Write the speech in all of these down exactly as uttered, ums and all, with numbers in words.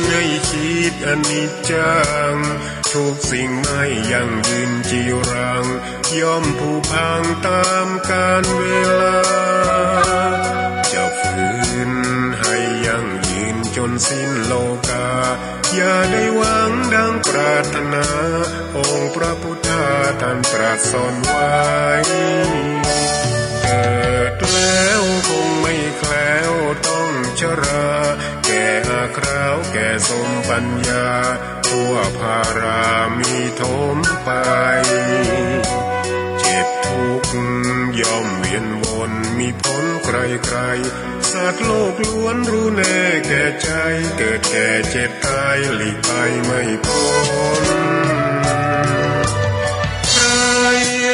ในจิตอนิจจัง ทุกสิ่งไม่ยั่งยืนจีรัง ย่อมผุพังตามกาลเวลา จะฝืนให้ยั่งยืนจนสิ้นโลกา อย่าได้หวังดังปรารถนา องค์พระพุทธาท่านตรัสสอนไว้ เกิดแล้วคงไม่แคล้วต้องชรา แก่อาคราวแก่สมปัญญา ทั่วพารามีถมไป เจ็บทุกข์ย่อมเวียนวนมีพ้นใครๆ สัตว์โลกล้วนรู้แน่แก่ใจ เกิดแก่เจ็บตายหลีกไปไม่พ้น ใคร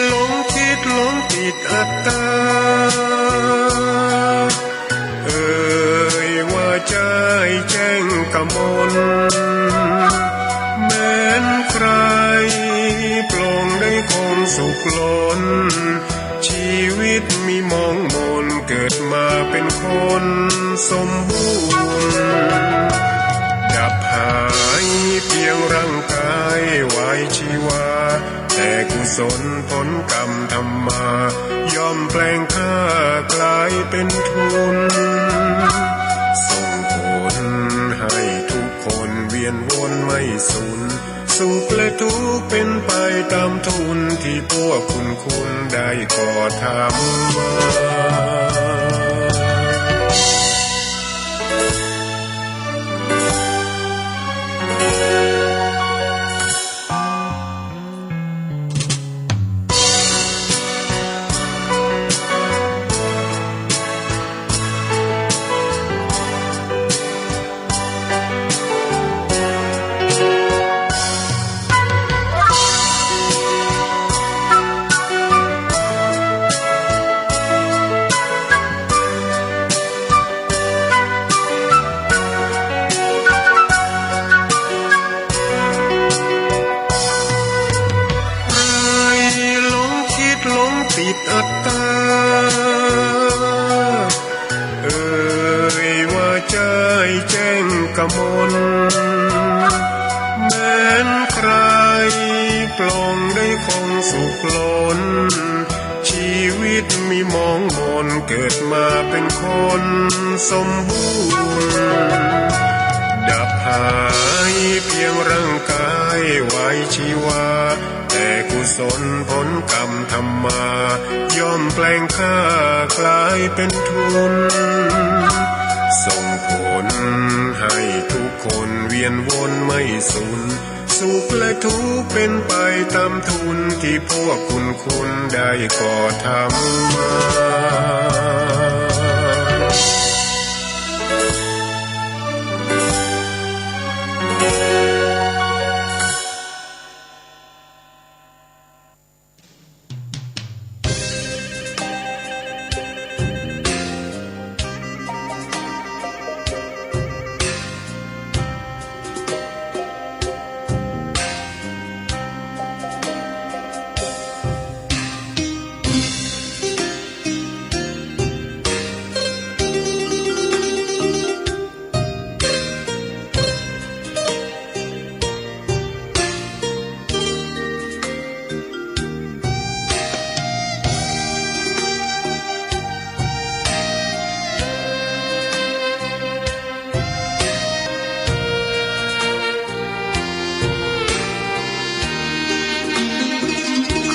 หลงคิดหลงติดอัตตา เอ่ยว่าใจแจ้งกมล แม้นใครปลงได้คงสุขล้น ชีวิตมีมองมน เกิดมาเป็นคนสมบูรณ์ ดับหายเพียงร่างกายไว้ชีวา แต่กุศลผลกรรมทำมา ย่อมแปลงค่ากลายเป็นทุน ส่งผลให้ทุกคนเวียนวนไม่สูญ สุขและทุกข์เป็นไปตามทุนที่พวกคุณคุณได้ก่อทำมา ใครหลงคิดหลงติดอัตตา เอ่ยว่าใจแจ้งกมล แม้นใครปลงได้คงสุขล้น ชีวิตมีมองมน เกิดมาเป็นคนสมบูรณ์ ดับหายเพียงร่างกายไว้ชีวา แต่กุศลผลกรรมทำมา ย่อมแปลงค่ากลายเป็นทุน ส่งผลให้ทุกคนเวียนวนไม่สูญ สุขและทุกข์เป็นไปตามทุนที่พวกคุณคุณได้ก่อทำมา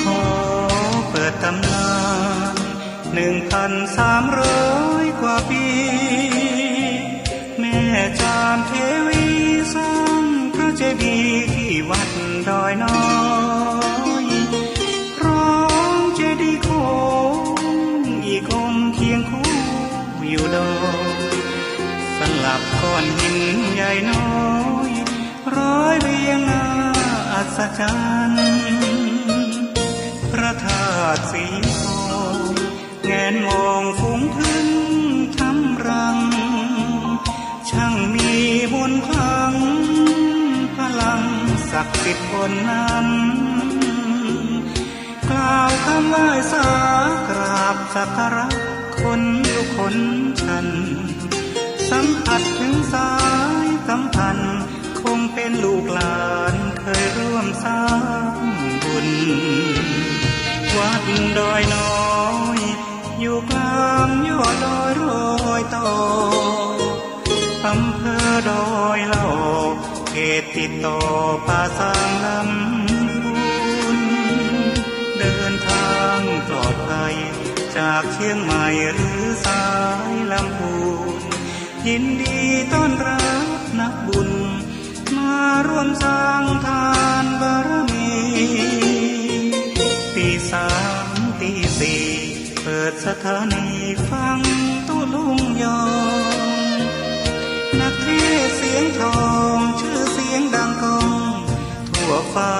ขอเปิดตำนาน หนึ่งพันสามร้อยกว่าปี แม่จามเทวีสร้างพระเจดีย์ที่วัดดอยน้อย พร้อมเจดีย์โค้งอีกองค์เคียงคู่อยู่ดอย สลับก้อนหินใหญ่น้อย ร้อยเรียงน่าอัศจรรย์ พระธาตุสีทอง แงนมองฝูงผึ้งทำรัง ช่างมีมนต์ขลัง พลังศักดิ์สิทธิ์บนนั้น กล่าวคำไหว้สากราบสักการะคนยุคคนชัน สัมผัสถึงสายสัมพันธ์ ลูกหลานเคยร่วมสร้างบุญ วัดดอยน้อย อยู่กลางยอดดอยรอยต่อ อำเภอดอยหล่อ เขตติดต่อป่าซางลำพูน เดินทางปลอดภัย จากเชียงใหม่หรือสายลำพูน ยินดีต้อนรับนักบุญ มาร่วมสร้างทานบารมี ตีสามตีสี่ เปิดสถานีฟังตุลุงยอง นักเทศน์เสียงทอง ชื่อเสียงดังก้อง ทั่วฟ้า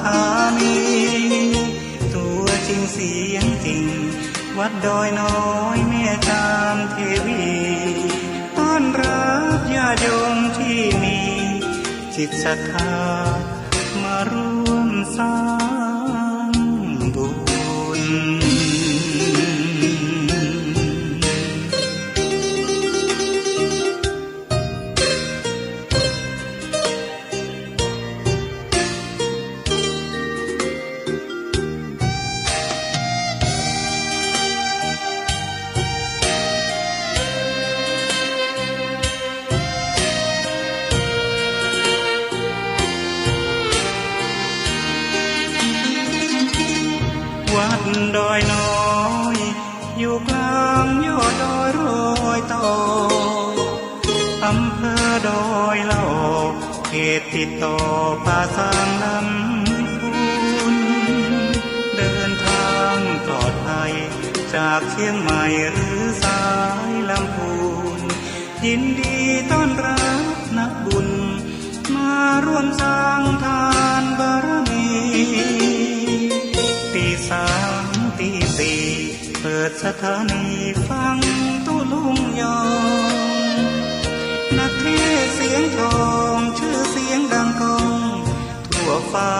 ธานี ตัวจริงเสียงจริง วัดดอยน้อยแม่จามเทวี ต้อนรับญาติโยมที่มีจิตศรัทธา มาร่วมสร้างบุญ วัดดอยน้อย อยู่กลางยอดดอยรอยต่อ อำเภอดอยหล่อ เขตติดต่อป่าซางลำพูน เดินทางปลอดภัย จากเชียงใหม่หรือสายลำพูน ยินดีต้อนรับนักบุญ มาร่วมสร้างทานบารมี ตีสามตีสี่ เปิดสถานีฟังตุลุงยอง นักเทศน์เสียงทอง ชื่อเสียงดังก้อง ทั่วฟ้า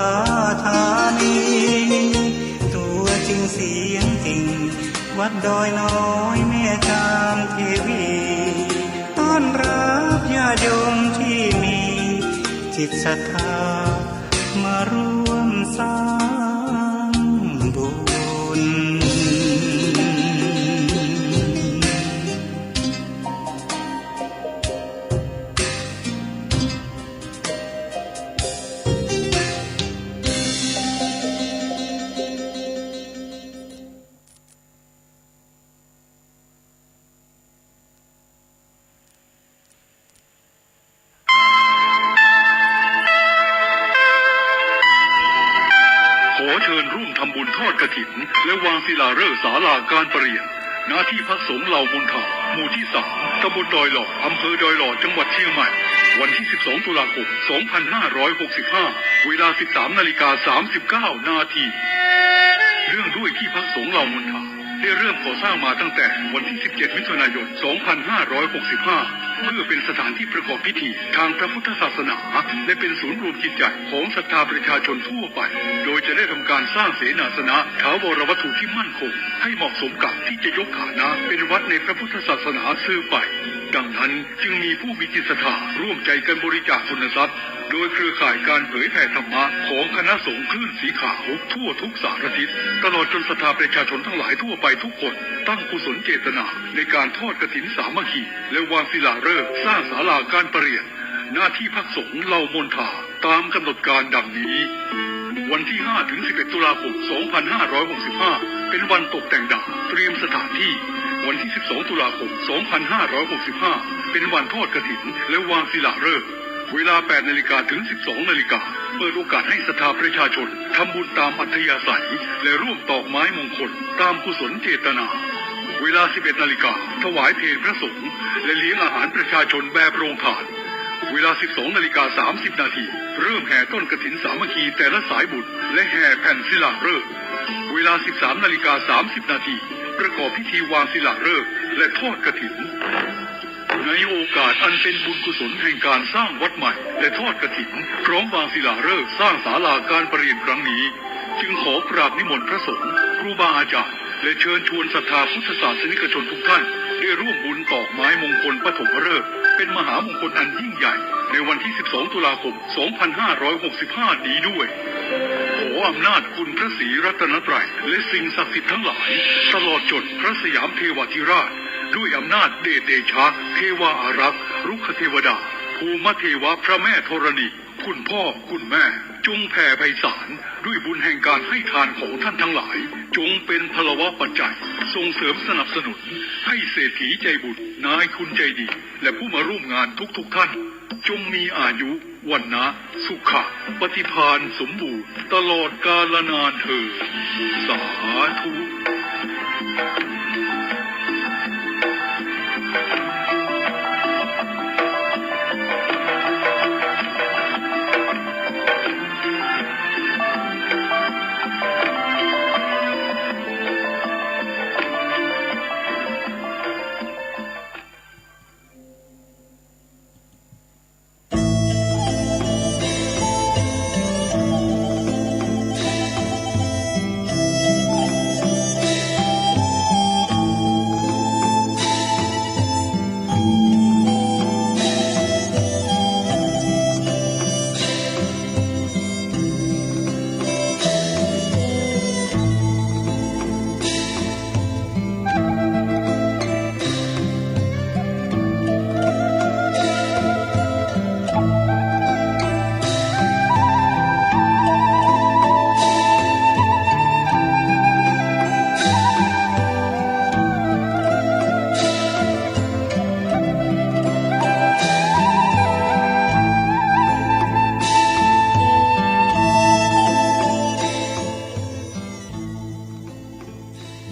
ธานี ตัวจริงเสียงจริง วัดดอยน้อยแม่จามเทวี ต้อนรับญาติโยมที่มีจิตศรัทธา มาร่วมสร้างบุญ ขอเชิญร่วมทำบุญทอดกฐิน และวางศิลาฤกษ์ศาลาการประเรียน ณ ที่พักสงฆ์เหล่ามณฑา หมู่ที่สาม ตำบลดอยหล่อ อำเภอดอยหล่อ จังหวัดเชียงใหม่ วันที่สิบสอง ตุลาคม สองพันห้าร้อยหกสิบห้า เวลา สิบสาม นาฬิกา สามสิบเก้า นาที เนื่องด้วยที่พักสงฆ์เหล่ามณฑา ได้เริ่มก่อสร้างมาตั้งแต่วันที่ สิบเจ็ด มิถุนายน สองพันห้าร้อยหกสิบห้า เพื่อเป็นสถานที่ประกอบพิธีทางพระพุทธศาสนา และเป็นศูนย์รวมจิตใจของศรัทธาประชาชนทั่วไป โดยจะได้ทำการสร้างเสนาสนะ ถาวรวัตถุที่มั่นคง ให้เหมาะสมกับที่จะยกฐานะเป็นวัดในพระพุทธศาสนาสืบไป ดังนั้นจึงมีผู้มีจิตศรัทธาร่วมใจกันบริจาคทุนทรัพย์ โดยเครือข่ายการเผยแผ่ธรรมะของคณะสงฆ์คลื่นสีขาวทั่วทุกสารทิศ ตลอดจนศรัทธาประชาชนทั้งหลายทั่วไปทุกคน ตั้งกุศลเจตนาในการทอดกฐินสามัคคี และวางศิลาฤกษ์สร้างศาลาการประเรียน ณ ที่พักสงฆ์เหล่ามณฑา ตามกำหนดการดังนี้ วันที่ ห้า ถึง สิบเอ็ด ตุลาคม สองพันห้าร้อยหกสิบห้า เป็นวันตกแต่งดาวเตรียมสถานที่ วันที่ สิบสอง ตุลาคม สองพันห้าร้อยหกสิบห้า เป็นวันทอดกฐิน และวางศิลาฤกษ์ เวลา แปด นาฬิกา ถึง สิบสอง นาฬิกา เปิดโอกาสให้ศรัทธาประชาชนทำบุญตามอัธยาศัย และร่วมตอกไม้มงคลตามกุศลเจตนา เวลา สิบเอ็ด นาฬิกา ถวายเพลพระสงฆ์ และเลี้ยงอาหารประชาชนแบบโรงทาน เวลา สิบสอง นาฬิกา สามสิบ นาที เริ่มแห่ต้นกฐินสามัคคีแต่ละสายบุญ และแห่แผ่นศิลาฤกษ์ เวลา สิบสาม นาฬิกา สามสิบ นาที ประกอบพิธีวางศิลาฤกษ์ และทอดกฐิน ในโอกาสอันเป็นบุญกุศลแห่งการสร้างวัดใหม่ และทอดกฐิน พร้อมวางศิลาฤกษ์สร้างศาลาการประเรียนครั้งนี้ จึงขอกราบนิมนต์พระสงฆ์ ครูบาอาจารย์ และเชิญชวนศรัทธาพุทธศาสนิกชนทุกท่าน ได้ร่วมบุญตอกไม้มงคลปฐมฤกษ์เป็นมหามงคลอันยิ่งใหญ่ในวันที่ สิบสอง ตุลาคม สองพันห้าร้อยหกสิบห้า นี้ด้วย ขออำนาจคุณพระศรีรัตนตรัยและสิ่งศักดิ์สิทธิ์ทั้งหลาย ตลอดจนพระสยามเทวาธิราช ด้วยอำนาจเดชเดชะ เทวาอารักษ์ รุกขเทวดา ภูมเทวะ พระแม่ธรณี คุณพ่อ คุณแม่ จงแผ่ไพศาลด้วยบุญแห่งการให้ทานของท่านทั้งหลาย จงเป็นพลวปัจจัย ส่งเสริมสนับสนุน ให้เศรษฐีใจบุญ นายทุนใจดี และผู้มาร่วมงานทุกๆท่าน จงมีอายุ วรรณะ สุขะ ปฏิภาณสมบูรณ์ ตลอดกาลนานเทอญ สาธุ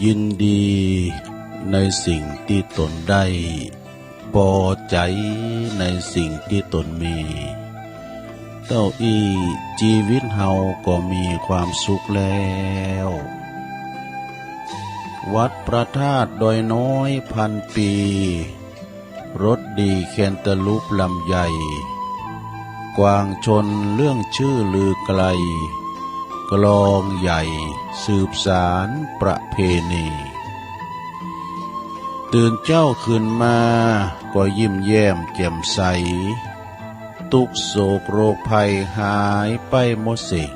ยินดีในสิ่งที่ตนได้ พอใจในสิ่งที่ตนมี เต้าอี้จีวิตเฮาก็มีความสุขแล้ว วัดพระธาตุดอยน้อยพันปี รสดีแคนตาลูปลำไย กวางชนเรื่องชื่อลือไกล กลองใหญ่สืบสานประเพณี ตื่นเจ้าขึ้นมาก็ยิ้มแย้มแจ่มใส ทุกข์โศกโรคภัยหายไปหมดสิ้น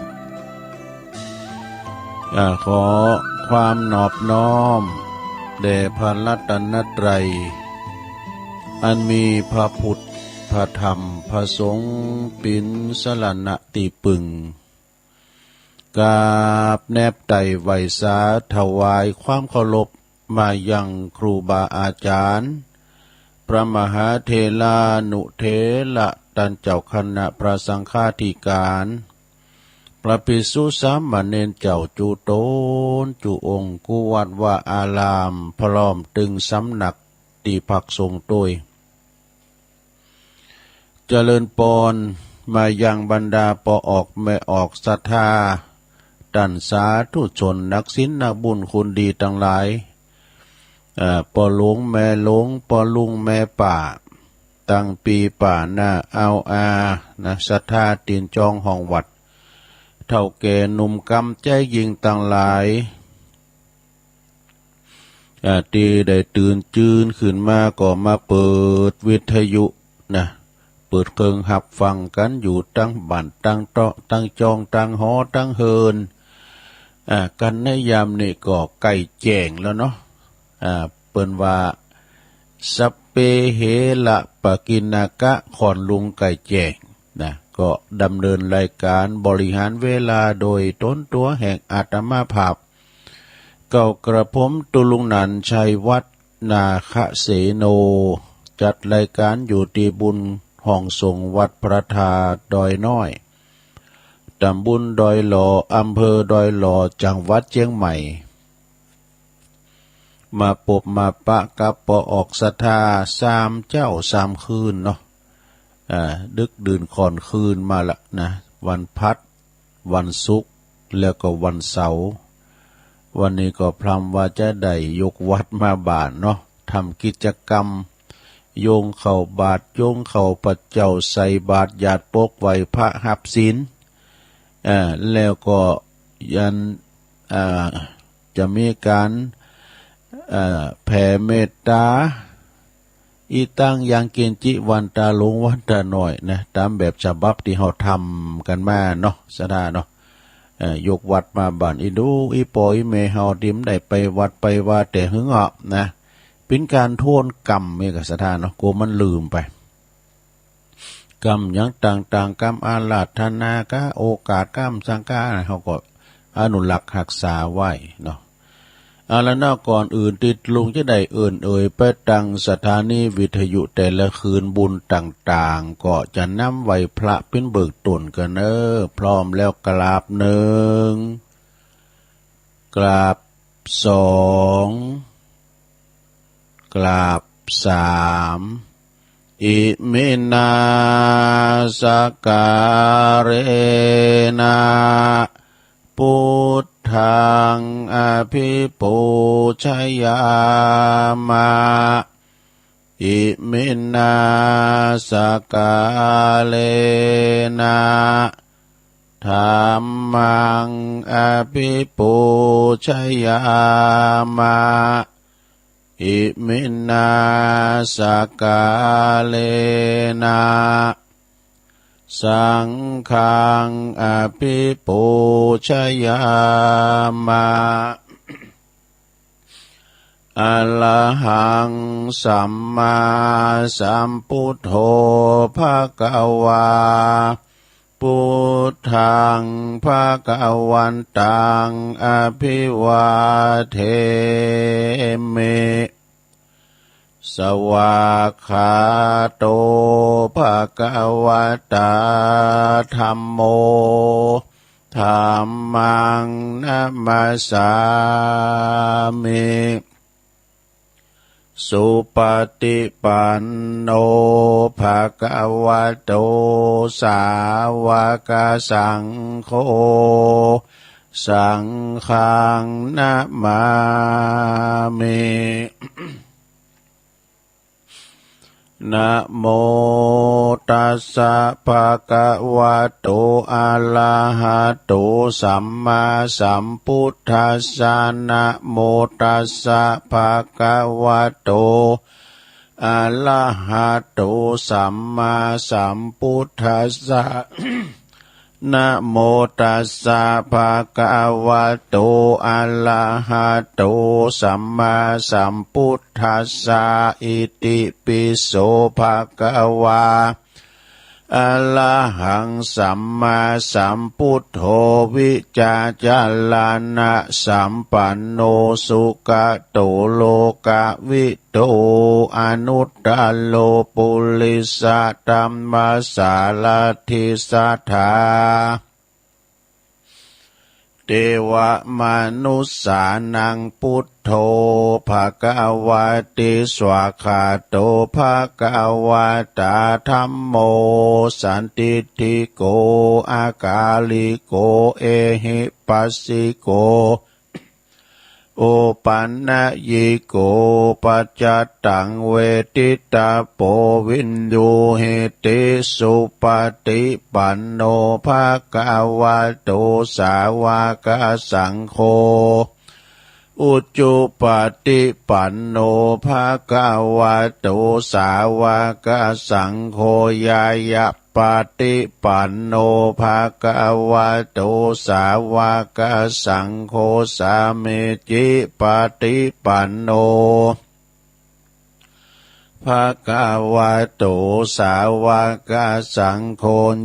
อ่า ขอความนอบน้อมแด่พระรัตนตรัย อันมีพระพุทธ พระธรรม พระสงฆ์ ปิ๋นสรณะตี้ปึง กราบแนบไต่ไหว้สาถวายความเคารพมายังครูบาอาจารย์ พระมหาเถรานุเถระ ต้านเจ้าคณะพระสังฆาธิการ พระภิกษุสามเณรเจ้าจุ๊ต๋นจุ๊องค์ กู้วัดวาอาราม พร้อมตึงสำนักตี้พักสงฆ์ตวย เจริญปอน มายังบรรดาป้อออกแม่ออกศรัทธา ต้านสาธุชนนักศีลนักบุญคุณดีตังหลาย เอ่อ ป้อหลวงแม่หลวง ป้อลุงแม่ป้า ตังปี้ป้าน้าอาวอา นะ ศรัทธาตี้จองห้องวัด เฒ่าแก่หนุ่มกำใจ๋ยิ่งตังหลาย อ่า ตี้ได้ตื่นจื้นขึ้นมาก็มาเปิดวิทยุนะ เปิดเครื่องฮับฟังกั๋นอยู่ตังบ้านตังเต๊าะ ตังจอง ตังหอ ตังเฮือน อ่า กั๋นในยามนี้ก็ใก้แจ้งแล้วเนาะ อ่า เปิ้นว่า สัพเพเหระปกิณณกะ ค่อนรุ่งใก้แจ้งนะ ก็ดำเนินรายการบริหารเวลาโดยต๋นตั๋วแห่งอาตมาภาพ เก้ากระผมตุลุงหนานชัยวัฒน์ นาคเสโน จัดรายการอยู่ตี้บุญห้องสงฆ์วัดพระธาตุดอยน้อย ตำบลดอยหล่อ อำเภอดอยหล่อ จังหวัดเจียงใหม่ มาปบมาปะกับป้อออกศรัทธาสามเจ๊าสามคืนเนาะ อ่า ดึกดื่นค่อนคืนมาละนะ วันพัด วันศุกร์ แล้วก็วันเสาร์ วันนี้ก็พร่ำว่าจะได้ยกวัดมาบ้านเนาะ ทำกิจกรรม โยงข้าวบาตร โยงข้าวพระเจ้า ใส่บาตรหยาดปก ไหว้พระฮับศีล อ่า แล้วก็ยัน อ่า จะมีก๋าน เอ่อแผ่เมตตา อีตังยังกินจิวันตาหลวงวันตาน้อยนะ ตามแบบฉบับที่เขาทำกันมาเนาะ ศรัทธาเนาะ เอ่อยกวัดมาบ้านอีดู อีปออีแม่เขาที่ไม่ได้ไปวัดไปวาแต่หึงอ่ะนะ เป็นการทวนกรรมนี่ก็ ศรัทธาเนาะ กลัวมันลืมไป กรรมอย่างต่างๆ กรรมอาราธนากะ โอกาสกรรมสังฆา เขาก็อนุรักษ์รักษาไว้เนาะ เอาละเนาะ ก่อนอื่นที่ลุงจะได้เอิ้นเอ่ยไปตังสถานีวิทยุแต่ละคืนบุญต่างๆ ก็จะนำไหว้พระเป็นเบื้องต้นกันเนอะ พร้อมแล้วกราบหนึ่ง กราบสอง กราบสาม อิมินาสการะนะ พุทธังอภิปูชยามะ อิมินาสการะนะ ธัมมังอภิปูชยามะ อิมินาสการะนะ สังฆังอภิปูชยามะ อะระหังสัมมาสัมพุทโธ ภะคะวา พุทธัง ภะคะวันตัง อะภิวาเทมิ สวากขาโต ภะคะวะตา ธัมโม ธัมมัง นะมัสสามิ สุปฏิปันโน ภะคะวะโต สาวกสังโฆ สังฆัง นะมามิ นะโมตัสสะ ภะคะวะโต อะระหะโต สัมมาสัมพุทธัสสะ นะโมตัสสะ ภะคะวะโต อะระหะโต สัมมาสัมพุทธัสสะ นะโมตัสสะ ภะคะวะโต อะระหะโต สัมมาสัมพุทธัสสะ อิติปิโส ภะคะวา อะระหังสัมมาสัมพุทโธ วิจจารณะสัมปันโน สุขโต โลกวิทู อนุตตโร ปุริสธัมมสารถิ สัทธา เทวมนุสสานัง พุทโธ ภะคะวะติ สวากขาโต ภะคะวะตา ธัมโม สันทิฏฐิโก อะกาลิโก เอหิปัสสิโก โอปันนยิโก ปัจจตัง เวทิตาโป วินยูหิติ สุปฏิปันโน ภะคะวะโต สาวกสังโฆ อุจุปฏิปันโน ภะคะวะโต สาวกสังโฆ ญาณปฏิปันโน ภะคะวะโต สาวกสังโฆ สามีจิปฏิปันโน ภะคะวะโต สาวกสังโฆ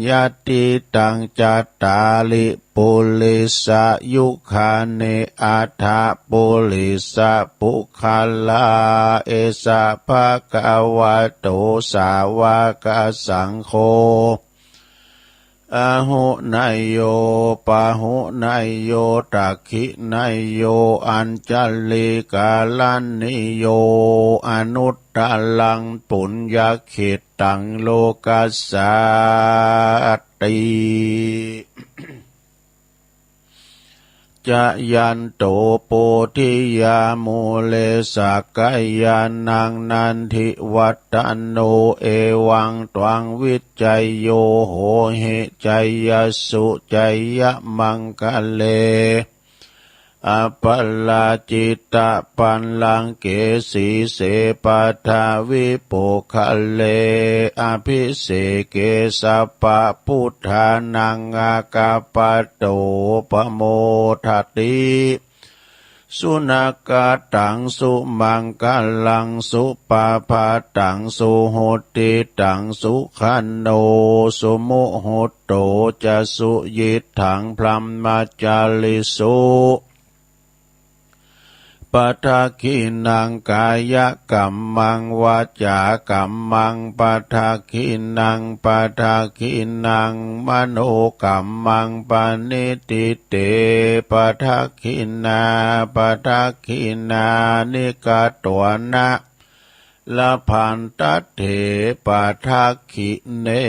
ยัตถิตัง จัตตาริ ปุริสยุคานิ อัฏฐะ ปุริสปุคคลา เอสะ ภะคะวะโต สาวกสังโฆ อาหุเนยโย ปาหุเนยโย ตักขิเนยโย อัญชลีกรณีโย อนุตตรัง ปุญญเขตตัง โลกัสสาติ จายันโต โพธิยามูเล สักกายานัง นันทิวัตตโน เอวังตวัง วิจโย โหหิ จายสสุ จายมังคะเล Aparājitapallaṅke sīse paṭhavipokkhare abhiseke sabbabuddhānaṃ aggappatto pamodati. Sunakkhattaṃ sumaṅgalaṃ supabhātaṃ suhuṭṭhitaṃ sukhaṇo sumuhutto ca suyiṭṭhaṃ brahmacārisu. Padakkhiṇaṃ kāyakammaṃ vācākammaṃ padakkhiṇaṃ padakkhiṇaṃ manokammaṃ paṇidhī te padakkhiṇā padakkhiṇāni katvāna labhantatthe padakkhiṇe.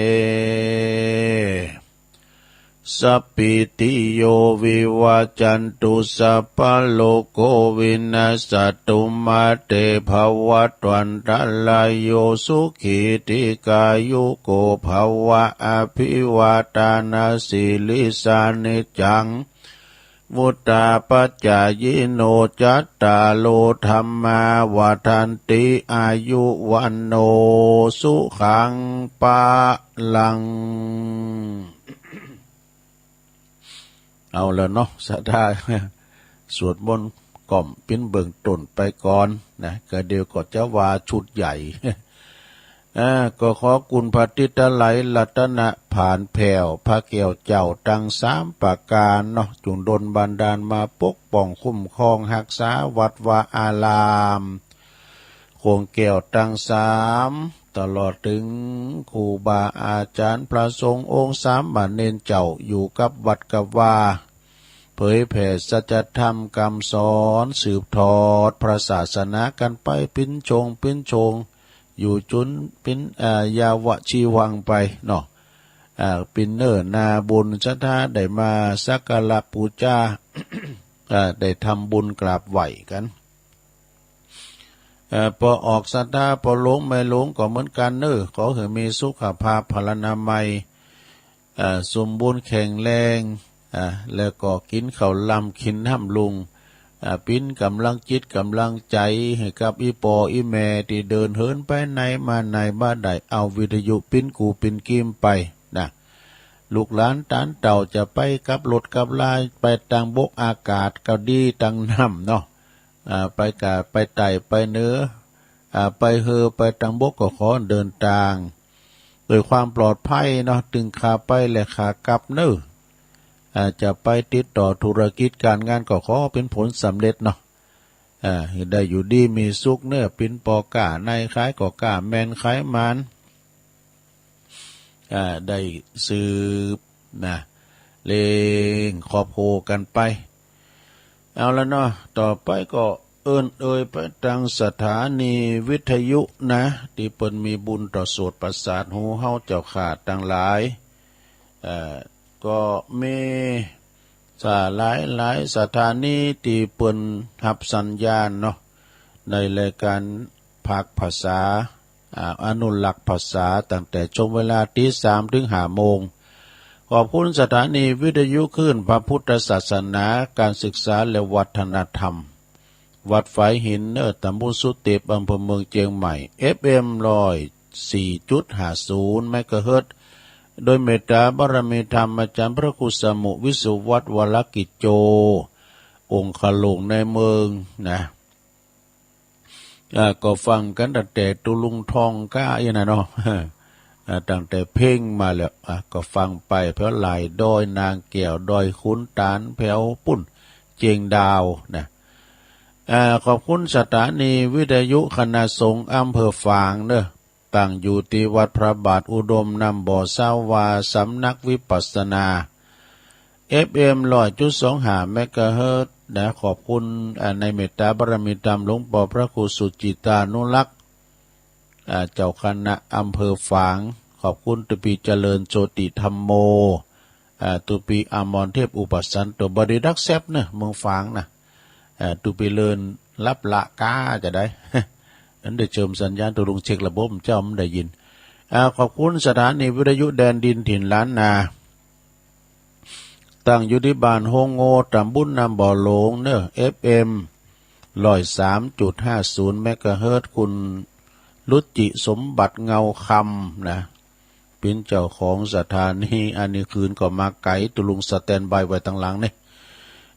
Sabbītiyo vivajjantu sabbarogo vinassatu mā te bhavatvantarāyo sukhī dīghāyuko bhava. Abhivādanasīlissa niccaṃ vuḍḍhāpacāyino cattāro dhammā vaḍḍhanti āyu vaṇṇo sukhaṃ balaṃ. เอาแล้วเนาะ ศรัทธา สวดมนต์กล่อมปิ้นเบื้องต้นไปก่อนนะ ก็เดี๋ยวก็จะว่าชุดใหญ่ อ่า ก็ขอคุณพระทิตไลยรัตนผานแผ่ว พระแก้วเจ้าตังสามประการเนาะ จุ่งดลบันดาลมาปกป้องคุ้มครองฮักษาวัดวาอาราม โขงแก้วตังสาม ตลอดถึงครูบาอาจารย์พระสงฆ์องค์สามเณรเจ้าอยู่กับวัดกับวา เผยแผ่สัจธรรมคำสอน สืบทอดพระศาสนากันไปปิ้นชงปิ้นชง อยู่จุนปิ้น อ่า ยาวะชีวังไปเนาะ อ่า ปิ้นเน่อนาบุญศรัทธาได้มาสักการะปูจา อ่า ได้ทำบุญกราบไหว้กัน เอ่อ ปอออกศรัทธา ปอลงไม่ลงก็เหมือนกันเน่อ ขอหื้อมีสุขภาพพลานามัย เอ่อ สมบูรณ์แข็งแรง อ่า แล้วก็กินข้าวลำกินน้ำลุง อ่า ปิ้นกำลังจิตกำลังใจหื้อกับอี่ปออี่แม่ตี้เดินเหินไปไหนมาไหนบ่ได้ เอาวิทยุปิ้นกูปิ้นกิมไปนะ ลูกหลานตานเต้าจะไปกับรถกับลา ไปตางบกอากาศก็ดีตางน้ำเนาะ อ่า ไปกา ไปใต้ไปเหนือ อ่า ไปเฮอไปตางบกก็ขอเดินตาง ด้วยความปลอดภัยเนาะ ตึงขาไปและขากลับเน่อ อ่า จะไปติดต่อธุรกิจการงานก็ขอเป็นผลสำเร็จเนาะ อ่า ได้อยู่ดีมีสุขเน่อ ปิ้นปอก้าในขายก็ก้าแมนขายหมาน อ่า ได้สืบนะ เลี้ยงครอบครัวกันไป เอาละเนาะ ต่อไปก็เอิ้นเอ่ยไปตางสถานีวิทยุนะ ตี้เปิ้นมีบุญต่อโสตประสาทหูเฮาเจ้าข้าตังหลาย เอ่อ ก็มีสาหลายหลายสถานีตี้เปิ้นฮับสัญญาณเนาะ ในรายการภาคภาษา อ่า อนุรักษ์ภาษา ตั้งแต่ช่วงเวลาตีสามถึงห้าโมง ขอบคุณสถานีวิทยุคลื่นพระพุทธศาสนา การศึกษาและวัฒนธรรม วัดฝายหินเน่อ ตำบลสุเต็บ อำเภอเมืองเจียงใหม่ เอฟเอ็ม ร้อยสี่จุดห้าศูนย์ เมกะเฮิรตซ์ โดยเมตตาบารมีธรรมอาจารย์พระครูสมุวิสุวัตวรกิจโจ องคลุงในเมืองนะ อ่า ก็ฟังกันตั้งแต่ตุลุงทองก้าอย่างนั้นเนาะ อ่า ตั้งแต่เพลงมาแล้ว อ่า ก็ฟังไปแถวหลายดอยนางแก้ว ดอยขุนตาล แถวปุ้นเจียงดาวนะ อ่า ขอบคุณสถานีวิทยุคณะสงฆ์อำเภอฝางเนอะ ตั้งอยู่ที่วัดพระบาทอุดมน้ำบ่อสาวา สำนักวิปัสสนา เอฟเอ็ม ร้อยจุดสองห้า เมกะเฮิรตซ์นะ ขอบคุณ อ่า ในเมตตาบารมีธรรมหลวงปอพระครูสุจิตานุรักษ์ อ่า เจ้าคณะอำเภอฝาง ขอบคุณตุปีเจริญโชติธัมโม อ่า ตุปีอมรเทพอุปสันโต บดีดักแซบเนอะ เมืองฝางนะ อ่า ตุปีเลินรับละกาจะได้ อันได้เจิมสัญญาณตุลุงเช็คระบบเจ้ามันได้ยิน อ่า ขอบคุณสถานีวิทยุแดนดินถิ่นล้านนา ตั้งอยู่ที่บ้านโฮงโง่ ตำบลน้ำบ่อหลงเนอะ เอฟเอ็ม ร้อยสามจุดห้าศูนย์ เมกะเฮิรตซ์ คุณรุจิสมบัติเงาคำนะ เป็นเจ้าของสถานี อันนี้คืนก็มาไกล ตุลุงสแตนบายไว้ตังหลังนี่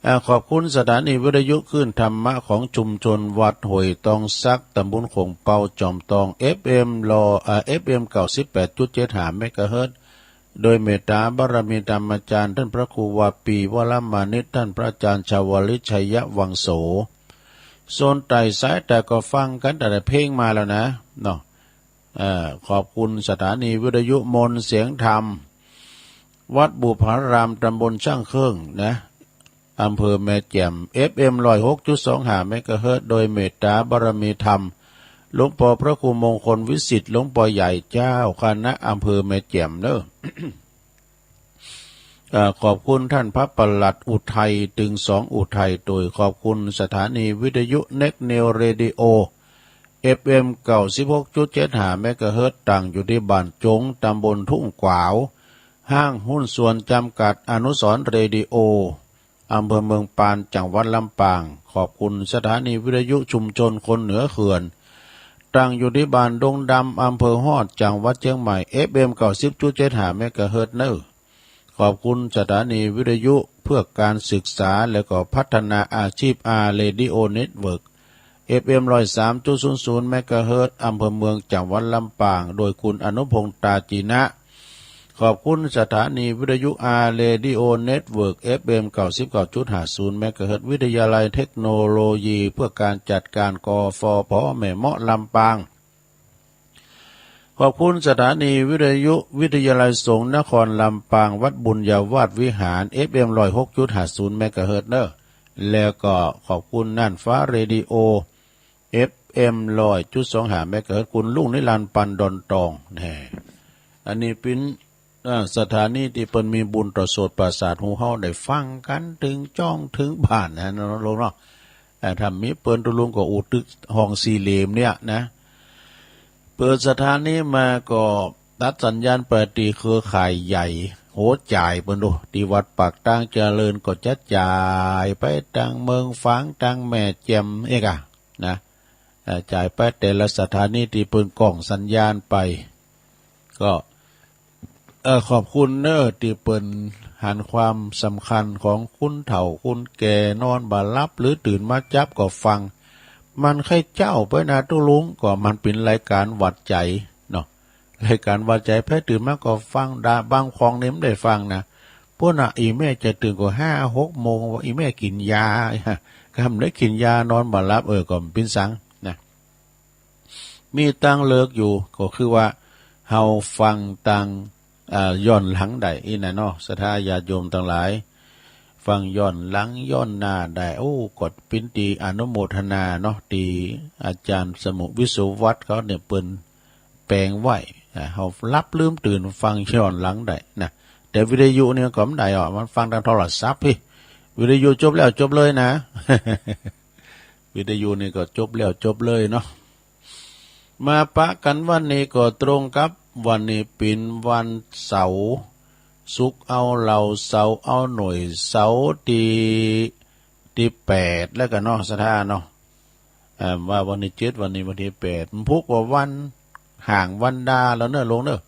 อ่า ขอบคุณสถานีวิทยุคลื่นธรรมะของชุมชนวัดห้วยตองสัก ตำบลโขงเปา จอมตอง เอฟเอ็ม รอ อ่า เอฟเอ็ม เก้าสิบแปดจุดเจ็ดห้า เมกะเฮิรตซ์ โดยเมตตาบารมีธรรมอาจารย์ท่านพระครูวาปีวรมานิต ท่านพระอาจารย์ชาวลิตชัยวังโส โซนใต้สายใต้ก็ฟังกันตั้งแต่เพลงมาแล้วนะ เนาะ เอ่อ ขอบคุณสถานีวิทยุมนต์เสียงธรรม วัดบุพาราม ตำบลช่างเครื่องนะ อำเภอแม่แจ่ม เอฟเอ็ม ร้อยหกจุดสองห้า เมกะเฮิรตซ์ โดยเมตตาบารมีธรรม หลวงพ่อพระครูมงคลวิสิทธิ์ หลวงพ่อใหญ่เจ้าคณะอำเภอแม่แจ่มเนอะ เอ่อ ขอบคุณท่านพระปลัดอุทัย ตึงสองอุทัย โดยขอบคุณสถานีวิทยุ Next New Radio เอฟเอ็ม เก้าสิบหกจุดเจ็ดห้า เมกะเฮิรตซ์ ตั้งอยู่ที่บ้านจง ตำบลทุ่งขวาว ห้างหุ้นส่วนจำกัดอนุสรณ์เรดิโอ อำเภอเมืองปาน จังหวัดลำปาง ขอบคุณสถานีวิทยุชุมชนคนเหนือเขื่อน ตั้งอยู่ที่บ้านดงดำ อำเภอฮอด จังหวัดเชียงใหม่ เอฟเอ็ม เก้าสิบจุดเจ็ดห้า เมกะเฮิรตซ์ เนอะ ขอบคุณสถานีวิทยุเพื่อการศึกษาและก็พัฒนาอาชีพ อาร์ Radio Network เอฟเอ็ม ร้อยสามจุดศูนย์ศูนย์ เมกะเฮิรตซ์ อำเภอเมือง จังหวัดลำปาง โดยคุณอนุพงษ์ ตาจีนะ ขอบคุณสถานีวิทยุ อาร์ Radio Network เอฟเอ็ม เก้าสิบเก้าจุดห้าศูนย์ เมกะเฮิรตซ์ วิทยาลัยเทคโนโลยีเพื่อการจัดการ กฟผ แม่เมาะ ลำปาง ขอบคุณสถานีวิทยุวิทยาลัยสงฆ์นครลำปาง วัดบุญญาวาสวิหาร เอฟเอ็ม ร้อยหกจุดห้าศูนย์ เมกะเฮิรตซ์ เนอะ แล้วก็ขอบคุณน่านฟ้าเรดิโอ เอฟเอ็ม ร้อยจุดสองห้า เมกะเฮิรตซ์ คุณลุงนิรันดร์ ปันดอนตอง แน่ อันนี้เป็น เอ่อ สถานีที่เปิ้นมีบุญต่อโสตประสาทหูเฮาได้ฟังกันถึงจ้องถึงบ้านนะเนาะลุงเนาะ เอ่อ ถ้ามีเปิ้นตุลุงก็อู้ตึกห้องสี่เหลี่ยมเนี่ยนะ เปิดสถานีมาก็ตัดสัญญาณไปตี้เครือข่ายใหญ่ โหจ่ายเปิ้นดู ตี้วัดปากตางเจริญก็จะจ่ายไปตังเมืองฝาง ตังแม่แจ่มเอกอะนะ เอ่อ จ่ายไปแต่ละสถานีตี้เปิ้นก้องสัญญาณไป ก็ เอ่อ ขอบคุณเนอะตี้เปิ้นหันความสำคัญของคนเฒ่าคนแก่นอนบ่หลับหรือตื่นมาจับก็ฟัง มันใค่เจ้าไปนะตุ๊ลุง ก็มันเป็นรายการหวัดใจ๋เนาะ รายการหวัดใจ๋ ไผตื่นมาก็ฟังดา บางคองนี่มันได้ฟังนะ ปุ้นน่ะ อี่แม่จะตื่นก็ห้าหกโมง ว่าอี่แม่กิ๋นยา กำได้กิ๋นยานอนบ่หลับ เออ ก็บ่เป๋นสังนะ มีตางเลือกอยู่ ก็คือว่าเฮาฟังตาง อ่า ย้อนหลังได้อี้นะเนาะ ศรัทธาญาติโยมตังหลาย ฟังย้อนหลังย้อนหน้าได้ โอ้ ก็เป๋นตี้อนุโมทนาเนาะ ตี้อาจารย์สมุห์ วิศวัฒน์เขาเนี่ยเปิ้นแป๋งไว้ อ่า เฮาหลับลืมตื่นฟังย้อนหลังได้นะ แต่วิทยุนี่ก็บ่ได้อ่ะ มันฟังตางโทรศัพท์พี่ วิทยุจบแล้วจบเลยนะ วิทยุนี่ก็จบแล้วจบเลยเนาะ มาปะกั๋นวันนี้ก็ตรงกับวันนี้เป๋นวันเสาร์ ศุกร์เอาเหล้า เสาร์เอาหน่วย เสาร์ตี้ ตี้แปดแล้วกั๋นเนาะ ศรัทธาเนาะ เอ่อ ว่าวันตี้เจ็ด วันนี้วันตี้แปด มันพุกว่าวันห่างวันดาแล้วเนอะลุงเนอะ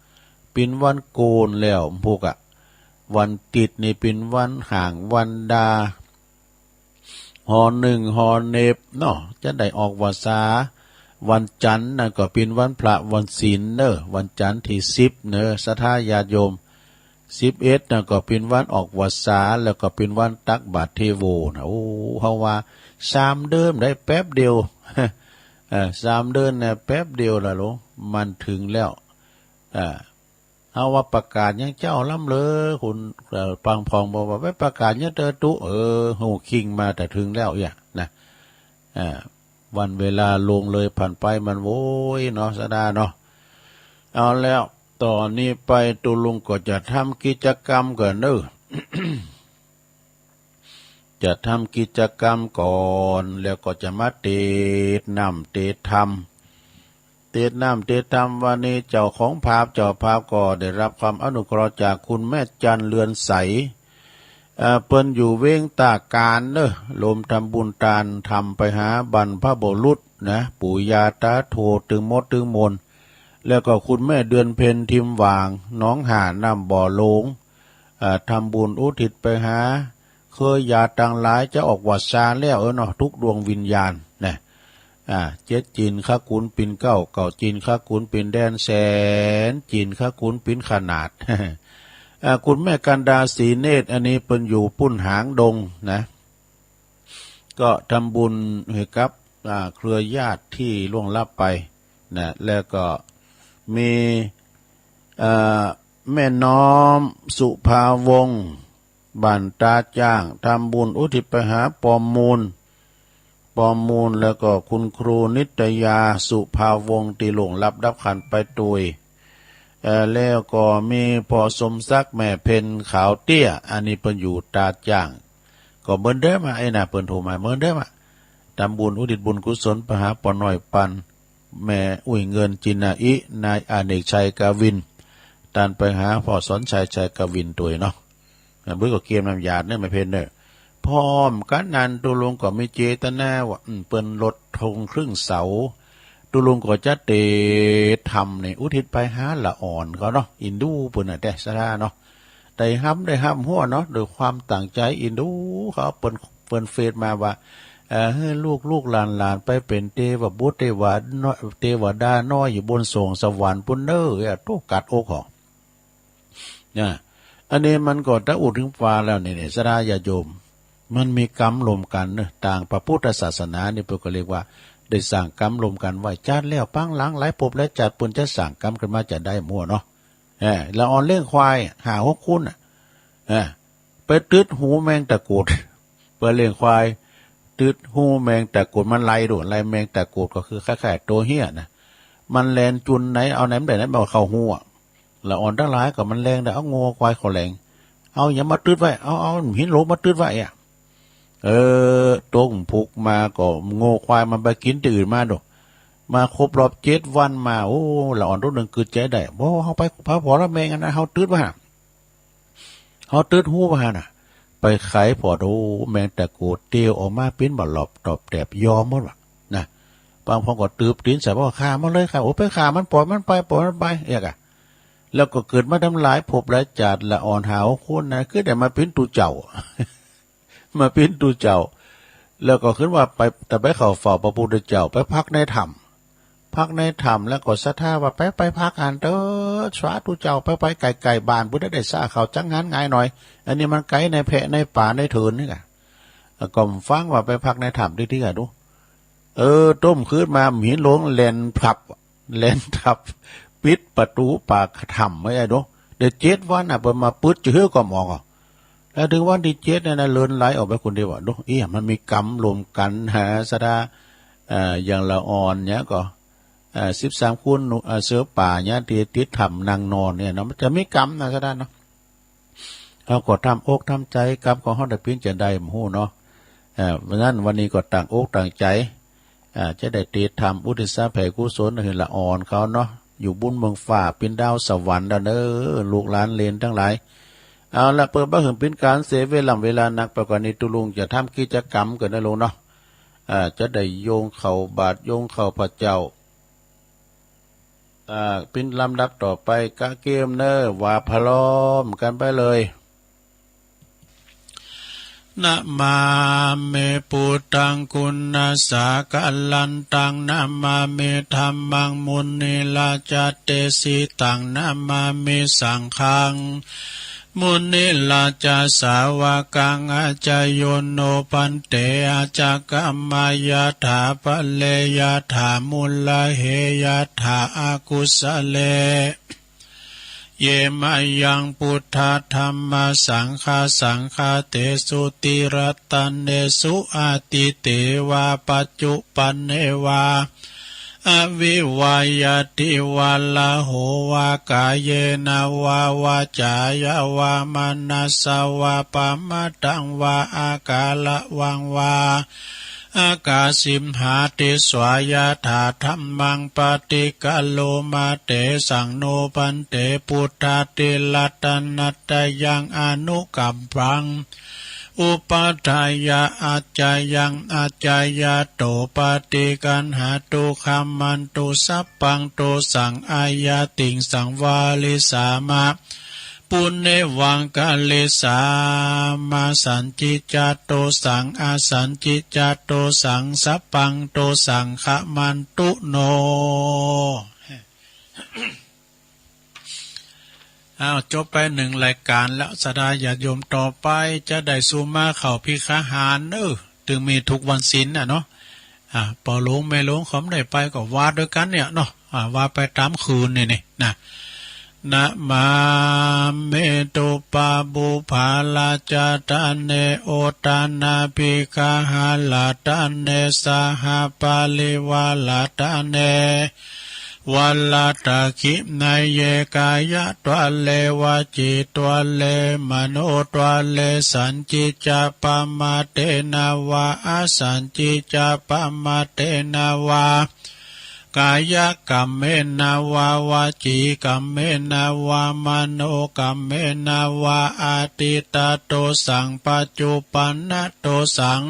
เป๋นวันโกนแล้วมันพุกอะ วันติ๊ดนี่เป๋นวันห่างวันดา หอนึ่งหอเน็บเนาะ จะได้ออกพรรษา วันจันทร์นั่นก็เป๋นวันพระวันศีลเนอะ วันจันทร์ตี้สิบเนอะ ศรัทธาญาติโยม สิบเอ็ดนั่นก็เป๋นวันออกพรรษา แล้วก็เป๋นวันตักบาตรเทโวนะ โอ้ เฮาว่าสามเดือนได้แป๊บเดียว เอ่อ สามเดือนเนี่ยแป๊บเดียวละลุง มันเถิงแล้ว เอ่อ เฮาว่าประกาศยังเจ้าล้ำเลย คุณ เอ่อ ปางพองบอกว่า ไปประกาศยังเตอตุ๊ เออ ฮู้คิงมาแต่เถิงแล้วเอี้ยนะ อ่า วันเวลาล่วงเลยผ่านไปมันโว้ยเนาะ ศรัทธาเนาะ เอาแล้ว ต่อนี้ไปตุ๊ลุงก็จะทำกิจกรรมก่อนเนอะ จะทำกิจกรรมก่อน แล้วก็จะมาเตดน้ำเตดธรรม เตดน้ำเตดธรรมวันนี้เจ้าของภาพ เจ้าภาพก็ได้รับความอนุเคราะห์จากคุณแม่จันทร์เรือนใส เอ่อ เปิ้นอยู่เวียงตาการเนอะ รวมทำบุญตานทำไปหาบรรพบุรุษนะ ปู่ย่าตาทวดตึงหมดตึงมวล แล้วก็คุณแม่เดือนเพ็ญทิมหว่าง หนองหาน้ำบ่อหลวง เอ่อ ทำบุญอุทิศไปหาเครือญาติต่างหลาย จะออกพรรษาแล้ว เออเนาะ ทุกดวงวิญญาณนะ อ่า เจ็ดจีน ข้าขุนปิ่นเก้า เก้าจีน ข้าขุนปิ่นแดน แสนจีน ข้าขุนปิ่นขนาด อ่า คุณแม่กันดา ศรีเนตร อันนี้เปิ้นอยู่ปุ้นหางดงนะ ก็ทำบุญให้กับ อ่า เครือญาติที่ล่วงลับไปนะ แล้วก็มี เอ่อ แม่น้อม สุภาวงศ์ บ้านตาจ้าง ทำบุญอุทิศไปหาปอมมูล ปอมมูล แล้วก็คุณครูนิตยา สุภาวงศ์ ที่ล่วงลับดับขันไปตวย เอ่อ แล้วก็มีพ่อสมศักดิ์ แม่เพ็ญ ขาวเตี้ย อันนี้เปิ้นอยู่ตาจ้าง ก็เหมือนเดิมอะ ไอ้น่ะ เปิ้นโทรมาเหมือนเดิมอะ ทำบุญอุทิศบุญกุศลไปหาปอน้อยปัน แม่อุ้ยเงิน จินนาอิ นายอเนกชัย กวิน ตานไปหาพ่อสอนชัย ชัยกวินตวยเนาะ อ่ะ เปิ้นก็เกียมน้ำหยาดเนี่ย แม่เพ็ญเนี่ย พร้อมกันนั้น ตุลุงก็มีเจตนาว่า อืม เปิ้นลดธงครึ่งเสา ตุลุงก็จะเตรียมทำเนี่ย อุทิศไปหาละอ่อนเขาเนาะ อินดูเปิ้นน่ะ แต่สถาเนาะ ได้ห้ำ ได้ห้ำหัวเนาะ ด้วยความตั้งใจอินดูเขา เปิ้น เปิ้นเฟซมาว่า เอ่อ ให้ลูกๆหลานๆ ไปเป็นเทวบุตร เทวาน้อย เทวดาน้อยอยู่บนสวงสวรรค์ปุ้นเน้อ เอ้ย ตุ๊กกัดอกหอ นะ อันนี้มันก็ตะอุดถึงฟ้าแล้วนี่ นี่ ศรัทธาญาติโยม มันมีกรรมรวมกันเนอะ ตางพระพุทธศาสนานี่เปิ้นก็เรียกว่า ได้สร้างกรรมรวมกันไว้ ชาติแล้วปางหลัง หลายภพหลายชาติ เปิ้นจะสร้างกรรมขึ้นมาจะได้มั่วเนาะ เออ ละอ่อนเลี้ยงควายห้าหกคนน่ะ เออ ไปตึดหูแมงตะกรูด เปิ้นเลี้ยงควาย ตึดหูแมงตะกรูด มันไล่ดู ไล่แมงตะกรูดก็คือคล้ายๆตัวเฮี้ยนะ มันแล่นจุนไหน เอาไหนมันได้ไหน มันก็เข้าหูอะ ละอ่อนทั้งหลายก็มันแล่นได้ เอางัวควายเขาแล่น เอาหยังมาตึดไว้ เอา เอาหินหลวงมาตึดไว้อะ เออ ตกผุกมาก็งัวควายมันไปกินที่อื่นมาดู มาครบรอบเจ็ดวันมา โอ้ ละอ่อนตัวหนึ่งกึดใจได้ โอ้ เฮาไปพาพ่อละแม่อันนั้น เฮาตึดไว้หั่น เฮาตึดหูไว้หั่นน่ะ ไปไขพ่อดู แมงตะกรูดเตียวออกมาปิ้นบ่หลบตอบแตบยอมหมดว่ะ นะ บางคนก็ตืบตีนใส่ บอกว่าฆ่ามันเลย ฆ่า โอ้ ไปฆ่ามัน ปล่อยมันไป ปล่อยมันไป เอียกอะ แล้วก็เกิดมาทำหลายภพหลายชาติ ละอ่อนห้าหกคนนะ คือได้มาปิ้นตูเจ้า มาปิ้นตูเจ้า แล้วก็ขึ้นว่าไป แต่ไปเข้าเฝ้าพระพุทธเจ้า ไปพักในถ้ำ พักในถ้ำ แล้วก็ศรัทธาว่าไป ไปพักหั้นเต๊อะ สาธุเจ้า ไป ไปไกลๆบ้าน พุทธได้สาเขาจังหันง่ายหน่อย อันนี้มันไกลในแพะในป่าในเถินนี่กะ ก็ฟังว่าไปพักในถ้ำที่ๆอะดู เออ ต้มคืนมา หินหลวงแล่นพลับ แล่นทับ ปิดประตูปากถ้ำไว้อะดู เดี๋ยวเจ็ดวันน่ะ เปิ้นมาปึ๊ดจะหื้อก็มองอ่ะ แล้วถึงวันที่เจ็ดเนี่ยนะ เลือดไหลออกไปคนเดียวอ่ะ ดู เอี้ย มันมีกรรมรวมกันหาศรัทธา เอ่อ อย่างละอ่อนเนี่ยก็ เอ่อ สิบสามคนหนุ่ม เอ่อ เสือป่าเนี่ย ที่ติดถ้ำนั่งนอนเนี่ยเนาะ มันจะมีกรรมนะศรัทธาเนาะ เฮาก็ทำอกทำใจ กรรมของเฮาได้ปิ้นจะได้บ่ฮู้เนาะ เอ่อ เพราะฉะนั้นวันนี้ก็ตั้งอกตั้งใจ อ่า จะได้เตรียมทำอุทิศแผ่กุศลหื้อละอ่อนเขาเนาะ อยู่บุญเมืองฟ้า ปิ้นดาวสวรรค์แล้วเน้อ ลูกหลานเหลนตังหลาย เอาละ เปื้อบ่หื้อปิ้นก๋านเสียเวลา เวลานัก ไปกว่านี้ ตุลุงจะทำกิจกรรมกั๋นนะลุงเนาะ อ่า จะได้โยงเข้าบาตร โยงเข้าพระเจ้า อ่า ปิ้นลำดับต่อไป กะเกียมเน้อ ว่าพร้อมกั๋นไปเลย Namāmi buddhaṃ guṇasāgaraṃ, namāmi dhammaṃ munirājadesitaṃ, namāmi saṅghaṃ munirājasāvakaṃ. Ācāyo no bhante, ācāgamā yathā pare yathā mūlahe yathā akusale. Ye mayaṃ buddhadhammasaṅghasaṅghatesu tirattanēsu atīte vā paccuppannē vā avivayadi vā rāhuvā kāyena vā vācāya vā manasā vā pamādaṃ vā akāraṃ vā Akāsimhā disvā yathā dhammaṃ paṭikkaro ma, tesaṃ no bhante puttadīla dānattayyaṃ anukampaṃ upādāya accayaṃ accayato paṭiggaṇhatu khamatu sabbaṃ dosaṃ ayatiṃsaṃ varisāma puññevaṃ karissāma. Sañcicca dosaṃ asañcicca dosaṃ sabbaṃ dosaṃ khamantu no. อ้าว จบไปหนึ่งรายการแล้ว ศรัทธาญาติโยมต่อไปจะได้สู่มาเข้าภิกขาหารเนอะ ถึงมีทุกวันศีลน่ะเนาะ อ่า พ่อหลวงแม่หลวงเขาไม่ได้ไปก็ว่าด้วยกันเนี่ยเนาะ อ่า ว่าไปตามคืนนี่นี่นะ Nāmāmi dubbhabhū bhārācattāne oṭṭhānābhigahāradāne sahaparivaradāne vāradakkhiṇeyye kāyattvāre vacītvāre manotvāre sañcicca pamādena vā asañcicca pamādena vā kāyakamena vā vacīkamena vā manokamena vā adiṭṭhadosaṃ paccuppannadosaṃ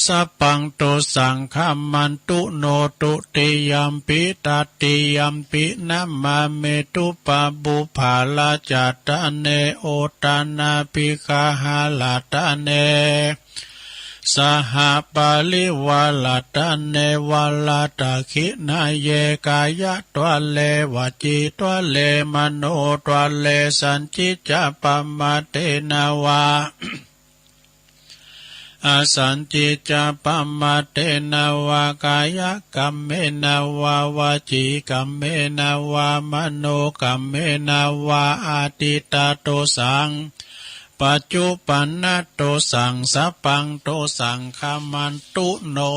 sabbaṃ dosaṃ khamantu no. Dutiyampi tatiyampi nāmāmi dubbhabhū bhārācattāne oṭṭhānābhigahāradāne sahaparivaradāne vāradakkhiṇeyye kāyattvāre vacītvāre manotvāre sañcicca pamādena vā asañcicca pamādena vā kāyakamena vā vacīkamena vā manokamena vā adiṭṭhadosaṃ paccuppannadosaṃ sabbaṃ dosaṃ khamantu no.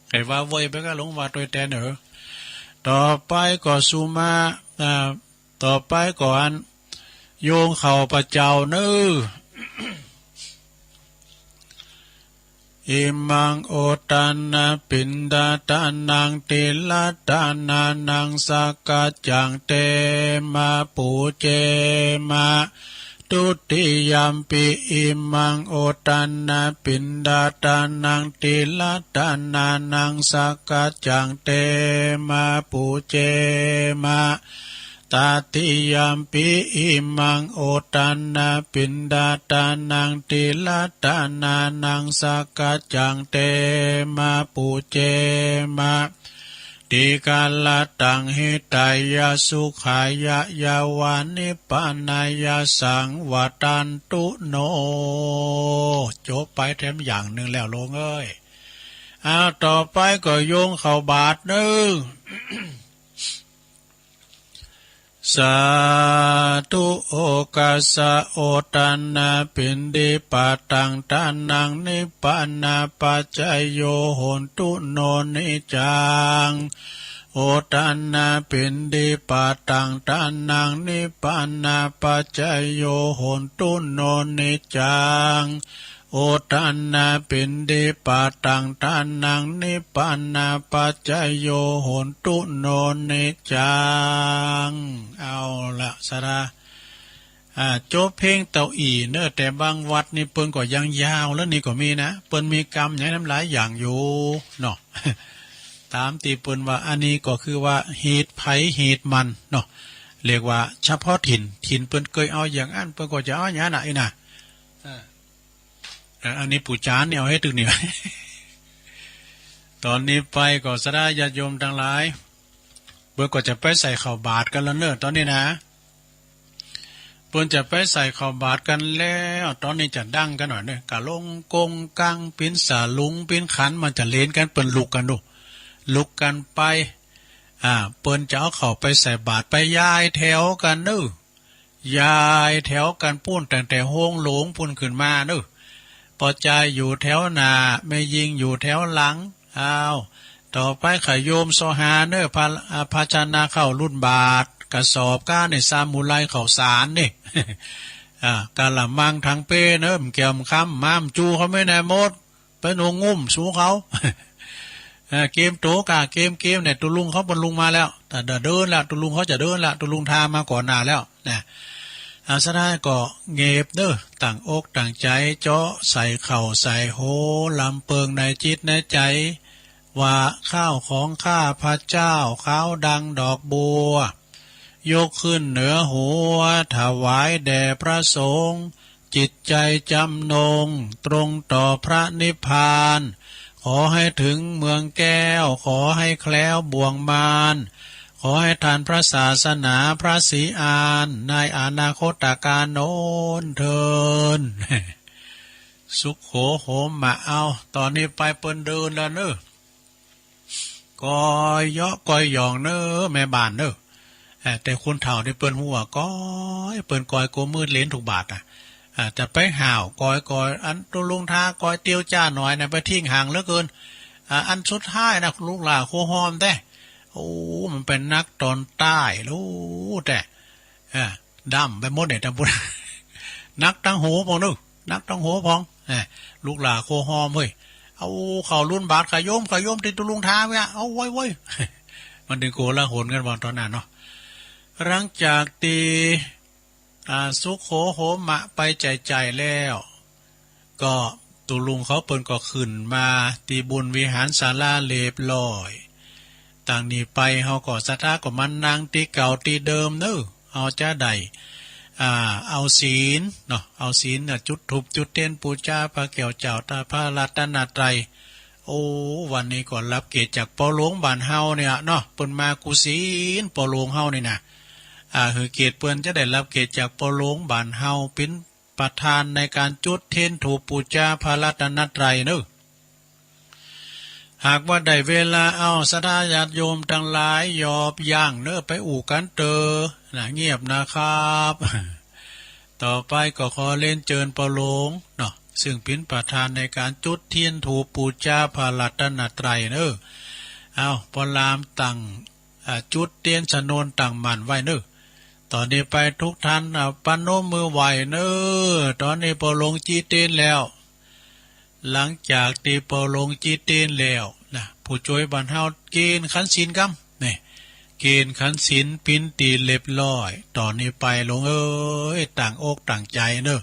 ใครว่าเว้ยไปก็หลวงว่าโดยแต่เนอ ต่อไปก็สู่มา อ่า ต่อไปก็อันโยงเข้าพระเจ้าเนอ Imaṃ oṭṭhānapindadānaṃ tilatthānānaṃ sakkaccaṃ te mā pūjema. Dutiyampi imaṃ oṭṭhānapindadānaṃ tilatthānānaṃ sakkaccaṃ te mā pūjema. Tatiyampi imaṃ oṭṭhānapindadānaṃ tilatthānānaṃ sakkaccaṃ te mā pūjema. Dīgharattaṃ hitāya sukhāya yāva nibbānāya saṃvattantu no. จบไปแถมอย่างหนึ่งแล้วโยมเอ้ย อ้าว ต่อไปก็โยงเข้าบาตรเนอ Sādhu okāsa oṭṭhānapindipataṃ dānaṃ nibbānapaccayo hotu no niccaṃ. Oṭṭhānapindipataṃ dānaṃ nibbānapaccayo hotu no niccaṃ. Oṭṭhānapindipataṃ dānaṃ nibbānapaccayo hotu no niccaṃ. เอาละ ศรัทธา อ่า จบเพียงเต้าอี้เนอะ แต่บางวัดนี่เปิ้นก็ยังยาวแล้วนี่ก็มีนะ เปิ้นมีกรรมอย่างนั้นหลายอย่างอยู่เนาะ ตามที่เปิ้นว่า อันนี้ก็คือว่าเหตุไผเหตุมันเนาะ เรียกว่าเฉพาะถิ่น ถิ่นเปิ้นเคยเอาอย่างนั้น เปิ้นก็จะเอาอย่างนั้นน่ะ อีน่ะ อ่า อ่า อันนี้ปู่จานนี่เอาให้ตึกนี่ ตอนนี้ไปก็ศรัทธาญาติโยมทั้งหลาย เปิ้นก็จะไปใส่ข้าวบาตรกันแล้วเนอะ ตอนนี้นะ เปิ้นจะไปใส่ข้าวบาตรกันแล้ว ตอนนี้จะดังกันหน่อยเนอะ กะลงกงกัง ปิ้นสาลุง ปิ้นขัน มันจะเลนกัน เปิ้นลุกกันดู ลุกกันไป อ่า เปิ้นจะเอาข้าวไปใส่บาตร ไปยายแถวกันเนอะ ยายแถวกันปู้น ตั้งแต่โฮงหลวงปู้นขึ้นมาเนอะ ป้อจายอยู่แถวหน้า แม่ญิงอยู่แถวหลัง อ้าว ต่อไปข้าโยมซอหาเนอะ ภา อ่า ภาชนะข้าว ลูกบาตร กระสอบก้าในซามูไรข้าวสารนี่ กะละมังทั้งเป้เนอะ แก้วคำ ม้ามจูเขาไม่แน่หมด ไปหนองงุ่มสู้เขา เออ เกมโตกะ เกม เกมเนี่ย ตุลุงเขาเปิ้นลงมาแล้ว แต่เดินแล้ว ตุลุงเขาจะเดินแล้ว ตุลุงทามาก่อนหน้าแล้วนะ อา สะท้ายก็เงบเนอะ ตั้งอกตั้งใจ เจาะใส่เข่าใส่โห ลำเปิงในจิตในใจ ว่าข้าวของข้าพเจ้า ขาวดังดอกบัว ยกขึ้นเหนือหัว ถวายแด่พระสงฆ์ จิตใจจำนง ตรงต่อพระนิพพาน ขอให้ถึงเมืองแก้ว ขอให้แคล้วบ่วงมาร ขอให้ทันพระศาสนาพระศรีอาน ในอนาคตกาลโน้นเทอญ สุขโข โหมะ เอา ต๋อนนี้ไปเปิ้นเดินแล้วเนอะ กอยเยาะกอยหย่องเนอะ แม่บ้านเนอะ เอ่อ แต่คนเฒ่านี่เปิ้นฮู้ว่ากอย เปิ้นกอยโกมือเหลนทุกบาทน่ะ อ่า จะไปห้าวกอย กอย อันตุลุงทากอยเตียวจ้าหน่อยนะ ไปทิ้งห่างเหลือเกิน อ่า อันสุดท้ายนะ ลูกหล้าโคฮอมแต๊ โอ้ มันเป็นนักตอนใต้ รู้แต๊ เออ ดำไปหมดเนี่ย ท่านผู้ นักตังโหพองเนอะ นักตังโหพอง เออ ลูกหล้าโคฮอมเฮ้ย เอา เขารุ่นบาท ขยม ขยม ที่ตุลุงท้าไว้อะ เอา ไว้ ไว้ มันถึงโกลาหลกันวันตอนนั้นเนาะ หลังจากที่ อ่า สุขโขโหมะไปใจใจแล้ว ก็ตุลุงเขาเปิ้นก็ขึ้นมาที่บุญวิหารศาลาเรียบร้อย ต่างนี้ไปเฮาก็ศรัทธาก็มานั่งที่เก่าที่เดิมเนอะ เอาจะได้ อ่า เอาศีลเนาะ เอาศีลน่ะ จุดธูปจุดเทียนปูชาพระแก้วเจ้าตาพระรัตนตรัย โอ้ วันนี้ก็รับเกียรติจากป้อหลวงบ้านเฮาเนี่ยเนาะ เปิ้นมากู้ศีลป้อหลวงเฮานี่นะ อ่า หื้อเกียรติเปิ้นจะได้รับเกียรติจากป้อหลวงบ้านเฮา เป็นประธานในการจุดเทียนธูปปูชาพระรัตนตรัยเนอะ หากว่าได้เวลา เอาศรัทธาญาติโยมทั้งหลาย ยอบย่างเนอะ ไปอู้กันเตอนะ เงียบนะครับ ต่อไปก็ขอเรียนเชิญป้อหลวงเนาะ ซึ่งเป็นประธานในการจุดเทียนธูปปูชาพระรัตนตรัยเนอะ เอา ป้อหลามตั้ง อ่า จุดเตียนสนนตั้งมั่นไว้เนอะ ต๋อนนี้ไปทุกท่าน อ่า ประนมมือไหว้เนอะ ต๋อนนี้ป้อหลวงจี้เตียนแล้ว หลังจากที่ป้อหลวงจี้เตียนแล้วนะ ผู้จ้วยบ้านเฮาเกณฑ์ขันศีลกำ นี่ เกณฑ์ขันศีลปิ้นตีเรียบร้อย ต๋อนนี้ไปหลวงเอ้ย ตั้งอกตั้งใจเนอะ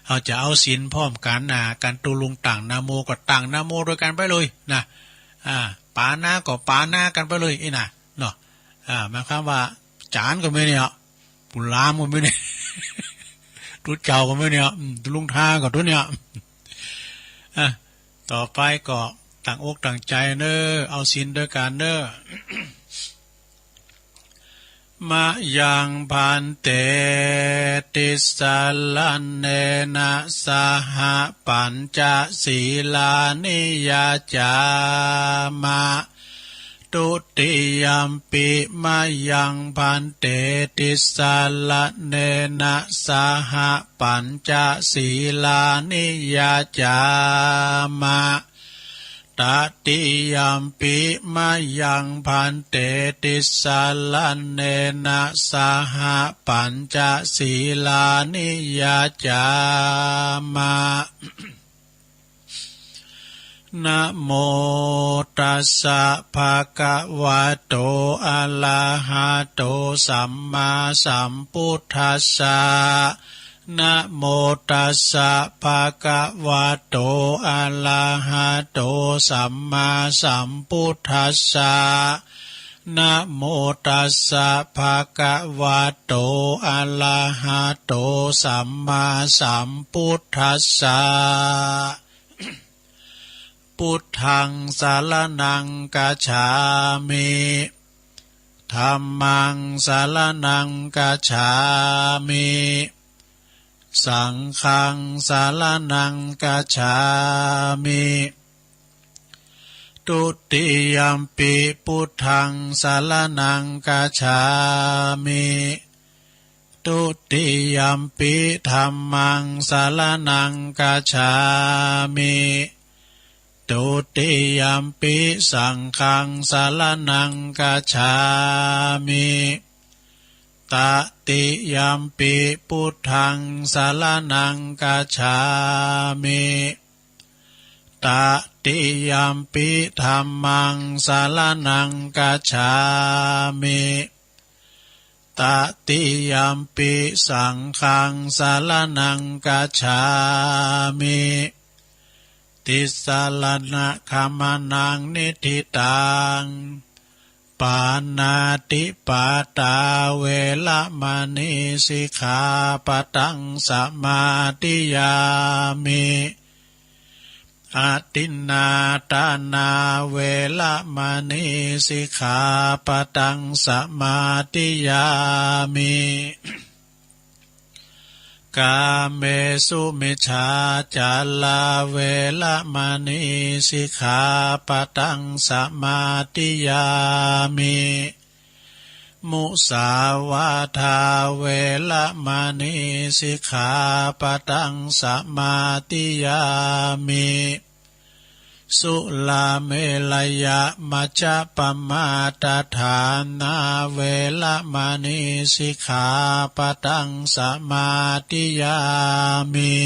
เฮาจะเอาศีลพร้อมกันนะ กันตุลุงตั้งนะโมก็ตั้งนะโมด้วยกันไปเลยนะ อ่า ปานะก็ปานะกันไปเลย อี้นะ เนาะ อ่า หมายความว่า จานก็มีเนี่ย ผู้หลามก็มีเนี่ย ตุ๊เจ้าก็มีเนี่ย อืม ลุงทาก็ตุ๊เนี่ย อ่ะ ต่อไปก็ตั้งอกตั้งใจเนอะ เอาศีลด้วยกันเนอะ มะยังภันเต ติสสะระเณนะ สะหะ ปัญจะ สีลานิ ยาจามะ ทุติยัมปิ มะยังภันเต ติสสะระเณนะ สะหะ ปัญจะ สีลานิ ยาจามะ ตติยัมปิ มะยังภันเต ติสสะระเณนะ สะหะ ปัญจะ สีลานิ ยาจามะ นะโมตัสสะ ภะคะวะโต อะระหะโต สัมมาสัมพุทธัสสะ นะโมตัสสะ ภะคะวะโต อะระหะโต สัมมาสัมพุทธัสสะ นะโมตัสสะ ภะคะวะโต อะระหะโต สัมมาสัมพุทธัสสะ พุทธัง สะระณัง กัจฉามิ ธัมมัง สะระณัง กัจฉามิ สังฆัง สะระณัง กัจฉามิ ทุติยัมปิ พุทธัง สะระณัง กัจฉามิ ทุติยัมปิ ธัมมัง สะระณัง กัจฉามิ ทุติยัมปิ สังฆัง สะระณัง กัจฉามิ Tatiyampi buddhaṃ saraṇaṃ gacchāmi. Tatiyampi dhammaṃ saraṇaṃ gacchāmi. Tatiyampi saṅghaṃ saraṇaṃ gacchāmi. Tisaraṇagamanaṃ niṭṭhitaṃ. Pāṇātipātā veramaṇī sikkhāpadaṃ samādiyāmi. Adinnādānā veramaṇī sikkhāpadaṃ samādiyāmi. Kāmesumicchācārā veramaṇī sikkhāpadaṃ samādiyāmi. Musāvādā veramaṇī sikkhāpadaṃ samādiyāmi. Surāmerayamajjapamādaṭṭhānā veramaṇī sikkhāpadaṃ samādiyāmi.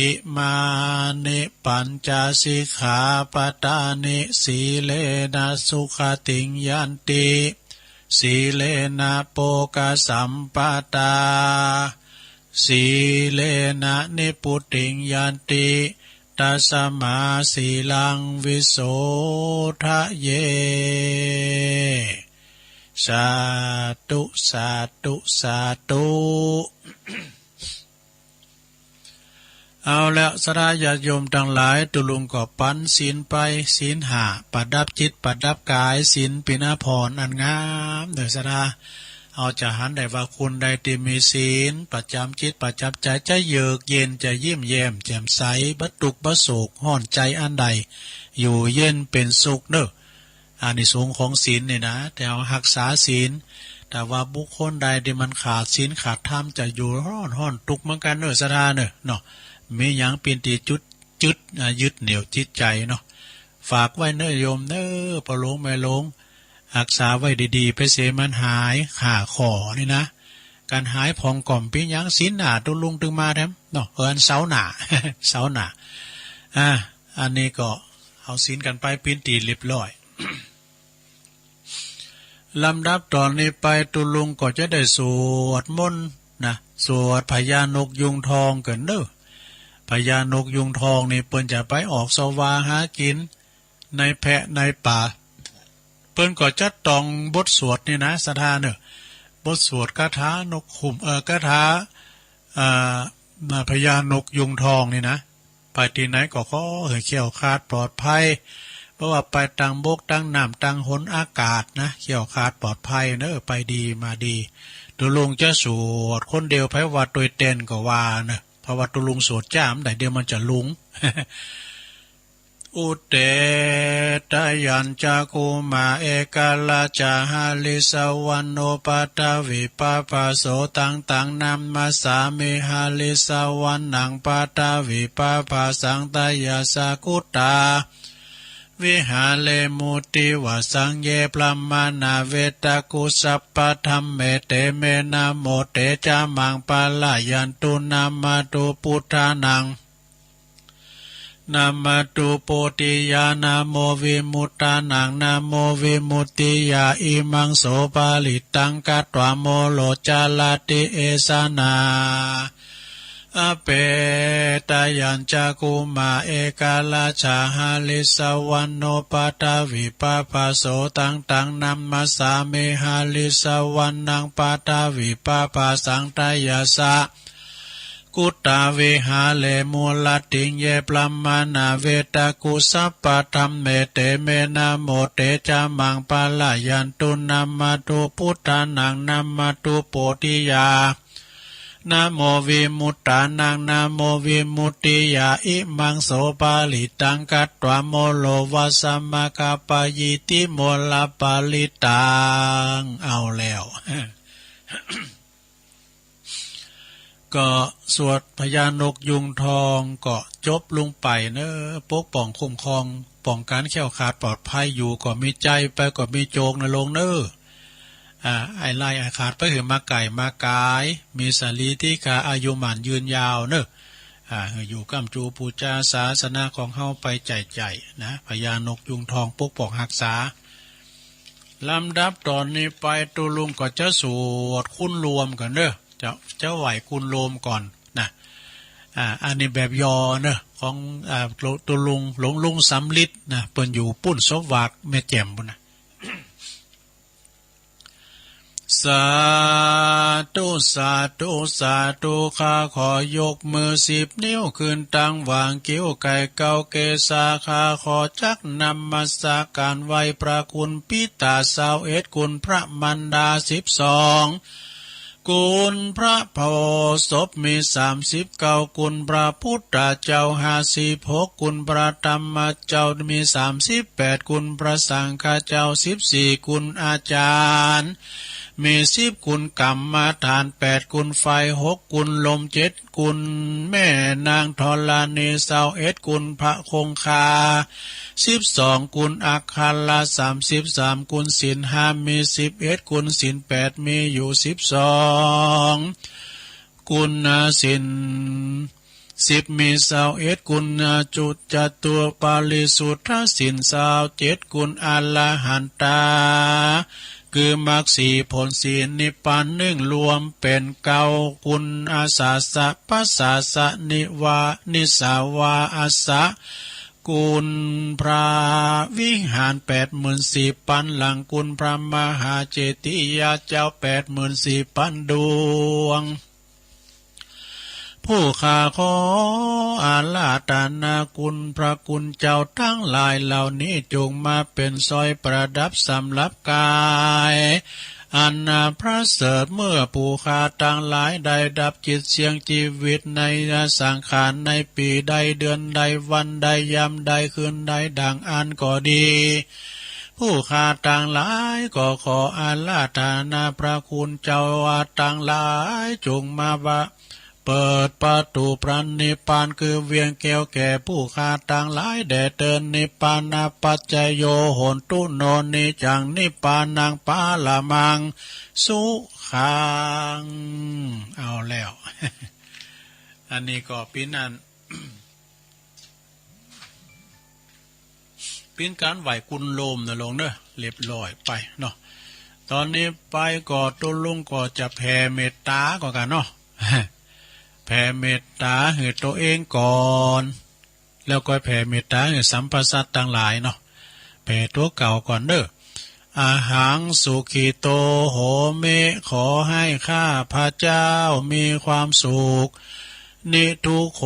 Imāni pañca sikkhāpadāni. Sīlena sugatiṃ yanti, sīlena bhogasampadā, sīlena nibbutiṃ yanti, tasmā sīlaṃ visodhaye. Sādhu, sādhu, sādhu. เอาแล้ว ศรัทธาญาติโยมทั้งหลาย ตุ๊ลุงก็ปันศีลไป ศีลห้า ประดับจิตประดับกาย ศีลเป๋นอาภรณ์อันงามเด้อ ศรัทธา เอาจะหันได้ว่าคนใดที่มีศีลประจำจิตประจำใจ จะเยือกเย็น จะยิ้มแย้มแจ่มใส บ่ตุ๊กข์บ่โศก ฮ้อนใจอันใด อยู่เย็นเป็นสุขเนอะ อานิสงส์ของศีลนี่นะ แต่เฮาฮักษาศีล แต่ว่าบุคคลใดที่มันขาดศีลขาดธรรม จะอยู่ฮ้อนฮ้อนตุ๊กข์เหมือนกันเนอะ ศรัทธาเนอะ เนาะ มีหยังเป๋นตี้จุด จึด อ่า ยึดเหนี่ยวจิตใจเนาะ ฝากไว้เนอะโยมเนอะ ป้อหลวงแม่หลวง ฮักษาไว้ดีๆ ไปเสียมันหายห้าข้อนี่นะ การหายผ่องก็บ่เป๋นหยัง ศีลหน้าตุ๊ลุงตึงมาแถมเนาะ เออ อันเสาร์หน้า เสาร์หน้า อ่า อันนี้ก็เอาศีลกันไปเป๋นตี้เรียบร้อย ลำดับต่อนี้ไปตุ๊ลุงก็จะได้สวดมนต์นะ สวดพญานกยูงทองกันเนอะ พญานกยูงทองนี่เปิ้นจะไปออกสวาหากินในแพะในป่า เปิ้นก็จะต้องบทสวดนี่นะ ศรัทธาเนอะ บทสวดคาถานกขุม เอ่อ คาถา อ่า พญานกยูงทองนี่นะ ไปตี้ไหนก็ขอหื้อแคล้วคลาดปลอดภัย บ่ว่าไปตางบกตางน้ำตางหนอากาศนะ แคล้วคลาดปลอดภัยเนอะ ไปดีมาดี ตุ๊ลุงจะสวดคนเดียว ใผว่าตวยแตนก็ว่าเนอะ เพราะว่าตุ๊ลุงสวดจ้าบ่ได้ เดี๋ยวมันจะหลง Udetayañcakkhumā ekarājā harissavaṇṇo paṭhavippabhāso taṃ taṃ namassāmi harissavaṇṇaṃ paṭhavippabhāsaṃ tayajja guttavihāre mutti vāsaṃ ye brāhmaṇā vedagu sabbadhamme te me namo te ca maṃ pālayantu namatthu buddhānaṃ namatthu bodhiyā namo vimuttānaṃ namo vimuttiyā imaṃ so parittaṃ katvā moro carati esanā. Apetayañcakkhumā ekarājā harissavaṇṇo paṭhavippabhāso taṃ taṃ namassāmi harissavaṇṇaṃ paṭhavippabhāsaṃ tayajja guttavihāre mūlattiṃ ye brāhmaṇā vedagu sabbadhamme te me namo te ca maṃ pālayantu namatthu buddhānaṃ namatthu bodhiyā namo vimuttānaṃ namo vimuttiyā imaṃ so parittaṃ katvā moro vāsamakappayīti moraparittaṃ. เอาแล้ว ก็สวดพญานกยูงทองก็จบลงไปเนอะ ปกป้องคุ้มครอง ป้องกันแคล้วคลาดปลอดภัย อยู่ก็มีชัย ไปก็มีโชคนะลุงเนอะ อ่า ไอ้ไล่ไอ้ขาดไปหื้อมาไก่มาก๋าย มีสรีที่ขาอายุหมั้นยืนยาวเนอะ อ่า หื้ออยู่ก้ำจูปู๋จาศาสนาของเฮาไปใจ๋ๆ นะ พญานกยุงทองปกป้องฮักษา ลำดับต๋อนนี้ไปตุ๊ลุงก็จะสวดคุณโลมก่อนเนอะ จะ จะไหว้คุณโลมก่อนนะ อ่า อันนี้แบบย่อเนอะ ของ อ่า ตุ๊ลุง หลวงลุงสำริดนะ เปิ้นอยู่ปุ้นศพหวากแม่แจ่มปุ้นนะ สาธุ สาธุ สาธุ ข้าขอยกมือสิบนิ้วขึ้นตังหว่างคิ้วไก่เกาเกศา ข้าขอจักนมัสการไหว้พระคุณปิตาซาวเอ็ด คุณพระมารดาสิบสอง คุณพระโพธิ์ศพมีสามสิบเก้า คุณพระพุทธเจ้าห้าสิบหก คุณพระธรรมเจ้ามีสามสิบแปด คุณพระสังฆเจ้าสิบสี่ คุณอาจารย์มีสิบ คุณกรรมฐานแปด คุณไฟหก คุณลมเจ็ด คุณแม่นางธรณีซาวเอ็ด คุณพระคงคาสิบสอง คุณอัคคาราสามสิบสาม คุณศีลห้ามีสิบเอ็ด คุณศีลแปดมีอยู่สิบสอง คุณศีลสิบมีซาวเอ็ด คุณจุจตุปาริสุทธศีลซาวเจ็ด คุณอรหันตา คือมรรคสี่ผลสี่นิพพานหนึ่ง รวมเป๋นเก้า คุณอาสาสะ พระสาสะ นิวา นิสาวาอาสะ คุณพระวิหารแปดหมื่นสี่ปันหลัง คุณพระมหาเจติยาเจ้าแปดหมื่นสี่ปันดวง ผู้ข้าขออาราธนาคุณพระคุณเจ้าทั้งหลายเหล่านี้ จงมาเป๋นสร้อยประดับสำหรับก๋าย อันประเสริฐ เมื่อผู้ข้าตังหลายได้ดับจิตเสี่ยงชีวิตในสังขาร ในปี๋ใดเดือนใดวันใดยามใดคืนใดดังอั้นก็ดี ผู้ข้าตังหลายก็ขออาราธนาพระคุณเจ้าตังหลาย จงมาว่า เปิดประตู๋พระนิพพานคือเวียงแก้วแก่ผู้ข้าตังหลายแด่เตอญ นิพพานะปัจจโย โหนตุ โน นิจจัง นิพพานัง ปะระมัง สุขัง เอาแล้ว อันนี้ก็เป๋นอัน เป๋นก๋านไหว้คุณโลมเนาะลุงเนาะ เรียบร้อยไปเนาะ ต๋อนนี้ไปก็ตุ๊ลุงก็จะแผ่เมตต๋าก่อนกั๋นเนาะ แผ่เมตต๋าหื้อตั๋วเองก่อน แล้วก็แผ่เมตต๋าหื้อสรรพสัตว์ตังหลายเนาะ แผ่ตั๋วเก่าก่อนเนาะ อะหัง สุขิโต โหมิ ขอให้ข้าพเจ้ามีความสุข นิทุกโข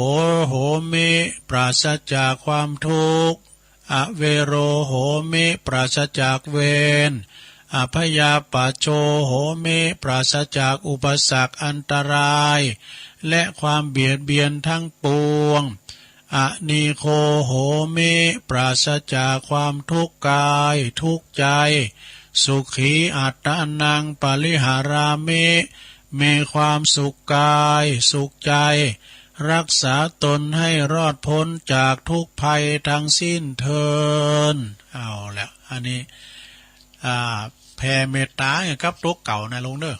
โหมิ ปราศจากความทุกข์ อเวโร โหมิ ปราศจากเวร อพยาปัชโช โหมิ ปราศจากอุปสรรคอันตราย และความเบียดเบียนทั้งปวง อนีโค โหมิ ปราศจากความทุกข์กาย ทุกข์ใจ สุขี อัตตานัง ปริหารามิ มีความสุขกาย สุขใจ รักษาตนให้รอดพ้นจากทุกข์ภัยทั้งสิ้นเทิน เอาแล้ว อันนี้ อ่า แผ่เมตต๋ากับตั๋วเก่านะลุงเนาะ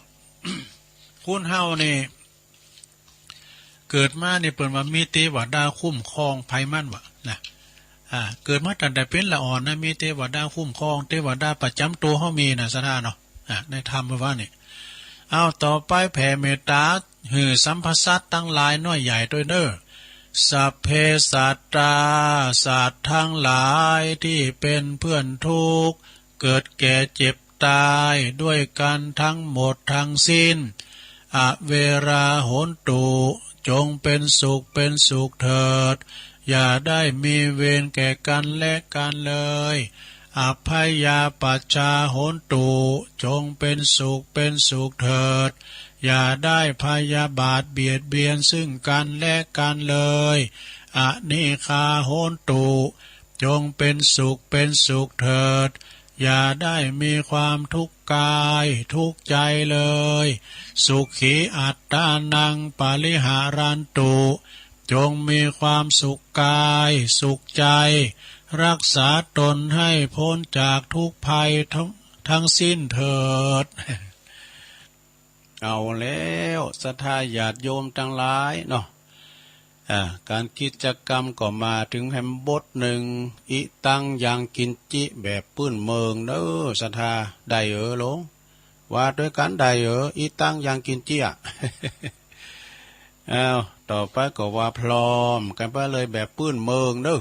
คนเฮานี่ เกิดมานี่เปิ้นว่ามีเตวดาคุ้มครองไผมันวะนะ อ่า เกิดมาตั้งแต่เป๋นละอ่อนนะ มีเตวดาคุ้มครอง เตวดาประจ๋ำตั๋วเฮามีนะ ศรัทธาเนาะ อ่า ในธรรมเปิ้นว่านี่ เอา ต่อไปแผ่เมตต๋าหื้อสรรพสัตว์ตังหลายน้อยใหญ่ตวยเนาะ สัพเพสัตตา สัตว์ทั้งหลายที่เป็นเพื่อนทุกข์ เกิดแก่เจ็บตายด้วยกันทั้งหมดทั้งสิ้น อเวรา โหนตุ จงเป็นสุขเป็นสุขเถิด อย่าได้มีเวรแก่กันและกันเลย อพยาปัชชา โหนตุ จงเป็นสุขเป็นสุขเถิด อย่าได้พยาบาทเบียดเบียนซึ่งกันและกันเลย อนีฆา โหนตุ จงเป็นสุขเป็นสุขเถิด อย่าได้มีความทุกข์กายทุกข์ใจเลย สุขีอัตตานัง ปริหารันตุ จงมีความสุขกายสุขใจ รักษาตนให้พ้นจากทุกข์ภัยทั้ง ทั้งสิ้นเถิด เอาแล้ว ศรัทธาญาติโยมทั้งหลายเนาะ อ่า การกิจกรรมก็มาถึงแหมบทหนึ่ง อิตัง ยังกิญจิ แบบปื้นเมืองเด้อ ศรัทธา ได้เออหลวง ว่าด้วยกัน ได้เออ อิตัง ยังกิญจิ อะ อ้าว ต่อไปก็ว่าพร้อมกันไปเลยแบบปื้นเมืองเด้อ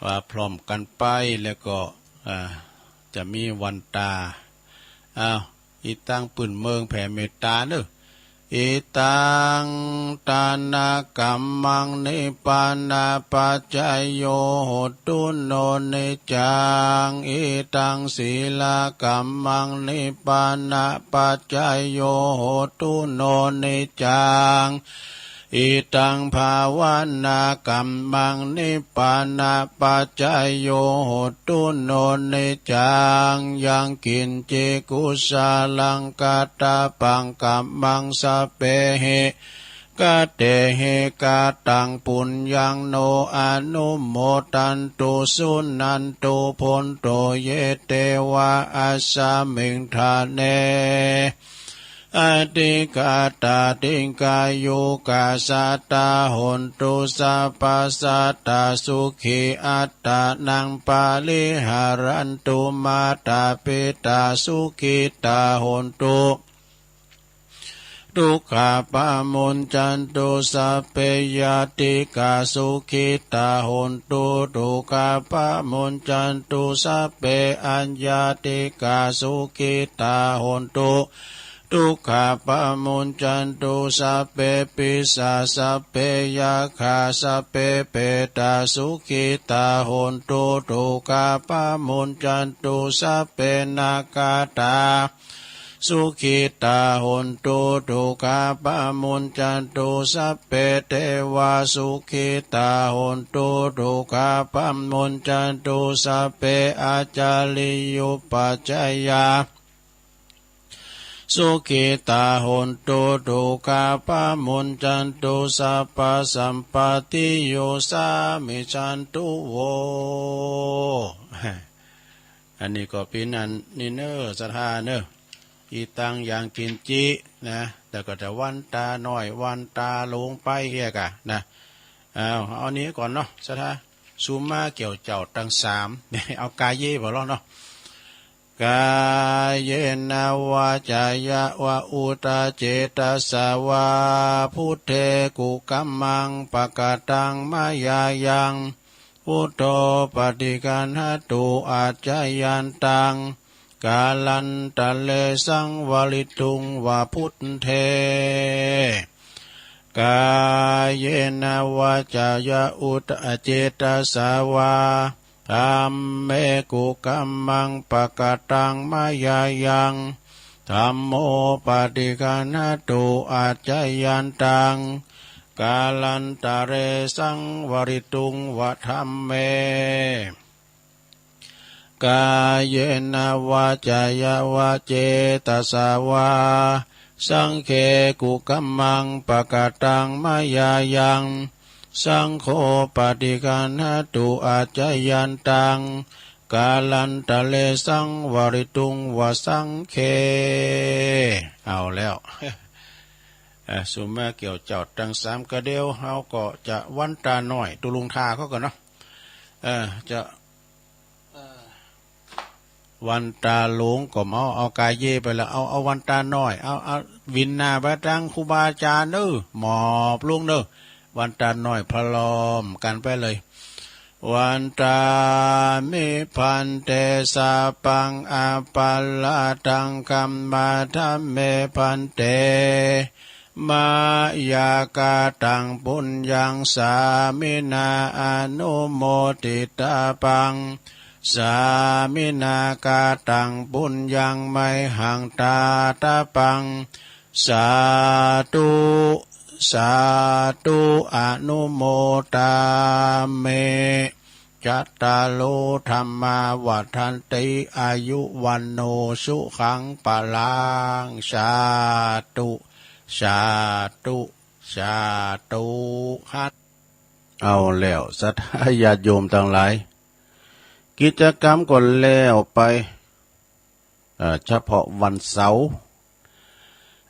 ว่าพร้อมกันไป แล้วก็ อ่า จะมีวันตา อ้าว อิตัง ปื้นเมืองแผ่เมตตาเนอะ อิตัง ทานะกัมมัง นิพพานะปัจจโย โหตุ โน นิจจัง อิตัง สีลกัมมัง นิพพานะปัจจโย โหตุ โน นิจจัง อิตัง ภาวนากัมมัง นิพพานะปัจจโย โหตุ โน นิจจัง ยังกิญจิ กุศลัง กัตถปัง กัมมัง สัพเพหิ กัตเตหิ กัตตัง ปุญญัง โน อนุโมทันตุ สุนันตุ ภุนตุ เย เตวะ อัสสมิง ฐาเน อธิกาตา ติกายุกา สัตตา โหนตุ สัพพะสัตตา สุขี อัตตานัง ปะริหารันตุ มาตา ปิตา สุขิตา โหนตุ ทุกขาปะมุญจันตุ สัพเพ ญาติกา สุขิตา โหนตุ ทุกขาปะมุญจันตุ สัพเพ อัญญาติกา สุขิตา โหนตุ ทุกขาปะมุญจันตุ สัพเพ ปิสา สัพเพ ยักขา สัพเพ เปตา สุขิตา โหนตุ ทุกขาปะมุญจันตุ สัพเพ นาคาตา สุขิตา โหนตุ ทุกขาปะมุญจันตุ สัพเพ เทวา สุขิตา โหนตุ ทุกขาปะมุญจันตุ สัพเพ อาจาริยุปัจจยา สุขิตา โหนตุ ทุกขาปะมุญจันตุ สัพพะสัมปตติโย สามิจันตุ โว อันนี้ก็เป๋นอันนี้เน่อ ศรัทธาเน่อ อิตัง ยังกิญจิ นะ แล้วก็จะวันตาน้อย วันตาหลวงไปเอียกอะนะ เอา เอานี้ก่อนเนาะ ศรัทธา สุมาเกี่ยวเจ้าตังสาม เอากาเยบ่ลอเนาะ กาเยนะ วาจายะวะ อุตตะเจตสะวา พุทเท กุกัมมัง ปะกะตัง มะยายัง พุทโธ ปะฏิคันหะตุ อัจจายันตัง กาลันตะเร สังวะริตุง วะ พุทเท กาเยนะ วาจายะ อุตตะเจตสะวา ธัมเม กุกัมมัง ปะกะตัง มะยายัง ธัมโม ปะฏิคันหะตุ อัจจายันตัง กาลันตะเร สังวะริตุง วะ ธัมเม กาเยนะ วาจายะวะ เจตสะวา สังเค กุกัมมัง ปะกะตัง มะยายัง สังโฆ ปะฏิคันหะตุ อัจจายันตัง กาลันตะเร สังวะริตุง วะ สังเค เอาแล้ว เอ่อ สุมาเกี่ยวเจ้าตังสามกะเดียว เฮาก็จะวันตาน้อย ตุลุงทาเขาก่อนเนาะ เอ่อ จะ วันตาหลวงก็เอา เอากาเยไปแล้ว เอา เอาวันตาน้อย เอา เอาวินนาไปตังครูบาอาจารย์เน้อ หมอบลงเน้อ วันตาน้อยพร้อมกันไปเลย วันตามิ ภันเต สัพพัง อัปปะราธัง ขัมมา ธัมเม ภันเต มะยา กาตัง ปุญญัง สามินา อนุโมทิตาปัง สามินา กาตัง ปุญญัง ไมหัง ทาตาปัง สาธุ สาธุ อนุโมทามิ จัตตาโร ธัมมา วัฑฒันติ อายุ วัณโณ สุขัง พลัง สาธุ สาธุ สาธุ หัด เอาแล้ว ศรัทธาญาติโยมทั้งหลาย กิจกรรมก็แล้วไป เอ่อ เฉพาะวันเสาร์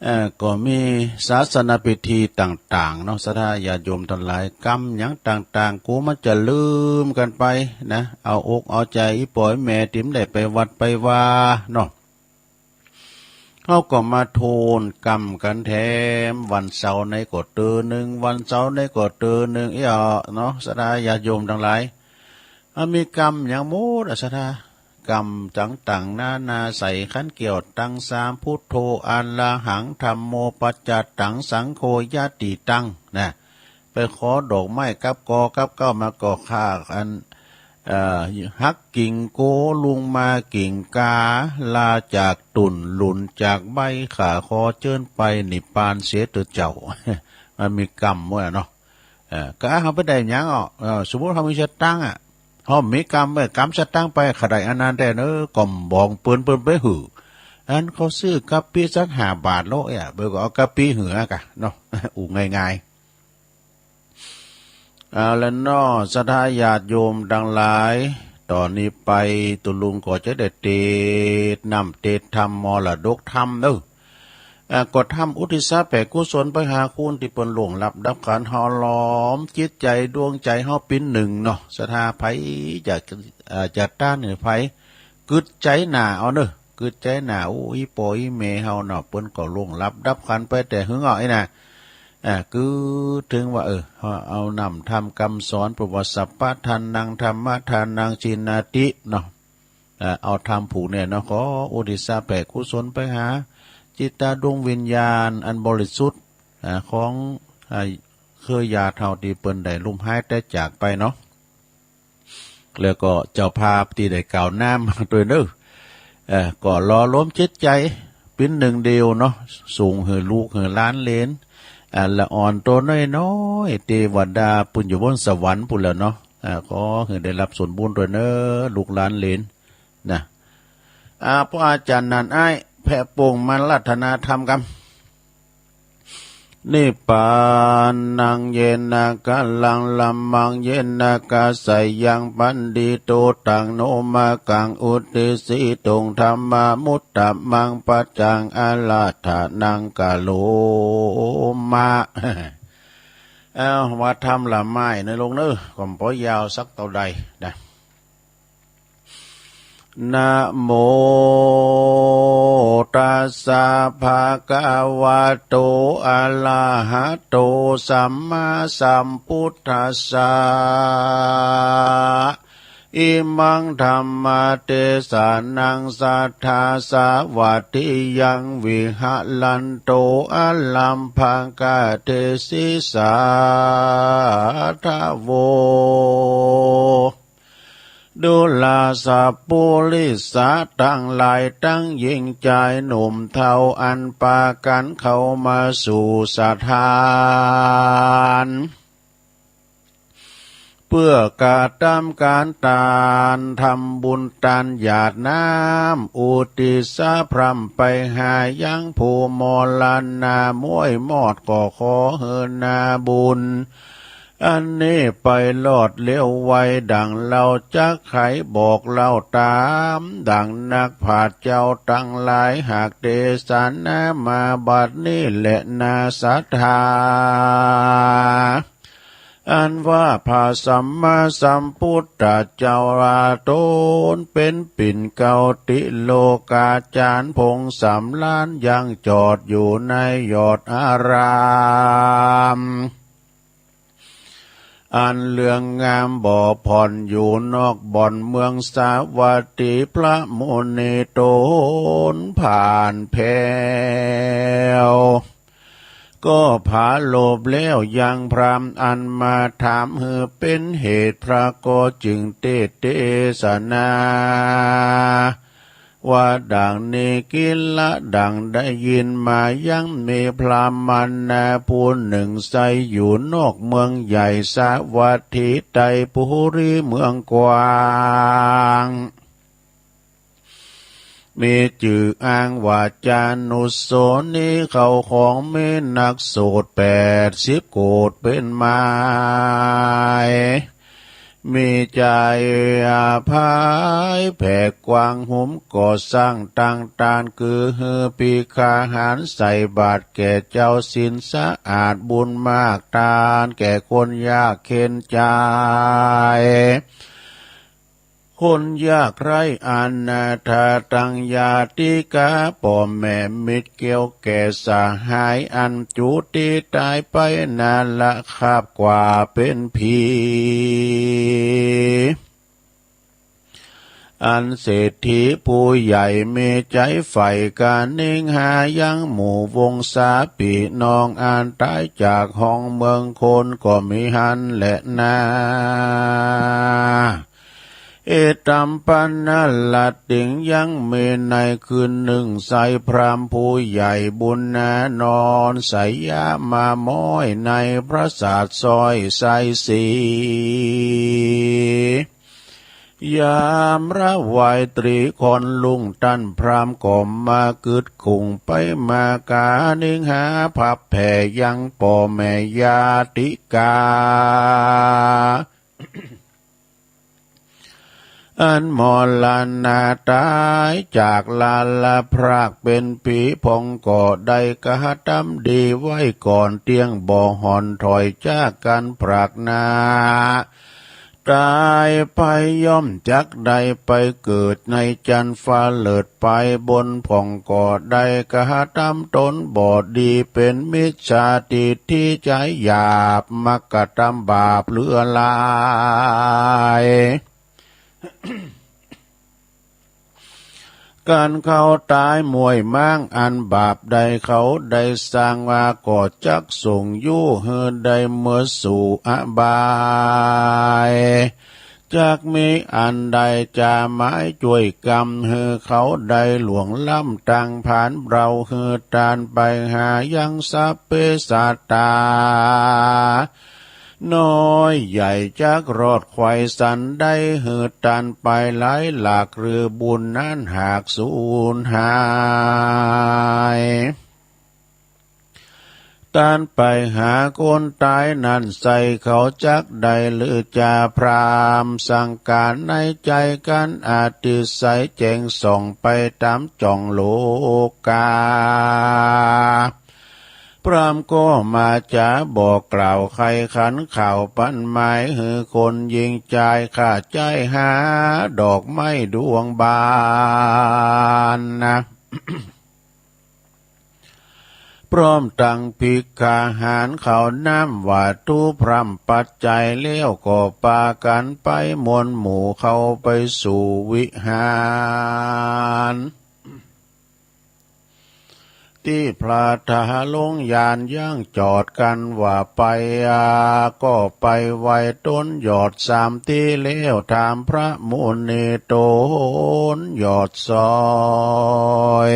เอ่อ ก็มีศาสนพิธีต่างๆ เนาะ ศรัทธาญาติโยมทั้งหลาย กรรมหยังต่างๆ กูมันจะลืมกันไปนะ เอาอกเอาใจอีป่อยแม่ติมได้ไปวัดไปวาเนาะ เขาก็มาโทนกรรมกันแถม วันเสาร์ในก็เตอหนึ่ง วันเสาร์ในก็เตอหนึ่ง เอ้ยเนาะ ศรัทธาญาติโยมทั้งหลาย มันมีกรรมอย่างหมดอะศรัทธา กรรมต่างๆ นานาใส่ขันเกี่ยวตังสาม พุทโธ อะระหัง ธัมโม ปัจจตัง สังโฆ ยะติตัง นะ ไปขอดอกไม้กับกอกับเก้ามาก่อข้าอัน เอ่อ หักกิ่งโกลุงมากิ่งกา ลาจากตุ่นหลุนจากใบ ข้าขอเจิญไปนิพพานเสียเถิดเจ้า มันมีกรรมไว้เนาะ เอ่อ ก็เขาไปได้หยังอ่ะ เอ่อ สมมุติเขามีสตังค์อ่ะ เขามีกรรมไว้ กรรมสตังค์ไป เขาได้อันนั้นแท้เนอะ ก็บอกเปิ้น เปิ้นไปหื้อ อันเขาซื้อกะปิสักห้าบาทโลเอ้ย เปิ้นก็เอากะปิหื้อกะเนาะ อู้ง่ายๆ เอาละเนาะ ศรัทธาญาติโยมทั้งหลาย ตอนนี้ไปตุลุงก็จะได้เตดน้ำเตดธรรมมรดกธรรมเนอะ อ่า ก็ทำอุทิศแผ่กุศลไปหาคนที่เปิ้นล่วงลับดับขันธ์ หล่อหลอมจิตใจดวงใจเฮาปิ้นหนึ่งเนาะ ศรัทธาไผจะ อ่า จะต้านหื้อไผ กึดใจหนาเอาเนอะ กึดใจหนา โอ้ อีป่ออีแม่เฮาเนาะ เปิ้นก็ล่วงลับดับขันธ์ไปแต่หึงเอาไอ้น่ะ อ่า กึดถึงว่า เออ เอานำธรรมคำสอน เปิ้นว่า สัพพะทานัง ธัมมะทานัง ทิฏฐิเนาะ อ่า เอาธรรมผูกเนี่ยเนาะ ขออุทิศแผ่กุศลไปหา จิตดวงวิญญาณอันบริสุทธิ์ อ่า ของ อ่า เครือญาติเฮาที่เปิ้นได้ลุ่มหายตายจากไปเนาะ แล้วก็เจ้าภาพที่ได้กล่าวน้ำมาด้วยเนอะ เอ่อ ก็หล่อหลอมจิตใจปิ้นหนึ่งเดียวเนาะ ส่งหื้อลูกหื้อหลานเหลน อ่า ละอ่อนตัวน้อยๆ เตวดาปุ้นอยู่บนสวรรค์ปุ้นแล้วเนาะ อ่า ขอหื้อได้รับส่วนบุญด้วยเนอะ ลูกหลานเหลนนะ อ่า พระอาจารย์นันอ้าย แผ่ปวงมารัตนาธรรมกำ นิพพานัง เยนะ กะลัง ละมัง เยนะ กะสะยัง ปัณฑิโต ตัง โน มะกัง อุตติสสิ ตุง ธัมมา มุตตะมัง ปัจจัง อะระทะนัง กะโรมะ เอา ว่าธรรมละไม้ในลงเนอะ ก็บ่ยาวสักเต้าใดนะ นะโมตัสสะ ภะคะวะโต อะระหะโต สัมมาสัมพุทธัสสะ อิมัง ธัมมะเตสะนัง สัทธา สาวัตถิยัง วิหะรันโต อะรัมภะกะเตสิสาทะโว ดูราสัพปุริสะตังหลายตังหญิงจายหนุ่มเฒ่าอันปากั๋นเข้ามาสู่สถาน เปื้อกระตำก๋านตาน ทำบุญตานหยาดน้ำ อุทิศพร่ำไปหายังผู้มรณาม้วยมอด ก็ขอหื้อนาบุญ อันนี้ไปรอดเร็วไว ดังเฮาจักไขบอกเล่าต๋าม ดังนักปราชญ์เจ้าตังหลายหากเตสนามาบัดนี้แลนาศรัทธา อันว่าพระสัมมาสัมพุทธเจ้าว่าต๋นเป๋นปิ่นเกล้าติโลกาจารย์ผงสำราญยังจอดอยู่ในยอดอาราม อันเรื่องงามบ่ผ่อนอยู่นอกบ่อนเมืองสาวัตถี พระมุนีต๋นผ่านแผว ก็ผาโลบแล้วยังพราหมณ์อันมาถามหื้อเป๋นเหตุ พระก็จึงเตสนา ว่าดังนี้ กิลละ ดังได้ยินมายังมีพราหมณะผู้หนึ่งใสอยู่นอกเมืองใหญ่สาวัตถี ไตรปุรีเมืองกว้าง มีจื่ออ้างว่าจานุสรณี เขาของมีนักโสดแปดสิบโกฏเป๋นไม้ มีใจ๋อภัยแผ่กว้าง หุมก่อสร้างตังตาน คือหื้อภิกขาหารใส่บาตรแก่เจ้าศีลสะอาด บุญมากตานแก่คนยากเข็ญใจ๋ คนยากไร้อนาถา ตังญาติกา ป้อแม่มิตรเกี่ยวแก่สหาย อันจุติต๋ายไปนาระ คาบกว่าเป๋นผี อันเศรษฐีผู้ใหญ่มีใจ๋ใฝ่กานิงหา ยังหมู่วงศาปี้น้อง อันต๋ายจากห้องเมืองคนก็มีหั้นแลนา เอตัมปะนะละติง ยังมีในคืนนึ่ง ไซร้พราหมณ์ผู้ใหญ่บุญนานอนสยามาม้อย ในปราสาทซ้อยไซสี ยามระวายต๋รีค่อนรุ่ง ต้านพราหมณ์ก็มากึ๊ดกุ้ง ไปมากานิงหา ผับแผ่ยังป้อแม่ญาติกา อันมรณะต๋ายจากลาละพรากเป๋นผี พ่องก็ได้กระตำดีไว้ก่อน เตี้ยงบ่ห่อนถอยจากกั๋นพรากนา ต๋ายไปย่อมจักได้ไปเกิดในจันทร์ฟ้าเลิศไปบน พ่องก็ได้กระตำต๋นบ่ดี เป๋นมิจฉาทิฏฐิใจ๋หยาบ มักกระตำบาปเหลือหลาย กั๋นเขาต๋ายมวยม้าง อันบาปใดเขาได้สร้างว่า ก็จักส่งอยู่หื้อได้เมิดสู่อบาย จักมีอันใดจะหมายจ้วยกำ หื้อเขาได้หลวงล้ำตังผานเบา หื้อต้านไปหายังสัพเพสัตตา น้อยใหญ่จักรอดไขว่สันได้ หื้อต้านไปหลายหลาก หรือบุญนั้นหากสูญหาย ต้านไปหาคนต๋ายนั้นใส่ เขาจักได้หรือจะพราหมณ์สังก๋านในใจ๋กั๋น อติไสยแจ้งส่องไปต๋ามจ่องโลกา พราหมณ์ก็มาจ๋าบอกกล่าวไขขันข่าวปันหมาย หื้อคนยิงจายข้าใจ๋หาดอกไม้ดวงบาน พร้อมตังภิกขาหารข้าวน้ำวัตถุพร่ำปัจจัยแล้ว ก็ปากั๋นไปมวลหมู่เข้าไปสู่วิหาร ตี้พระทหารลงยานยังจอดกั๋นว่าไป อา ก็ไปไหว้ต๋นยอดสามตี้แล้ว ถามพระมุนีต๋นยอดซอย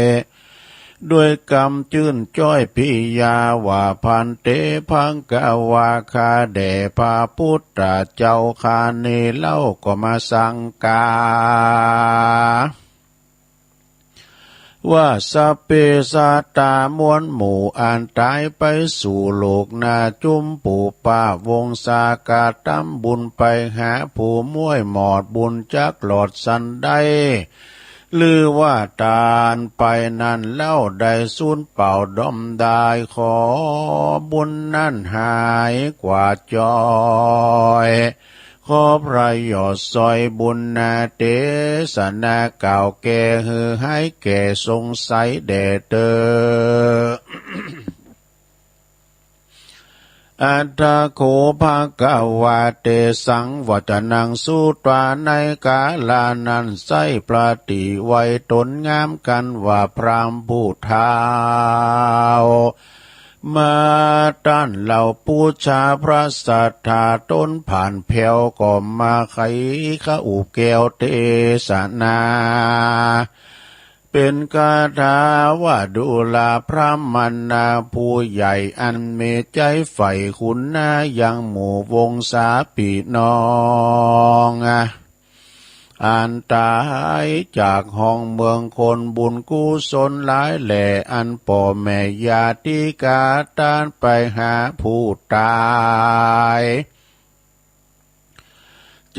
ด้วยกำจื้นจ้อยปิยาว่า ภันเต ภะคะวา ข้าแด่พระพุทธเจ้า ข้านี้เล่าก็มาสังก๋า ว่าสัพเพสัตตามวลหมู่อันต๋ายไปสู่โลกหน้า จุมปูปะวงศากระตำบุญไปหาผู้มวยหมอดบุญจักหลอดสันได้ หรือว่าต้านไปนั้นเล่าได้สูญเปล่าดอมดาย ขอบุญนั้นหายกวาดจ้อย ขอพระยอดซอยบุญนาเตสนากล่าวแก้หื้อหายแก้สงสัยแด่เตอ อัตถะโข ภะคะวา เตสัง วัจจนัง สุตวา ในกาละนั้นไส้ ปฏิไว้ต๋นงามกั๋นว่า พราหมณ์ผู้เฒ่า มาต้านเล่าปู๋จาพระสัตถาต๋นผ่านแผ้ว ก็มาไขข้าอุบแก้วเตสนา เป๋นคาถาว่า ดูราพราหมณะผู้ใหญ่ อันมีใจ๋ใฝ่คุณนายังหมู่วงศาปี้น้อง อันต๋ายจากห้องเมืองคนบุญกุศลหลายแหล่ อันป้อแม่ญาติกาต้านไปหาผู้ต๋าย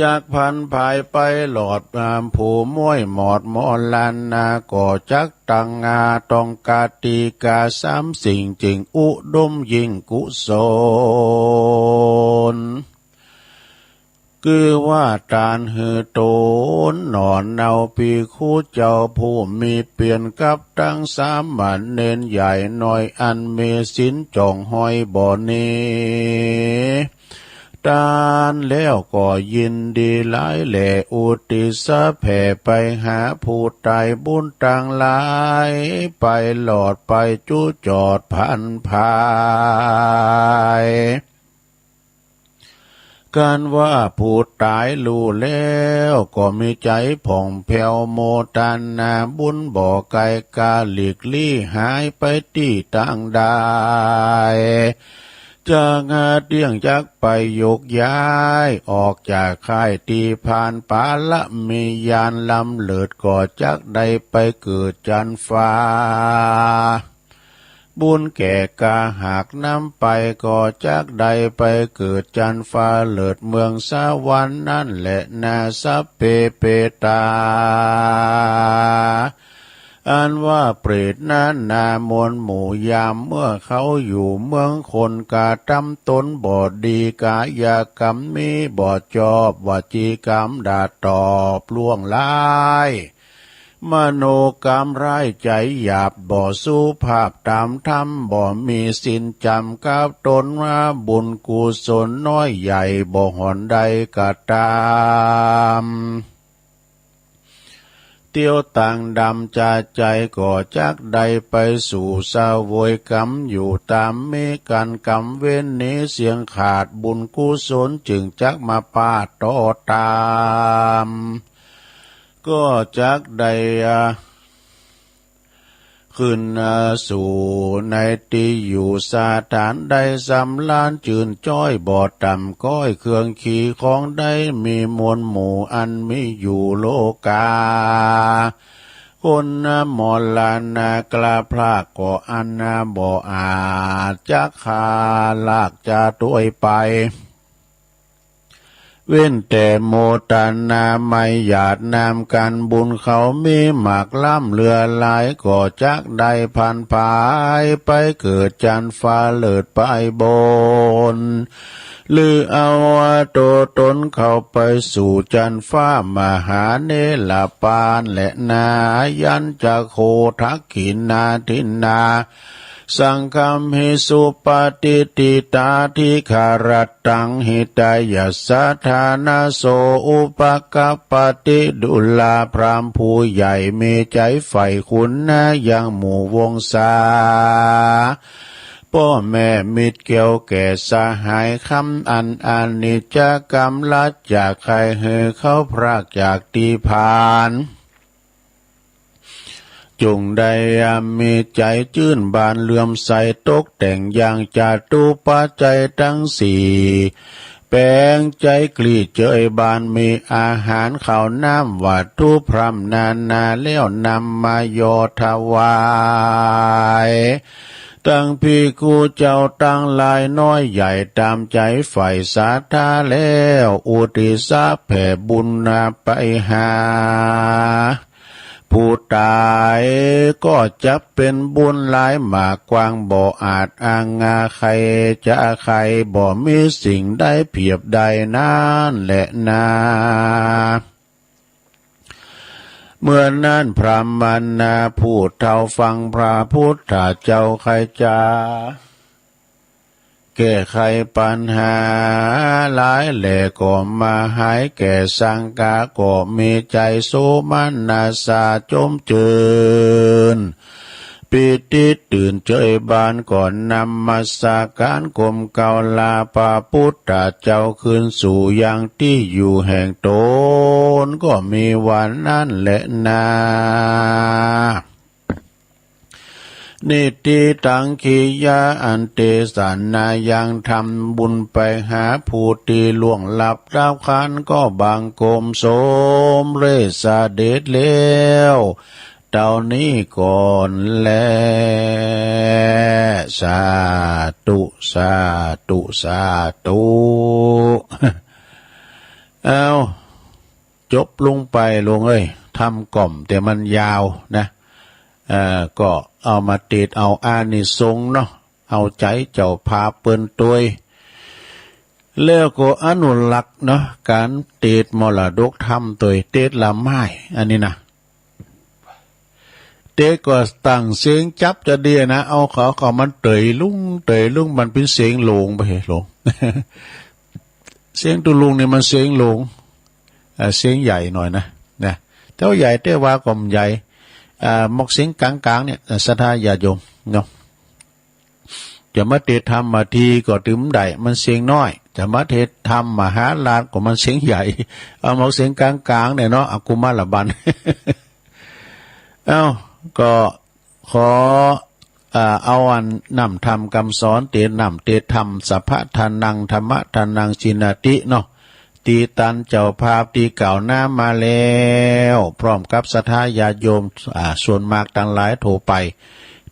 จักผันผายไปหลอด อ่า ผู้ม้วยหมอดมอลันนา ก็จักตังงาต้องกาติกาสามสิ่ง จึงอุดมยิ่งกุศล คือว่าตานหือตนหนอนเอาภิกขุเจ้าผู้มีเปรียญกับตังสามเณรใหญ่น้อยอันมีศีลจ่องห้อยบ่หนี ตานแล้วก็ยินดีหลายแล อุทิศแผ่ไปหาผู้ตายบุญตังหลาย ไปหลอดไปจุจอดผันผาย กันว่าผู้ตายรู้แล้วก็มีใจ๋ผ่องแผ้ว โมทนาบุญบ่ไกล กาหลีกลี้หายไปตี้ตางใด จักเตี้ยงจักไปโยกย้าย ออกจากค่ายตี้ผ่าน ปาละมีญาณล้ำเลิศ ก็จักได้ไปเกิดจันฟ้า บุญแก่กาหากนำไป ก็จักได้ไปเกิดจันฟ้าเลิศเมืองสวรรค์นั่นแหละนา สัพเพเปตา อันว่าเปรตนั้นนามวลหมู่ยามเมื่อเขาอยู่เมืองคน กระทำตนบ่ดี กายกรรมมีบ่จอบ วจีกรรมด่าตอบล่วงร้าย มโนกรรมร้าย ใจ๋หยาบบ่สุภาพ ตามธรรมบ่มีศีลจำ กับตนว่าบุญกุศลน้อยใหญ่ บ่หอนได้กระทำ เตียวต่างดำจาใจ๋ ก็จักได้ไปสู่เสวยกรรมอยู่ตามมีกัน กรรมเว้นหนีเสี้ยงขาด บุญกุศลจึงจักมาปาดต่อตาม ก็จักได้ อ่า ขึ้น อ่า สู่ในตี้อยู่สถานได้สำราญจื่นจ้อย บ่ต่ำก้อยเครื่องขี่ของได้ มีมวลหมู่อันมีอยู่โลกา คนมรณะกล้าพลากก็อันบ่อาจจักขาลากจะตวยไป เว้นแต่โมทนาไม่หยาดนามกัน บุญเขามีมากล้ำเหลือหลาย ก็จักได้ผันผายไปเกิดจันฟ้าเลิศไปบน หรือเอาตัวตนเข้าไปสู่จันฟ้ามหาเนรปานแลนา ยันจะโคทักขิณาทินนา สังคัมหิสุปฏิติตาทิคารตังหิตายัสสะทานาโสอุปกัปปติ ดูราพราหมณ์ผู้ใหญ่มีใจ๋ใฝ่คุณนายังหมู่วงศา พ่อแม่มิตรเกี่ยวแก่สหายคำอันอนิจจกรรมลัดจากใครหือเขาพรากจากตี้ผ่าน จงได้มีใจ๋จื้นบานเหลื่อมใสตกแต่งอย่างจตุปัจจัยทั้งสี่ แป๋งใจ๋กลีเจยบานมีอาหารข้าวน้ำวัตถุพร่ำนานาแล้วนำมาหย่อถวาย ตังภิกขุเจ้าตังหลายน้อยใหญ่ตามใจ๋ใฝ่ศรัทธาแล้ว อุทิศแผ่บุญนาไปหา ผู้ตายก็จะเป็นบุญหลายมากกว้างบ่อาจอ้างอาใครจะใครบ่มีสิ่งใดเปรียบได้นั้นแลนา เมื่อนั้นพราหมณาผู้เฒ่าฟังพระพุทธเจ้าใคร่จะ แก้ไขปัญหาหลายแหล่ก็มาหายแก่สังกา ก็มีใจ๋โสมนัสสะจมจื้น ปิติตื่นเจยบานก็นมัสการก้มเกราบลาพระพุทธเจ้าคืนสู่ยังตี้อยู่แห่งตน ก็มีวันนั้นแลนา นิทธิตัง กิริยาอันเตสะนายังทำบุญไปหาผู้ตี้ล่วงลับดับขันธ์ ก็บังคมสมเร็จเสด็จแล้ว เต้านี้ก่อนแล สาธุ สาธุ สาธุ เอาจบลงไปหลวงเอ้ย ทำก่อมแต่มันยาวนะ เอ่อ ก็เอามาเตดเอาอานิสงส์เนาะ เอาใจเจ้าภาพเปิ้นตวย แล้วก็อนุรักษ์เนาะ การเตดมรดกธรรมตวย เตดละไม้ อันนี้นะ เตดก็ตั้งเสียงจับจะเดียนะ เอาเขาเขามันเตยลุง เตยลุง มันเป็นเสียงหลงไปหลง เสียงตุลุงเนี่ยมันเสียงหลง อ่า เสียงใหญ่หน่อยนะ นะ แต่ว่าใหญ่แต่ว่าก็ไม่ใหญ่ อ่า มอกเสียงกลางๆ เนี่ย อ่า ศรัทธาญาติโยมเนาะ จะมาเตดธรรมมาทีก็ตื่มได้ มันเสียงน้อย จะมาเตดธรรมมหาราชก็มันเสียงใหญ่ เอามอกเสียงกลางๆ เนี่ยเนาะ เอากุมารบัน เอ้า ก็ขอ อ่า เอาอันนำธรรมคำสอน เตดนำเตดธรรม สัพพะทานัง ธัมมะทานัง จีนาติเนาะ ตีตันเจ้าภาพที่กล่าวน้ำมาแล้ว พร้อมกับศรัทธาญาติโยม อ่า ส่วนมากทั้งหลายทั่วไป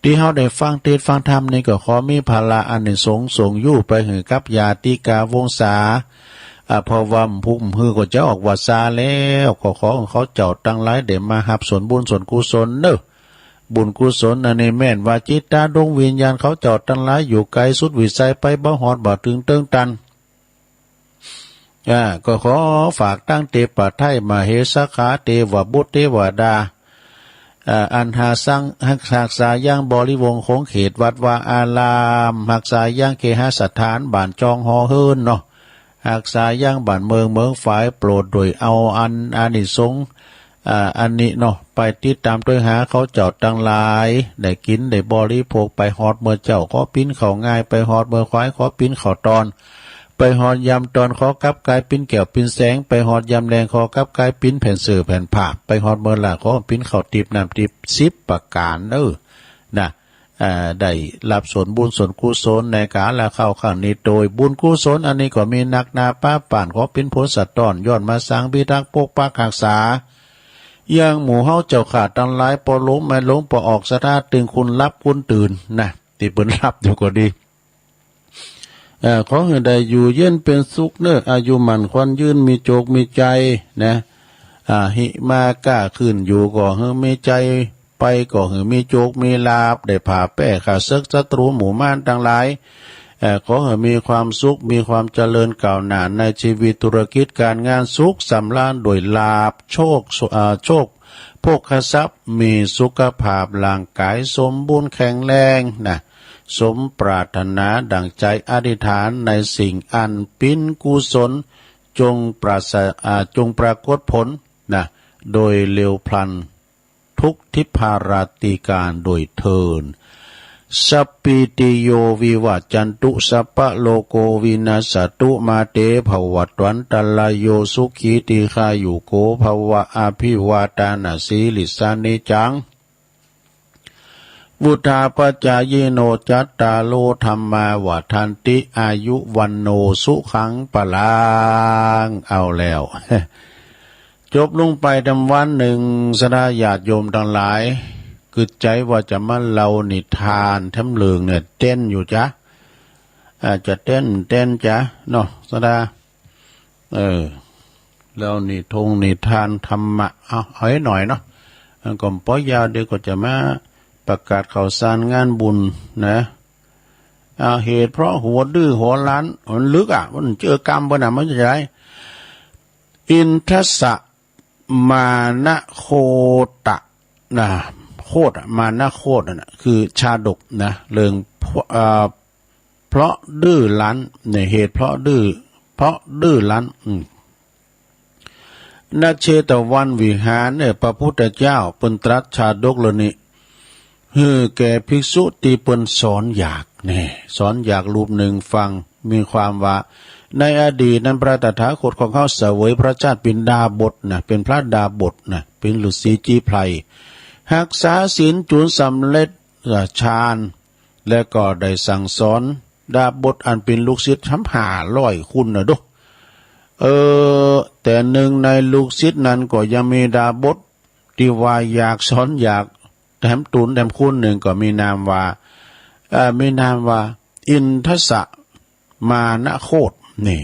ที่เฮาได้ฟังเตดฟังธรรมนี่ก็ขอมีพละอานิสงส์ส่งอยู่ไปหื้อกับญาติกาวงศา อ่า เพราะว่าผู้หื้อก็จะออกพรรษาแล้ว ก็ขอให้เขาเจ้าทั้งหลายได้มาฮับส่วนบุญส่วนกุศลเนอะ บุญกุศลอันนี้แม่นว่าจิตตาดวงวิญญาณเขาเจ้าทั้งหลายอยู่ไกลสุดวิสัยไปบ่ฮอดบ่ถึงเติงตัน อ่า ก็ขอฝากตั้งเตปะไทยมเหสขาเตวบุตรเทวดา อ่า อันหาสัง หักษายังบริวงศ์ของเขตวัดวาอาราม หักษายังเคหสถานบ้านจองหอเฮิรนเนาะ หักษายังบ้านเมืองเมืองฝาย โปรดโดยเอาอันอานิสงส์ อ่า อันนี้เนาะ ไปติดตามตวยหาเขาเจ้าตังหลาย ได้กินได้บริโภค ไปฮอดเมือเจ้าขอปิ้นข้าวงาย ไปฮอดเมือควายขอปิ้นข้าวตอน ไปฮอดยามตอนขอกลับกลายปิ้นแก้วปิ้นแสง ไปฮอดยามแลงขอกลับกลายปิ้นแผ่นเสื้อแผ่นผ้า ไปฮอดเมือหลาขอปิ้นข้าวติบน้ำติบสิบประการ เออ นะ อ่า ได้รับส่วนบุญส่วนกุศลในกาลคราวครั้งนี้ โดยบุญกุศลอันนี้ก็มีนักหนาปาปานขอปิ้นผลสะท้อน ย้อนมาสังพิทักษ์ปกปักรักษา ยังหมู่เฮาเจ้าข้าตังหลาย ปอหลงแม่หลงปอออกศรัทธา ตึงคุณหลับคุณตื่นนะ ที่เปิ้นหลับอยู่ก็ดี เอ่อ ขอหื้อได้อยู่เย็นเป็นสุขเนอะ อายุหมั้นขวัญยืน มีโจคมีใจ๋นะ อ่า หิมาก้าขึ้นอยู่ก็หื้อมีใจ๋ ไปก็หื้อมีโจคมีลาภ ได้ผ่าแป้ข้าศึกศัตรูหมู่มารตังหลาย เอ่อ ขอหื้อมีความสุข มีความเจริญก้าวหน้าในชีวิตธุรกิจการงาน สุขสำราญด้วยลาภ โชค เอ่อ โชค โภคทรัพย์ มีสุขภาพร่างกายสมบูรณ์แข็งแรงนะ สมปรารถนาดังใจอธิษฐาน ในสิ่งอันปิ้นกุศล จงปราศ อ่า จงปรากฏผลนะ โดยเร็วพลัน ทุกทิพาราตรีการโดยเทิน สัพพีติโยวิวัจจันตุ สัพพะโรโควินัสสตุ มาเตภวัตวันตรายโย สุขีทีฆายุโกภวะ อภิวาทานาสีลิสสานิจัง วุธาปจายิโน จัตตาโร ธัมมาวัฑฒันติ อายุวัณโณ สุขังพลัง เอาแล้ว จบลงไปทำวันหนึ่ง ศรัทธาญาติโยมทั้งหลาย กึดใจ๋ว่าจะมาเล่านิทานแถมเรื่องเนี่ย เต้นอยู่จ๊ะ อาจจะเต้น เต้นจ๊ะ เนาะ ศรัทธา เออ แล้วนิทงนิทานธรรมะ เอา เอาให้หน่อยเนาะ มันก็ปอยาวเดี๋ยวก็จะมาประกาศข่าวสารงานบุญนะ เอา เหตุเพราะหัวดื้อหัวรั้น มันลึกอ่ะ มันเจอกรรมเปิ้นน่ะ มันจะได้ อินทสะมานะโคตะนะ โคตะ มานะโคตะน่ะ คือชาดกนะ เรื่อง เอ่อ เพราะดื้อรั้น เนี่ย เหตุเพราะดื้อ เพราะดื้อรั้น อืม ณ เชตวันวิหารเนี่ย พระพุทธเจ้าเปิ้นตรัสชาดกเรื่องนี้ หื้อแก่ภิกษุที่เปิ้นสอนอยาก แน่ สอนอยากรูปหนึ่งฟัง มีความว่า ในอดีตนั้นพระตถาคตของเฮาเสวยพระชาติเป็นดาบสนะ เป็นพระดาบสนะ เป็นฤๅษีจีไพร รักษาศีลจุนสำเร็จฌาน และก็ได้สั่งสอนดาบสอันเป็นลูกศิษย์ทำห้าร้อยคนนะดู เออ แต่หนึ่งในลูกศิษย์นั้นก็ยังมีดาบสที่ว่าอยากสอนอยาก แถมตูนแถมคูณหนึ่งก็มีนามว่า เอ่อ มีนามว่า อินทสะมานะโคต นี่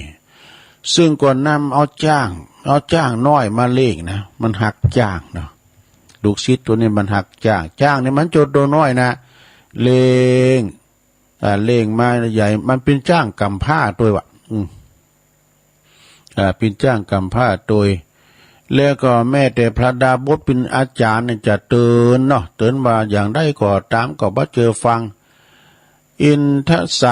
ซึ่งก็นำเอาจ้าง เอาจ้างน้อยมาเลี้ยงนะ มันฮักจ้างเนาะ ลูกศิษย์ตัวนี้มันฮักจ้าง จ้างนี่มันเจ้าตัวน้อยนะ เลี้ยง อ่า เลี้ยงมาใหญ่ มันเป็นจ้างกำพร้าตัววะ อืม อ่า เป็นจ้างกำพร้าตัว แล้วก็แม้แต่พระดาบสเป็นอาจารย์เนี่ยจะเตือนเนาะ เตือนว่าอย่างใดก็ตามก็บ่เจอฟัง อินทส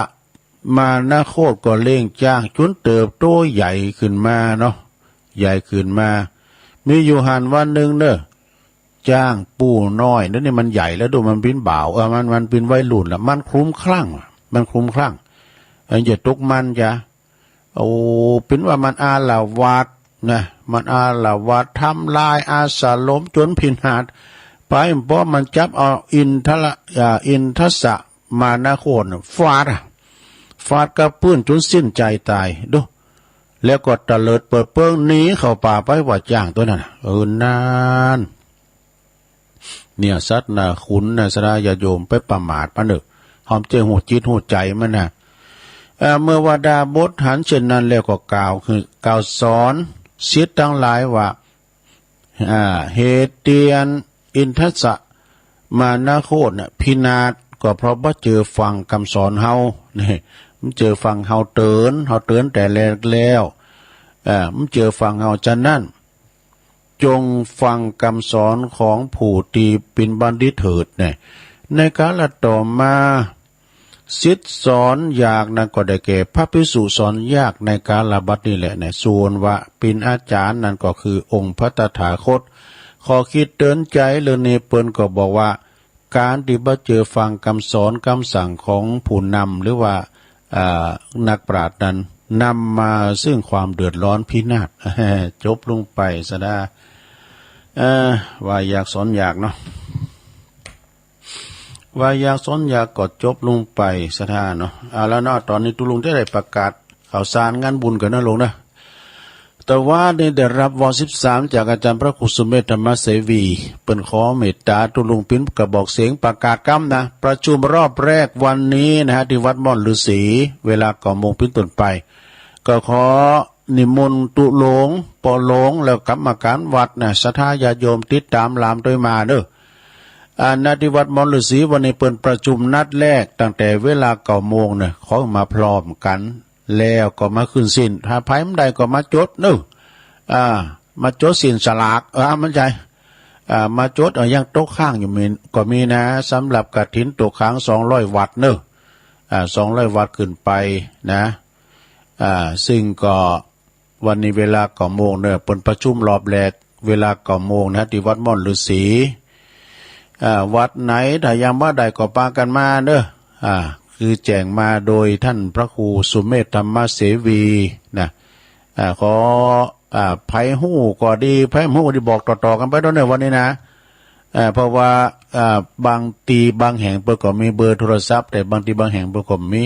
มานโคตก็เลี้ยงจ้างจนเติบโตใหญ่ขึ้นมาเนาะ ใหญ่ขึ้นมา มีอยู่หั้นวันหนึ่งเนอะ จ้างปู่น้อย เดี๋ยวนี้มันใหญ่แล้วดู มันเป็นบ่าว เออ มัน มันเป็นวัยรุ่นละ มันคลุ้มคลั่ง มันคลุ้มคลั่ง เออ อย่าตกมันจ้ะ โอ้ เป็นว่ามันอาละวาดนะ มันอาละวาดทำลายอาสรมจนพินาศไป เพราะมันจับเอาอินทละ อ่า อินทสมานโคตน่ะฟาดอะ ฟาดกับพื้นจนสิ้นใจตายดู แล้วก็ตะเลิดเปิดเปิ้งหนีเข้าป่าไปว่าจ้างตัวนั้นน่ะ เออ นั่น เนี่ย สัตว์นะ คุณนะ ศรัทธาญาติโยม ไปประมาทมันเนอะ ห้ามเจ้าหูจิตหูใจมันนะ เอ่อ เมื่อว่าดาบสหันเช่นนั้นแล้วก็กล่าวคือ กล่าวสอนศิษย์ทั้งหลายว่า อ่า เหตุเตียนอินทสมานโคตน่ะ พินาศก็เพราะบ่เจอฟังคำสอนเฮา นี่ มันเจอฟังเฮาเตือน เฮาเตือนแต่แรกแล้ว อ่า มันเจอฟังเฮา ฉะนั้น จงฟังคำสอนของผู้ที่เป็นบัณฑิตเถิดเนี่ย ในกาลต่อมา ศิษย์สอนยากนั้นก็ได้แก่พระภิกษุสอนยากในกาลบัดนี้แหละเนี่ย ส่วนว่าเป็นอาจารย์นั้นก็คือองค์พระตถาคต ข้อคิดเตือนใจเรื่องนี้เปิ้นก็บอกว่า การที่บ่เจอฟังคำสอนคำสั่งของผู้นำหรือว่า อ่า นักปราชญ์นั้น นำมาซึ่งความเดือดร้อนพินาศ จบลงไป ศรัทธา เอ่อ ว่ายากสอนยากเนาะ ว่ายากสอนยากก็จบลงไป ศรัทธาเนาะ เอาละเนาะ ตอนนี้ตุ๊ลุงจะได้ประกาศข่าวสารงานบุญกันนะลุงนะ แต่ว่านี่ได้รับวอสิบสามจากอาจารย์พระครูสุเมธธรรมเสวี เปิ้นขอเมตตาตุ๊ลุงปิ้นกระบอกเสียงประกาศกำนะ ประชุมรอบแรกวันนี้นะฮะ ที่วัดม่อนฤๅษี เวลาเก้าโมงปิ้นต้นไป ก็ขอนิมนต์ตุ๊ลุง ป้อหลวง แล้วกรรมการวัดนะ ศรัทธาญาติโยมติดตามลามตวยมาเด้อ อ่า ณ ที่วัดม่อนฤๅษี วันนี้เปิ้นประชุมนัดแรกตั้งแต่เวลาเก้าโมงนะ ขอมาพร้อมกัน แล้วก็มาขึ้นศีล ถ้าไผบ่ได้ก็มาจดเนอะ อ่า มาจดศีลสลาก เออ มันใช่ อ่า มาจด เออ ยังตกค้างอยู่มี ก็มีนะ สำหรับกฐินตกค้างสองร้อยวัตต์เนอะ อ่า สองร้อยวัตต์ขึ้นไปนะ อ่า ซึ่งก็วันนี้เวลาเก้าโมงเนอะ เปิ้นประชุมรอบแรก เวลาเก้าโมงนะ ที่วัดม่อนฤๅษี อ่า วัดไหนถ้ายังบ่ได้ก็ปากันมาเนอะ อ่า คือแจ้งมาโดยท่านพระครูสุเมธธรรมเสวีนะ อ่า ขอ อ่า ไผฮู้ก็ดี ไผบ่ฮู้ก็ดี บอกต่อๆกันไปเด้อเนอะวันนี้นะ อ่า เพราะว่า อ่า บางทีบางแห่งเปิ้นก็มีเบอร์โทรศัพท์ แต่บางทีบางแห่งเปิ้นก็บ่มี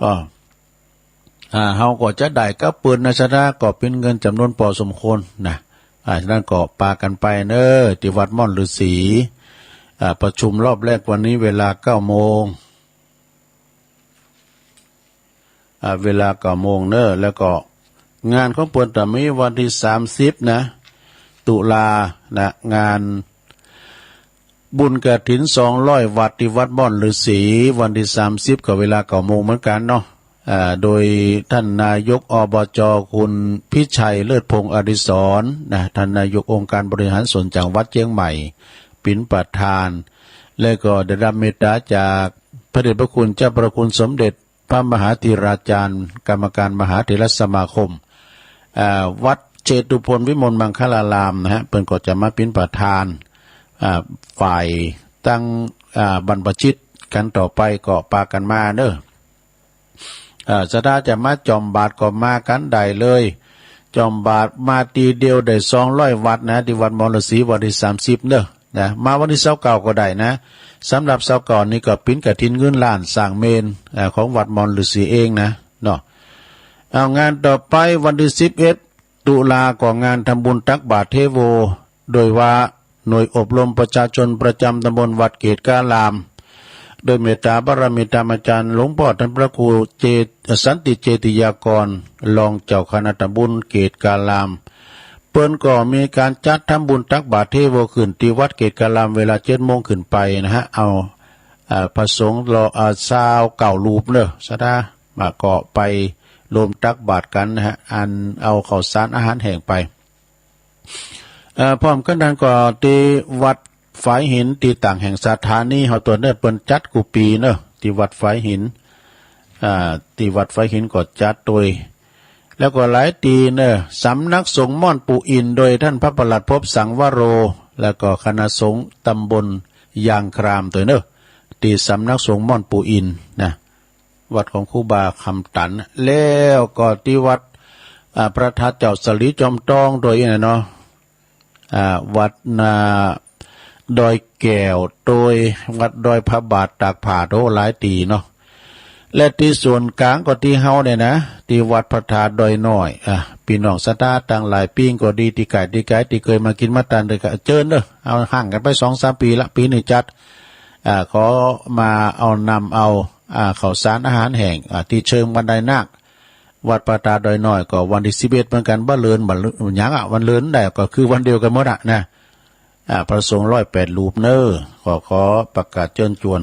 อ่า อ่า เฮาก็จะได้กับเปิ้นนะ ศรัทธา ก็เป็นเงินจำนวนพอสมควรนะ อ่า ฉะนั้นก็ปากันไปเนอะ ที่วัดม่อนฤๅษี อ่า ประชุมรอบแรกวันนี้เวลาเก้าโมง อ่า เวลาเก้าโมงเนอะ แล้วก็งานของเปิ้นจะมีวันที่สามสิบนะ ตุลานะ งานบุญกฐินสองร้อยวัตต์ที่วัดม่อนฤๅษี วันที่สามสิบก็เวลาเก้าโมงเหมือนกันเนาะ อ่า โดยท่านนายก อบจ คุณพิชัย เลิศพงษ์อดิศรนะ ท่านนายกองค์การบริหารส่วนจังหวัดเชียงใหม่ เป็นประธาน และก็ได้รับเมตตาจากพระเดชพระคุณเจ้าพระคุณสมเด็จพระมหาเถราจารย์ กรรมการมหาเถรสมาคม อ่า วัดเชตุพนวิมลมังคลารามนะฮะ เปิ้นก็จะมาเป็นประธาน อ่า ฝ่ายตั้ง อ่า บรรพชิตกันต่อไปก็ปากันมาเนอะ อ่า ศรัทธาจะมาจอมบาตรก็มากันได้เลย จอมบาตรมาทีเดียวได้สองร้อยวัตต์นะ ที่วัดม่อนฤๅษี วันที่สามสิบเนอะนะ มาวันที่ซาวเก้าก็ได้นะ สำหรับซาวเก้านี่ก็เป็นกฐินเงินล้านสร้างเมรุ อ่า ของวัดม่อนฤๅษีเองนะเนาะ เอา งานต่อไปวันที่สิบเอ็ดตุลาก็งานทำบุญตักบาตรเทโว โดยว่าหน่วยอบรมประชาชนประจำตำบลวัดเกตุการาม โดยเมตตาบารมีธรรมอาจารย์หลวงพ่อท่านพระครูเจต สันติเจติยากร รองเจ้าคณะตำบลเกตกาลาม เปิ้นก็มีการจัดทำบุญตักบาตรเทโวขึ้นที่วัดเกตกาลามเวลาเจ็ดโมงขึ้นไปนะฮะ เอา อ่า พระสงฆ์รอ อ่า ซาวเก้ารูปเนอะ ศรัทธา มาก็ไปรวมตักบาตรกันนะฮะ อันเอาข้าวสารอาหารแห้งไป เอ่อ พร้อมกันนั้นก็ที่วัดฝายหินที่ต่างแห่งสถานีเฮาตัวเนิดเปิ้นจัดกู้ปีเนอะ ที่วัดฝายหิน อ่า ที่วัดฝายหินก็จัดโดย แล้วก็หลายตีเนอะ สำนักสงฆ์ม่อนปู่อิน โดยท่านพระประหลัดภพสังวโร แล้วก็คณะสงฆ์ตำบลยางครามตัวเนอะ ที่สำนักสงฆ์ม่อนปู่อินนะ วัดของครูบาคำตัน แล้วก็ที่วัด อ่า พระธาตุเจ้าสลีจอมทองโดยนะเนาะ อ่า วัดนาดอยแก้วโดย วัดดอยพระบาทตากผ้าโดหลายตีเนาะ และที่ส่วนกลางก็ที่เฮาเนี่ยนะ ที่วัดพระธาตุดอยน้อย อ่ะ พี่น้องศรัทธาต่างหลายปิ้งก็ดี ที่ไก่ที่ไก่ที่เคยมากินมาตานเลยก็เจิญเด้อ เอาห่างกันไปสองสามปีละ ปีนี้จัด อ่า ขอมาเอานำเอา อ่า ข้าวสารอาหารแห้ง อ่า ที่เชิงบันไดนาค วัดพระธาตุดอยน้อยก็วันที่สิบเอ็ดเหมือนกัน บ่เลิน บ่เลินหยังอ่ะ วันเลินได้ก็คือวันเดียวกันหมดอ่ะนะ อ่า พระสงฆ์ร้อยแปดรูปเนอะ ขอ ขอประกาศเชิญชวน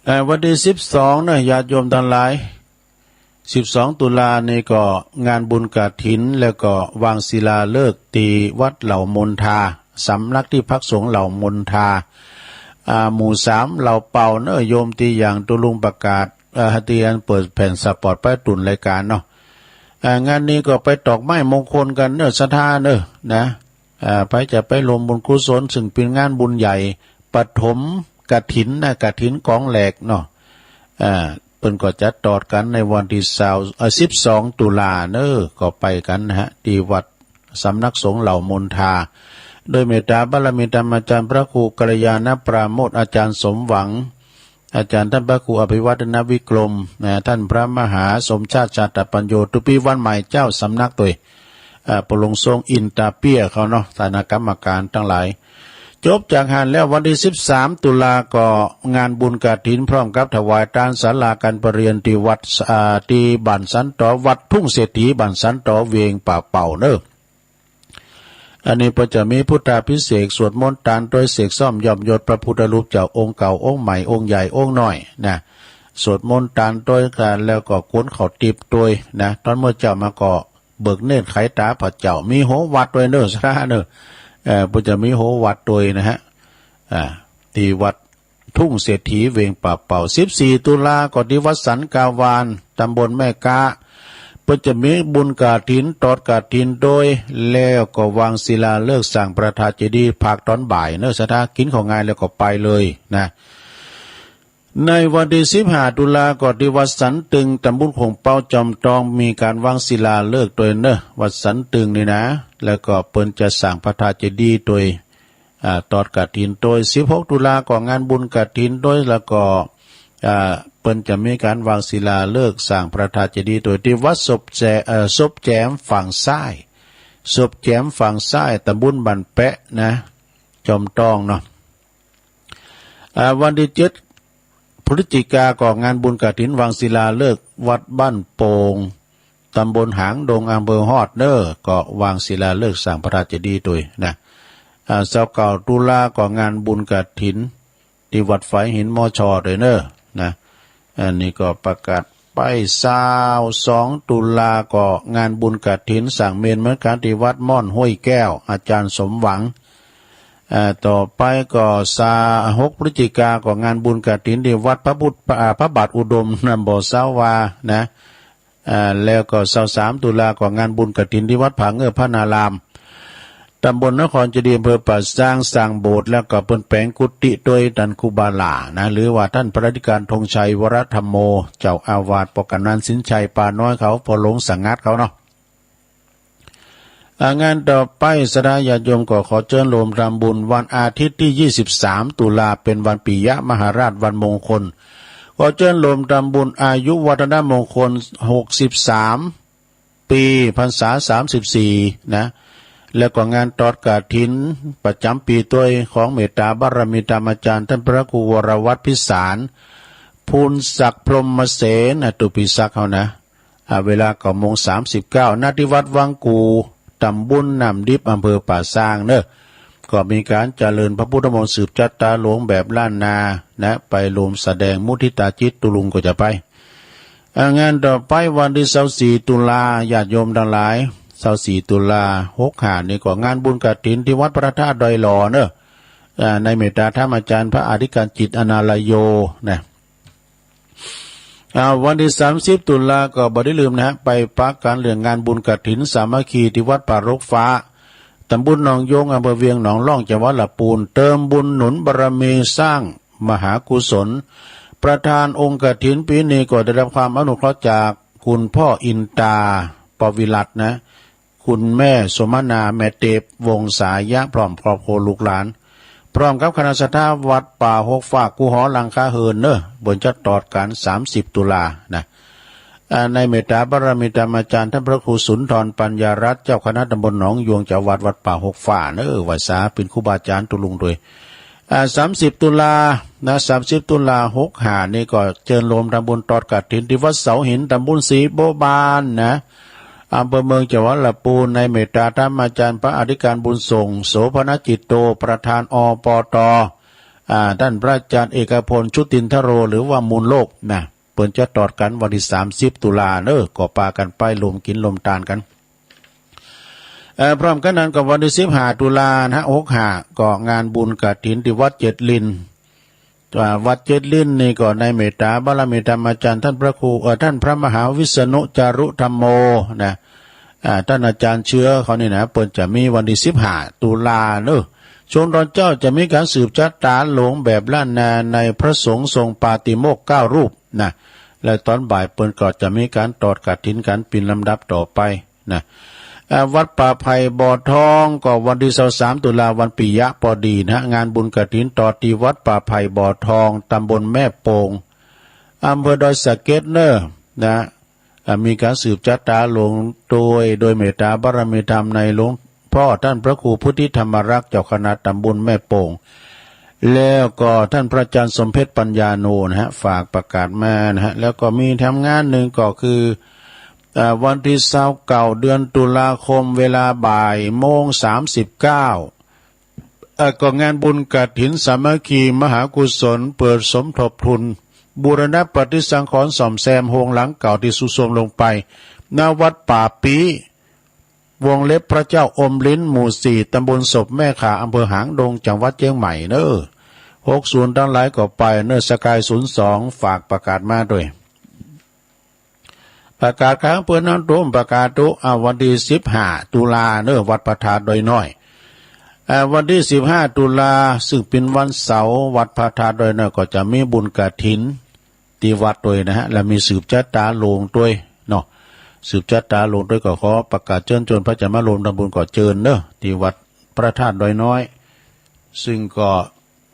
เอ่อ วันที่สิบสองเนอะ ญาติโยมทั้งหลาย สิบสองตุลานี่ก็งานบุญกฐิน แล้วก็วางศิลาฤกษ์ที่วัดเหล่ามนทา สำนักที่พักสงฆ์เหล่ามนทา อ่า หมู่สามเหล่าเป่าเนอะ โยมที่อย่างตุลุงประกาศ เอ่อ ที่อันเปิดแผ่นสปอตไปตุ่นรายการเนาะ อ่า งานนี้ก็ไปตอกไม้มงคลกันเนอะ ศรัทธาเนอะ นะ อ่า ไปจะไปรวมบุญกุศล ซึ่งเป็นงานบุญใหญ่ ปฐมกฐินนะ กฐินกองแหลกเนาะ อ่า เปิ้นก็จะตอดกันในวันที่ซาว เอ่อ สิบสองตุลาเนอะ ก็ไปกันนะฮะ ที่วัดสำนักสงฆ์เหล่ามนทา โดยเมตตาบารมีธรรมอาจารย์พระครูกัลยาณปราโมทย์ อาจารย์สมหวัง อาจารย์ท่านพระครูอภิวัฒนวิกรม นะ ท่านพระมหาสมชาติชาตปัญโญ ตุปีวันใหม่เจ้าสำนักตัว อ่า ปลงทรงอินตาเปียเขาเนาะ ฐานะกรรมการทั้งหลาย จบจากหันแล้ววันที่สิบสามตุลาก็งานบุญกฐินพร้อมกับถวายทานศาลาการประเรียนที่วัด อ่า ที่บ้านสันตอ วัดทุ่งเศรษฐี บ้านสันตอ เวียงป่าเป่าเนอะ อันนี้ก็จะมีพุทธาภิเษก สวดมนต์ตานโดยเสกซ่อมยอมยศพระพุทธรูปเจ้าองค์เก่าองค์ใหม่องค์ใหญ่องค์น้อยนะ สวดมนต์ตานโดยกันแล้วก็กวนข้าวติบโดยนะ ตอนเมื่อเจ้ามาก็เบิกเนตรไขตาพระเจ้า มีโหวัดโดยเนอะ ศรัทธาเนอะ เอ่อ ก็จะมีโหวัดโดยนะฮะ อ่า ที่วัด ทุ่งเศรษฐีเวียงป่าเป่า สิบสี่ตุลาก็ที่วัดสันกาวาน ตำบลแม่กา เปิ้นจะมีบุญกฐิน ตอดกฐินโดย แล้วก็วางศิลาฤกษ์สร้างพระธาตุเจดีย์ภาคตอนบ่ายเนอะ ศรัทธากินข้าวงายแล้วก็ไปเลยนะ ในวันที่สิบห้าตุลาก็ที่วัดสันตึง ตำบลขงเปาจอมทอง มีการวางศิลาฤกษ์โดยเนอะ วัดสันตึงนี่นะ แล้วก็เปิ้นจะสร้างพระธาตุเจดีย์โดย อ่า ตอดกฐินโดย สิบหกตุลาก็งานบุญกฐินโดย แล้วก็ อ่า เปิ้นจะมีการวางศิลาฤกษ์สร้างพระธาตุเจดีย์โดยที่วัดศพแจ เอ่อ ศพแจมฝั่งซ้าย ศพแจมฝั่งซ้าย ตำบลบ้านแปะนะ จอมทองเนาะ อ่า วันที่เจ็ดพฤศจิกาก็งานบุญกฐินวางศิลาฤกษ์วัดบ้านโป่ง ตำบลหางดง อำเภอฮอดเนอ ก็วางศิลาฤกษ์สร้างพระธาตุเจดีย์โดยนะ อ่า ซาวเก้าตุลาก็งานบุญกฐิน ที่วัดฝายหิน มช โดยเนอนะ อันนี้ก็ประกาศไป ซาวสองตุลาก็งานบุญกฐินสร้างเมนเหมือนกันที่วัดม่อนห้วยแก้ว อาจารย์สมหวัง อ่า ต่อไปก็ซาวหกพฤศจิกาก็งานบุญกฐินที่วัดพระพุทธ อ่า พระบาทอุดม นำบ่อสาวานะ อ่า แล้วก็ซาวสามตุลาก็งานบุญกฐินที่วัดผาเงือกพระนาราม ตำบลนครเจดีย์ อำเภอป่าซาง สร้างโบสถ์ แล้วก็เปิ้นแปลงกุฏิโดยท่านครูบาหล่านะ หรือว่าท่านพระอธิการธงชัย วรธรรมโม เจ้าอาวาส ปกกำนันสินชัย ป่าน้อยเขา พ่อหลวงสังงัดเขาเนาะ อ่า งานต่อไป ศรัทธาญาติโยมก็ขอเชิญรวมทำบุญวันอาทิตย์ที่ยี่สิบสามตุลา เป็นวันปิยมหาราช วันมงคล ขอเชิญรวมทำบุญอายุวัฒนมงคลหกสิบสาม ปี พรรษาสามสิบสี่นะ แล้วก็งานตอดกฐินประจำปีด้วยของเมตตาบารมีธรรมอาจารย์ท่านพระครูวรวัฒน์พิสาร ภูลศักดิ์พรหมเสน นะ ตุปีศักดิ์เขานะ อ่า เวลาเก้าโมงสามสิบเก้า ณ ที่วัดวังกู่ ตำบลน้ำดิบ อำเภอป่าซางเนอะ ก็มีการเจริญพระพุทธมนต์สืบชะตาหลวงแบบล้านนา นะ ไปร่วมแสดงมุทิตาจิต ตุลุงก็จะไป อ่า งานต่อไปวันที่ซาวสี่ตุลา ญาติโยมทั้งหลาย ซาวสี่ตุลา หกห้า นี่ก็งานบุญกฐินที่วัดพระธาตุดอยหล่อเนอะ อ่า ในเมตตาธรรมอาจารย์พระอธิการจิตอนาลโย นะ อ่า วันที่สามสิบตุลาก็บ่ได้ลืมนะฮะ ไปปะกันเรื่องงานบุญกฐินสามัคคีที่วัดป่ารกฟ้า ตำบลหนองยง อำเภอเวียงหนองล่อง จังหวัดลำพูน เติมบุญหนุนบารมีสร้างมหากุศล ประธานองค์กฐินปีนี้ก็ได้รับความอนุเคราะห์จากคุณพ่ออินตา ปวิรัตน์นะ คุณแม่สมนา แม่เตบ วงศายะ พร้อมครอบครัวลูกหลาน พร้อมกับคณะศรัทธาวัดป่าหกฟ้า กู้หอหลังคาเหินเนอะ เปิ้นจะตอดกันสามสิบตุลานะ อ่า ในเมตตาบารมีธรรมอาจารย์ท่านพระครูสุนทรปัญญารัตน์ เจ้าคณะตำบลหนองยวง เจ้าวัดวัดป่าหกฟ้าเนอะ ไหว้สาเป็นครูบาอาจารย์ตุลุงด้วย อ่า สามสิบตุลานะ สามสิบตุลา หกห้า นี่ก็เจิญโลมทำบุญตอดกฐินที่วัดเสาหิน ตำบลศรีบัวบานนะ อำเภอเมือง จังหวัดลำพูน ในเมตตาธรรมอาจารย์พระอธิการบุญส่ง โสภณจิตโต ประธาน อปต อ่า ท่านพระอาจารย์เอกพล ชุตินทโร หรือว่ามูลโลกนะ เปิ้นจะตอดกันวันที่สามสิบตุลาเนอะ ก็ปากันไปร่วมกินร่วมตานกัน เอ่อ พร้อมกันนั้นก็วันที่สิบห้าตุลานะฮะ หกห้า ก็งานบุญกฐินที่วัดเจ็ดลิน อ่า วัดเจ็ดลินนี่ก็ในเมตตาบารมีธรรมอาจารย์ท่านพระครู เอ่อ ท่านพระมหาวิษณุจารุธรรมโมนะ อ่า ท่านอาจารย์เชื้อเขานี่นะ เปิ้นจะมีวันที่สิบห้าตุลาเนอะ ช่วงตอนเช้าจะมีการสืบชะตาหลวงแบบล้านนาในพระสงฆ์ทรงปาติโมกข์เก้ารูปนะ และตอนบ่ายเปิ้นก็จะมีการตอดกฐินกันเป็นลำดับต่อไปนะ อ่า วัดป่าไผ่บ่อทองก็วันที่ซาวสามตุลา วันปิยะพอดีนะ งานบุญกฐินตอดที่วัดป่าไผ่บ่อทอง ตำบลแม่โป่ง อำเภอดอยสะเก็ดเนอะนะ อ่า มีการสืบชะตาหลวงโดย โดยเมตตาบารมีธรรมในหลวงพ่อท่านพระครูพุทธิธรรมรักษ์ เจ้าคณะตำบลแม่โป่ง แล้วก็ท่านพระอาจารย์สมเพชรปัญญาโนนะฮะ ฝากประกาศมานะฮะ แล้วก็มีแถมงานหนึ่งก็คือ อ่า วันที่ซาวเก้าเดือนตุลาคม เวลาบ่ายโมงสามสิบเก้า เอ่อ ก็งานบุญกฐินสามัคคีมหากุศล เปิดสมทบทุน บูรณปฏิสังขรณ์ซ่อมแซมโฮงหลังเก่าที่ทรุดโทรมลงไป ณ วัดป่าปี วงเล็บพระเจ้าอมรินทร์ หมู่สี่ ตำบลศพแม่ข่า อำเภอหางดง จังหวัดเชียงใหม่เนอะ หกศูนย์ ทั้งหลายก็ไปเนอะ สกาย ศูนย์สอง ฝากประกาศมาด้วย ประกาศค้างเปิ้นน้ำท่วมประกาศตุ อ่า วันที่สิบห้าตุลาเนอะ วัดพระธาตุดอยน้อย อ่า วันที่สิบห้าตุลา ซึ่งเป็นวันเสาร์ วัดพระธาตุดอยน้อยก็จะมีบุญกฐินที่วัดด้วยนะฮะ และมีสืบชะตาหลวงด้วยเนาะ สืบชะตาหลวงด้วย ก็ขอประกาศเชิญชวนพระจะมาร่วมทำบุญก็เจิญเนอะ ที่วัดพระธาตุดอยน้อย ซึ่งก็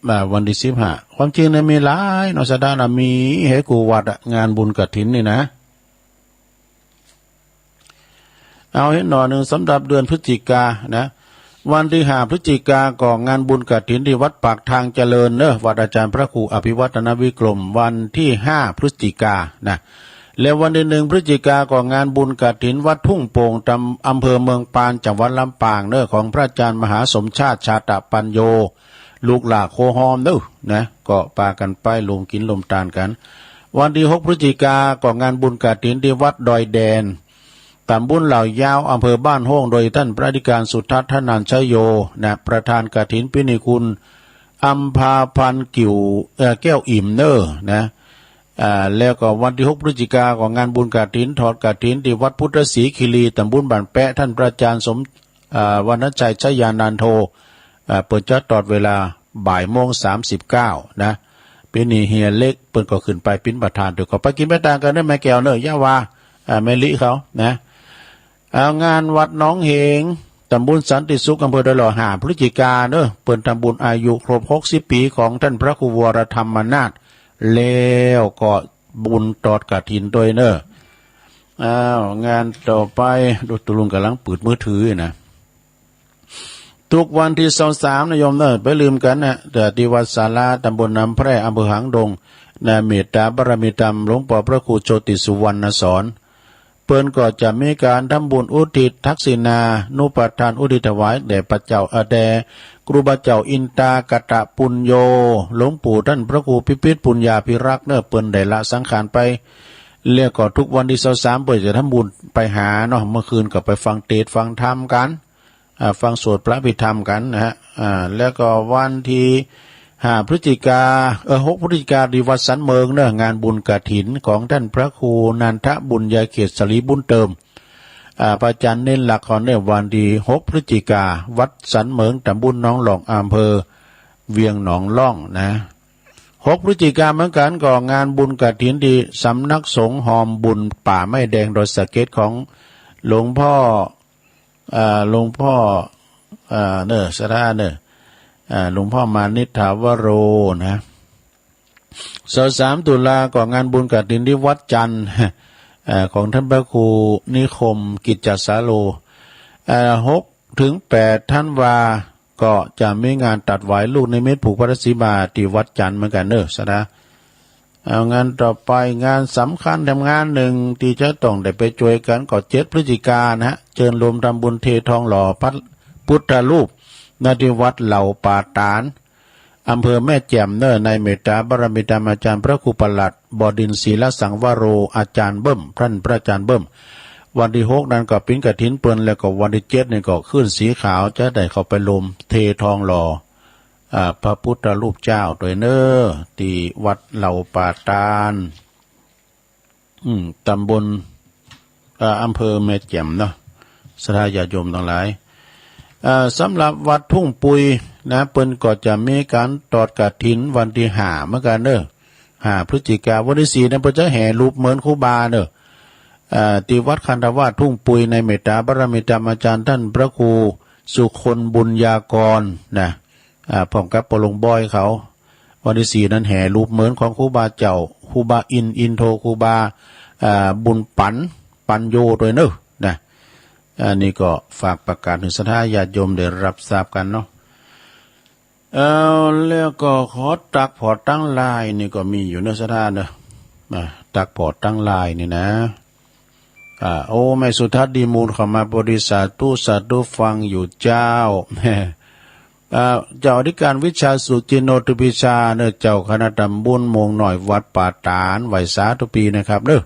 อ่า วันที่สิบห้า ความจริงเนี่ยมีหลายเนาะ สถานมีให้กูวัดอะ งานบุญกฐินนี่นะ เอาให้หน่อยหนึ่งสำหรับเดือนพฤศจิกานะ วันที่ห้าพฤศจิกาก็งานบุญกฐินที่วัดปากทางเจริญเนอะ วัดอาจารย์พระครูอภิวัฒนวิกรม วันที่ห้าพฤศจิกานะ แล้ววันที่หนึ่งพฤศจิกาก็งานบุญกฐินวัดทุ่งโป่ง ตำ อำเภอเมืองปาน จังหวัดลำปางเนอะ ของพระอาจารย์มหาสมชาติ ชาตะปัญโย ลูกหลานโคฮอมเนอะนะ ก็ปากันไปร่วมกินร่วมตานกัน วันที่หกพฤศจิกาก็งานบุญกฐินที่วัดดอยแดน ตำบลเหล่ายาว อำเภอบ้านโฮ่ง โดยท่านพระอธิการสุทัศน์ ธนัญชโยนะ ประธานกฐินปีนี้คุณอัมพาพันธ์กิ่ว เอ่อ แก้วอิ่มเนอะนะ อ่า แล้วก็วันที่หกพฤศจิกาก็งานบุญกฐิน ทอดกฐินที่วัดพุทธศรีคีรี ตำบลบ้านแปะ ท่านพระอาจารย์สม อ่า วรรณชัย ชยานันโท อ่า เปิ้นจะตอดเวลาบ่ายโมงสามสิบเก้านะ ปีนี้เฮียเล็กเปิ้นก็ขึ้นไปเป็นประธาน เดี๋ยวก็ไปกินไปตานกันเนอะ แม่แก้วเนอะ อย่าว่า อ่า แม่ลิเขานะ เอา งานวัดหนองเหง ตำบลสันติสุข อำเภอดอยหล่อ ห้าพฤศจิกาเนอะ เปิ้นทำบุญอายุครบหกสิบปีของท่านพระครูวรธรรมนาถ แล้วก็บุญตอดกฐินด้วยเนอะ อ้าว งานต่อไป ดู ตุลุงกำลังเปิดมือถือนะ ทุกวันที่ซาวสามนะโยมเนอะ ไปลืมกันนะ แต่ที่วัดสาราตำบลน้ำแพร่ อำเภอหางดงนะ เมตตาบารมีธรรมหลวงพ่อพระครูโชติสุวรรณสอน เปิ้นก็จะมีการทำบุญอุทิศทักษิณานุปทานอุทิศถวายแด่พระเจ้า เอ่อ แด่ครูบาเจ้าอินตากตปุญโญ หลวงปู่ท่านพระครูพิพิธปุญญาภิรักษ์เนอะ เปิ้นได้ละสังขารไป แล้วก็ทุกวันที่ซาวสามเปิ้นจะทำบุญไปหาเนาะ เมื่อคืนก็ไปฟังเทศน์ฟังธรรมกัน อ่า ฟังสวดพระอภิธรรมกันนะฮะ อ่า แล้วก็วันที่ห้าพฤศจิกา เออ หกพฤศจิกา ที่วัดสันเมิงเนอะ งานบุญกฐินของท่านพระครูนันทบุญญาเขตสรีบุญเติม อ่า พระอาจารย์เน้นหลักของในวันที่หกพฤศจิกา วัดสันเมิง ตำบลหนองล่อง อำเภอเวียงหนองล่องนะ หกพฤศจิกาเหมือนกัน ก็งานบุญกฐินที่สำนักสงฆ์หอมบุญป่าไม้แดงดอยสะเก็ดของหลวงพ่อ อ่า หลวงพ่อ อ่า เนอะ สถาเนอะ อ่า หลวงพ่อมานิษฐาวโรนะ ซาวสามตุลาก็งานบุญกฐินที่วัดจันทร์ อ่า ของท่านพระครูนิคมกิจจสาโร อ่า หกถึงแปดธันวา ก็จะมีงานตัดหวายลูกนิมิตผูกพระสีมาที่วัดจันทร์เหมือนกันเนอะ สถา เอา งานต่อไป งานสำคัญทำงานหนึ่งที่จะต้องได้ไปช่วยกันก็เจ็ดพฤศจิกานะฮะ เจิญโลมทำบุญเททองหล่อพระพุทธรูป ณ ที่วัดเหล่าป่าตาด อำเภอแม่แจ่มเนอะ ในเมตตาบารมีธรรมอาจารย์พระครูประหลัดบดินทร์ ศีลสังวโร อาจารย์เบิ่ม ท่านพระอาจารย์เบิ่ม วันที่หกนั้นก็ปิ้นกฐินเปิ้น แล้วก็วันที่เจ็ดนี่ก็ขึ้นสีขาว จะได้เข้าไปโลมเททองหล่อ อ่า พระพุทธรูปเจ้าตวยเนอะ ที่วัดเหล่าป่าตาด อืม ตำบล อ่า อำเภอแม่แจ่มเนาะ ศรัทธาญาติโยมทั้งหลาย อ่า สำหรับวัดทุ่งปุยนะ เปิ้นก็จะมีการทอดกฐินวันที่ห้าเหมือนกันเนอะ ห้าพฤศจิกา วันที่สี่นั้นเปิ้นจะแห่รูปเหมือนครูบาเนอะ อ่า ที่วัดคันธวาสทุ่งปุย ในเมตตาบารมีธรรมอาจารย์ท่านพระครูสุคนบุญญากรนะ อ่า พร้อมกับปอหลวงบอยเขา วันที่สี่นั้นแห่รูปเหมือนของครูบาเจ้า ครูบาอิน อินโท ครูบา อ่า บุญปัน ปัญโยตวยเนอะนะ อันนี้ก็ฝากประกาศถึงศรัทธาญาติโยมได้รับทราบกันเนาะ เอา แล้วก็ขอตักผ่อตังหลายนี่ก็มีอยู่เนอะศรัทธาเนอะ อ่า ตักผ่อตังหลายนี่นะ อ่า โอ้ แม่สุทัศน์ดีมูลเข้ามา พอดี สาธุ สาธุ ฟังอยู่เจ้า อ่า เจ้าอธิการวิชา สุจินโน ทุพิชาเนอะ เจ้าคณะตำบลโมงน้อย วัดป่าตาด ไหว้สาทุกปีนะครับเนอะ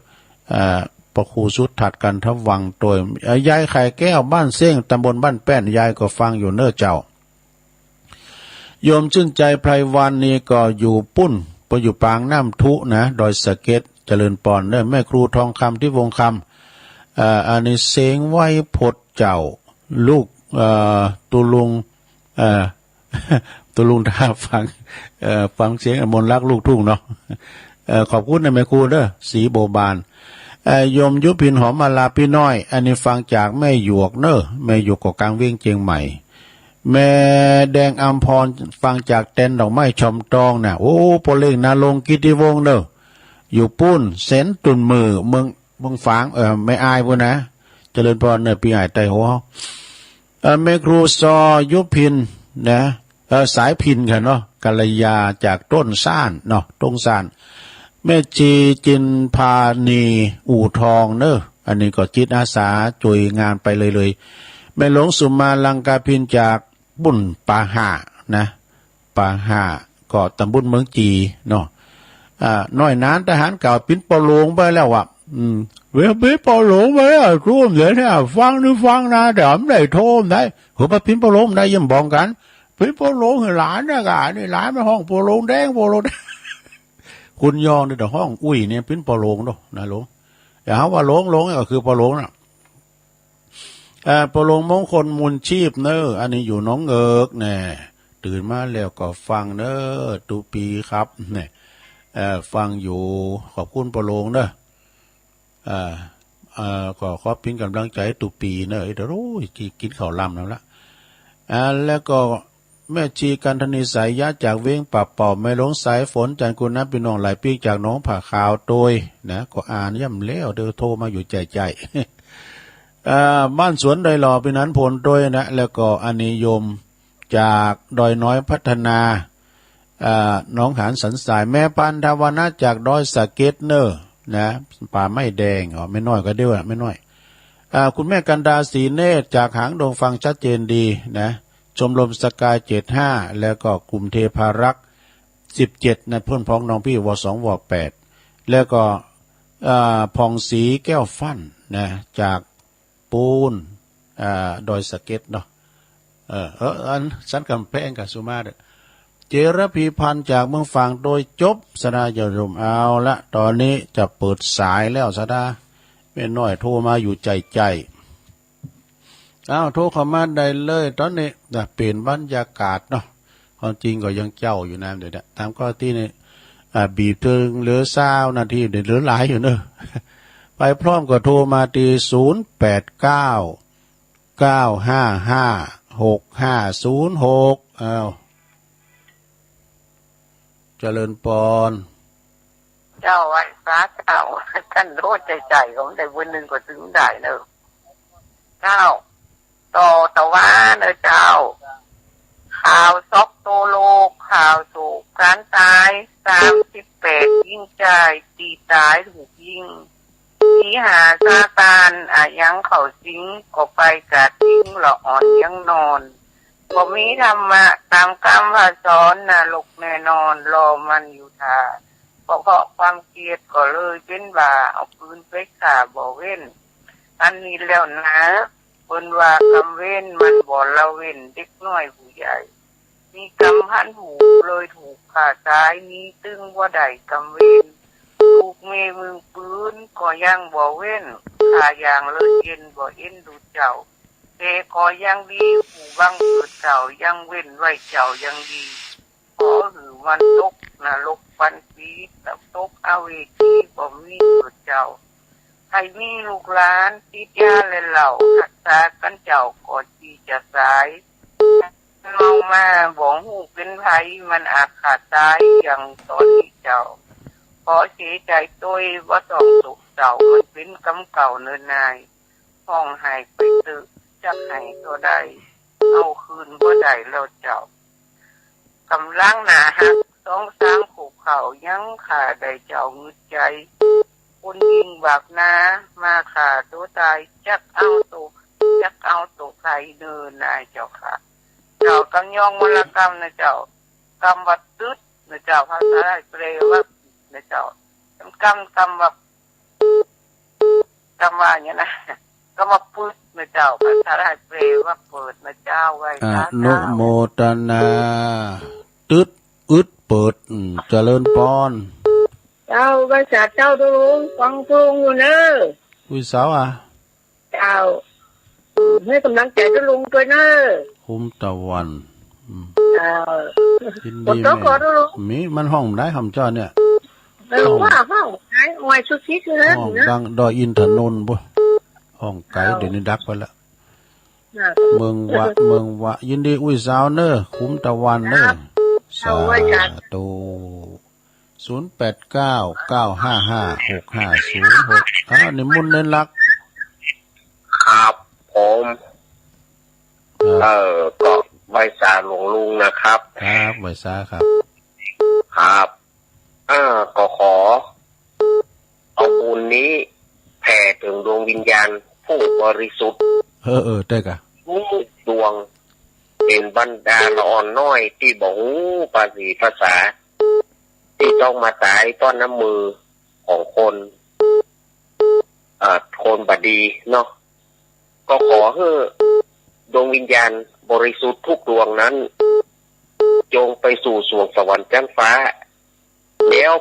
อ่า พระครูสุทัศน์ กันทวังค์ โดย เอ่อ ยายไข่แก้ว บ้านเซ้ง ตำบลบ้านแป้น ยายก็ฟังอยู่เนอะเจ้า โยมชื่นใจ ไพรวันนี่ก็อยู่ปุ้น ไปอยู่ปากน้ำทุนะ ดอยสะเก็ด เจริญปอนเนอะ แม่ครูทองคำ ทิพย์วงศ์คำ เอ่อ อันนี้เสียงไว้พดเจ้า ลูก เอ่อ ตุลุง เอ่อ ตุลุงท่าฟัง เอ่อ ฟังเสียงมนต์รักลูกทุ่งเนาะ เอ่อ ขอบคุณนะแม่ครูเด้อ ศรีบัวบาน เอ่อ โยมยุพิน หอมมาลา พี่น้อย อันนี้ฟังจากแม่หยวกเนอะ แม่หยวกก็กลางเวียงเชียงใหม่ แม่แดงอัมพร ฟังจากแตนดอกไม้ชมตองนะ โอ้ พ่อเล็ก ณรงค์ กิติวงศ์เนอะ อยู่ปุ้น เซนตุนมือ เมือง เมืองฝาง เอ่อ แม่อายปุ้นนะ เจริญปอนเนอะ พี่อ้ายไต้หัว เอ่อ แม่ครูซอยุพินนะ เอ่อ สายพินค่ะเนาะ กัลยา จากต้นซ่านเนาะ ต้นซ่าน แม่ชีจินพานี อู่ทองเนอะ อันนี้ก็จิตอาสาช่วยงานไปเลยเลย แม่หลวงสุมา ลังกาพิน จากปุ้นป่าห่านะ ป่าห่า ก็ตำบลเมืองจีเนาะ อ่า น้อยหนาน ทหารเก่า ปิ้นปอหลงไปแล้วอ่ะ อืม เว้ย ปิ้นปอหลงไปแล้ว ทุ่มเดี๋ยวเนี่ย ฟังนี่ฟังนะ แต่ไม่ได้โทมได้ เฮ้ย ไปปิ้นปอหลงได้ ยังบอกกัน ปิ้นปอหลงให้หลานนะกะ นี่หลานมาห้องปอหลงแดง ปอหลงแดง คุณยองนี่แต่ห้องอุ้ยเนี่ย ปิ้นปอหลงเนาะ นะหลง อย่าหาว่าหลง หลงก็คือปอหลงน่ะ เอ่อ ปอหลงมงคลมูลชีพเนอะ อันนี้อยู่หนองเอิกแน่ ตื่นมาแล้วก็ฟังเนอะ ตุปีครับ เนี่ย เอ่อ ฟังอยู่ ขอบคุณปอหลงเนอะ เอ่อ เอ่อ ก็ขอปิ้นกำลังใจตุปีเนอะ เดี๋ยวโอ้ย กินข้าวลำแล้วละ อ่า แล้วก็ แม่ชีกันธนี สายยะ จากเวียงป่าเป่า แม่หลวงสายฝน จันทร์กุณะ พี่น้องหลายปีจากหนองผาขาวโดยนะ ก็อ่านย่ำแล้ว เดี๋ยวโทรมาอยู่ใจใจ อ่า บ้านสวนดอยหล่อ พี่นันพลโดยนะ แล้วก็อันนี้โยม จากดอยน้อยพัฒนา อ่า หนองหานสันทราย แม่ปานทวนาจากดอยสะเก็ดเนอ นะ ป่าไม้แดง อ๋อ แม่น้อยก็เดียวอะ แม่น้อย อ่า คุณแม่กันดาศรีเนตรจากหางดงฟังชัดเจนดีนะ ชมรมสกาย เจ็ดห้า แล้วก็กลุ่มเทพารักษ์ สิบเจ็ด นะ เพื่อนพ้องน้องพี่ ว สอง ว แปด แล้วก็ อ่า ผ่องศรีแก้วฟั่นนะ จากปูน อ่า ดอยสะเก็ดเนาะ เออ เออ อันสันกำแพงกับสุมาเด้อ เจรพีพันธ์จากเมืองฝางโดยจบ สดาอย่าลืม เอาละ ตอนนี้จะเปิดสายแล้ว สดา แม่น้อยโทรมาอยู่ใจใจ อ้าว โทรเข้ามาได้เลย ตอนนี้นะ เปลี่ยนบรรยากาศเนาะ ความจริงก็ยังเจ้าอยู่นะ เดี๋ยวนะ ตามข้อที่นี่ อ่า บีบถึงเหลือซาวนาที เดี๋ยวเหลือหลายอยู่เนอะ ไปพร้อมก็โทรมาที่ ศูนย์แปดเก้า เก้าห้าห้า หกห้าศูนย์หก อ้าว เจริญปอน เจ้าไหว้สาเจ้า ท่านโทษใจใจของได้เบอร์หนึ่งก็ถึงได้เนอะ เจ้า ต่อตะวันเนอะเจ้า ข่าวซอกโตโลก ข่าวโศกการตาย สามสิบแปด ยิงชายตีตายถูกยิง ตีหาซาตานอายังเขาสิง ก็ไปกาดยิงละอ่อนยังนอน ก็มีธรรมะตามคำว่าสอน นรกแน่นอน รอมันอยู่ท่า เพราะความเกลียดก็เลยเป็นบ้า เอาปืนไปฆ่าบ่เว้น อันนี้แล้วนะ เปิ้นว่ากรรมเวรมันบ่ละเว้นเด็กน้อยผู้ใหญ่ มีกรรมพันหูเลยถูกฆ่าตาย มีตึงบ่ได้กรรมเวร ลูกแม่มึงปืนก็ยังบ่เว้น ฆ่าอย่างเลิศเย็นบ่เอ็นดูเจ้า แต่ก็ยังดีผู้บังเกิดเจ้า ยังเว้นไว้เจ้ายังดี ขอหื้อมันตกนรกฟันปี ตกอเวจีบ่มีเกิดเจ้า ให้มีลูกหลานติดยาและเหล้า รักษากันเจ้าก็ดีจะสาย เมามาบ่ฮู้เป็นไผ มันอาฆาตตายอย่างตอนนี้เจ้า ขอเสียใจตวยบ่ต้องโศกเศร้า มันเป็นกรรมเก่าเนินนาย ห้องไห้ไปเถอะ จักไห้เท่าใด เอาคืนบ่ได้แล้วเจ้า กำลังหน้าหัก สองสามขวบเขายังฆ่าได้เจ้างึดใจ คนยิงบาปนา มาฆ่าตัวตาย จักเอาตัว จักเอาตัวใครเนินนายเจ้าค่ะ เจ้ากำยองมลกรรมนะเจ้า กำว่าตึดนะเจ้า ภาษาไทยแปลว่าผิดนะเจ้า กำ กำว่า กำว่าอย่างนี้นะ กำว่าปืดนะเจ้า ภาษาไทยแปลว่าเปิดนะเจ้า ไหว้ อ สา นุ เจ้า โมทนา ตึด อึด เปิด อืม เจริญปอน เจ้า ไหว้สาเจ้า ตกลง ฟังตกลงอยู่เนอะ อุ้ยสาวอ่ะ เจ้า ให้กำลังใจตกลงด้วยเนอะ คุ้มตะวัน อืม เจ้า ยินดี ฝนตก แม่ ขอตกลง มี มันห้องได้คำจอเนี่ย เออ ห้อง ว่าห้องไหน ห้องสุดที่สุดเลย ห้อง นะ ดังดอยอินทนนท์บุ ห้องไกล เจ้า เดี๋ยวนี้ดักไปละ เมืองวะ เมืองวะ ยินดีอุ้ยสาวเนอะ คุ้มตะวันเนอะ ครับ สาธุ ศูนย์แปดเก้า เก้าห้าห้า หกห้าศูนย์หก อ้าว นิมนต์เน้นรัก ครับ ผม ครับ เออ ก็ไหว้สาหลวงลุงนะครับ ครับ ไหว้สาครับ ครับ อ่า ก็ขอ เอาบุญนี้แผ่ถึงดวงวิญญาณผู้บริสุทธิ์ เออ เออ ได้กะ ทุกดวง เป็นบรรดาละอ่อนน้อยที่บ่ฮู้ภาษีภาษา ที่ต้องมาตายต้อนน้ำมือของคน อ่า คนบ่ดีเนาะ ก็ขอให้ดวงวิญญาณบริสุทธิ์ทุกดวงนั้น จงไปสู่สวงสวรรค์ชั้นฟ้า แล้ว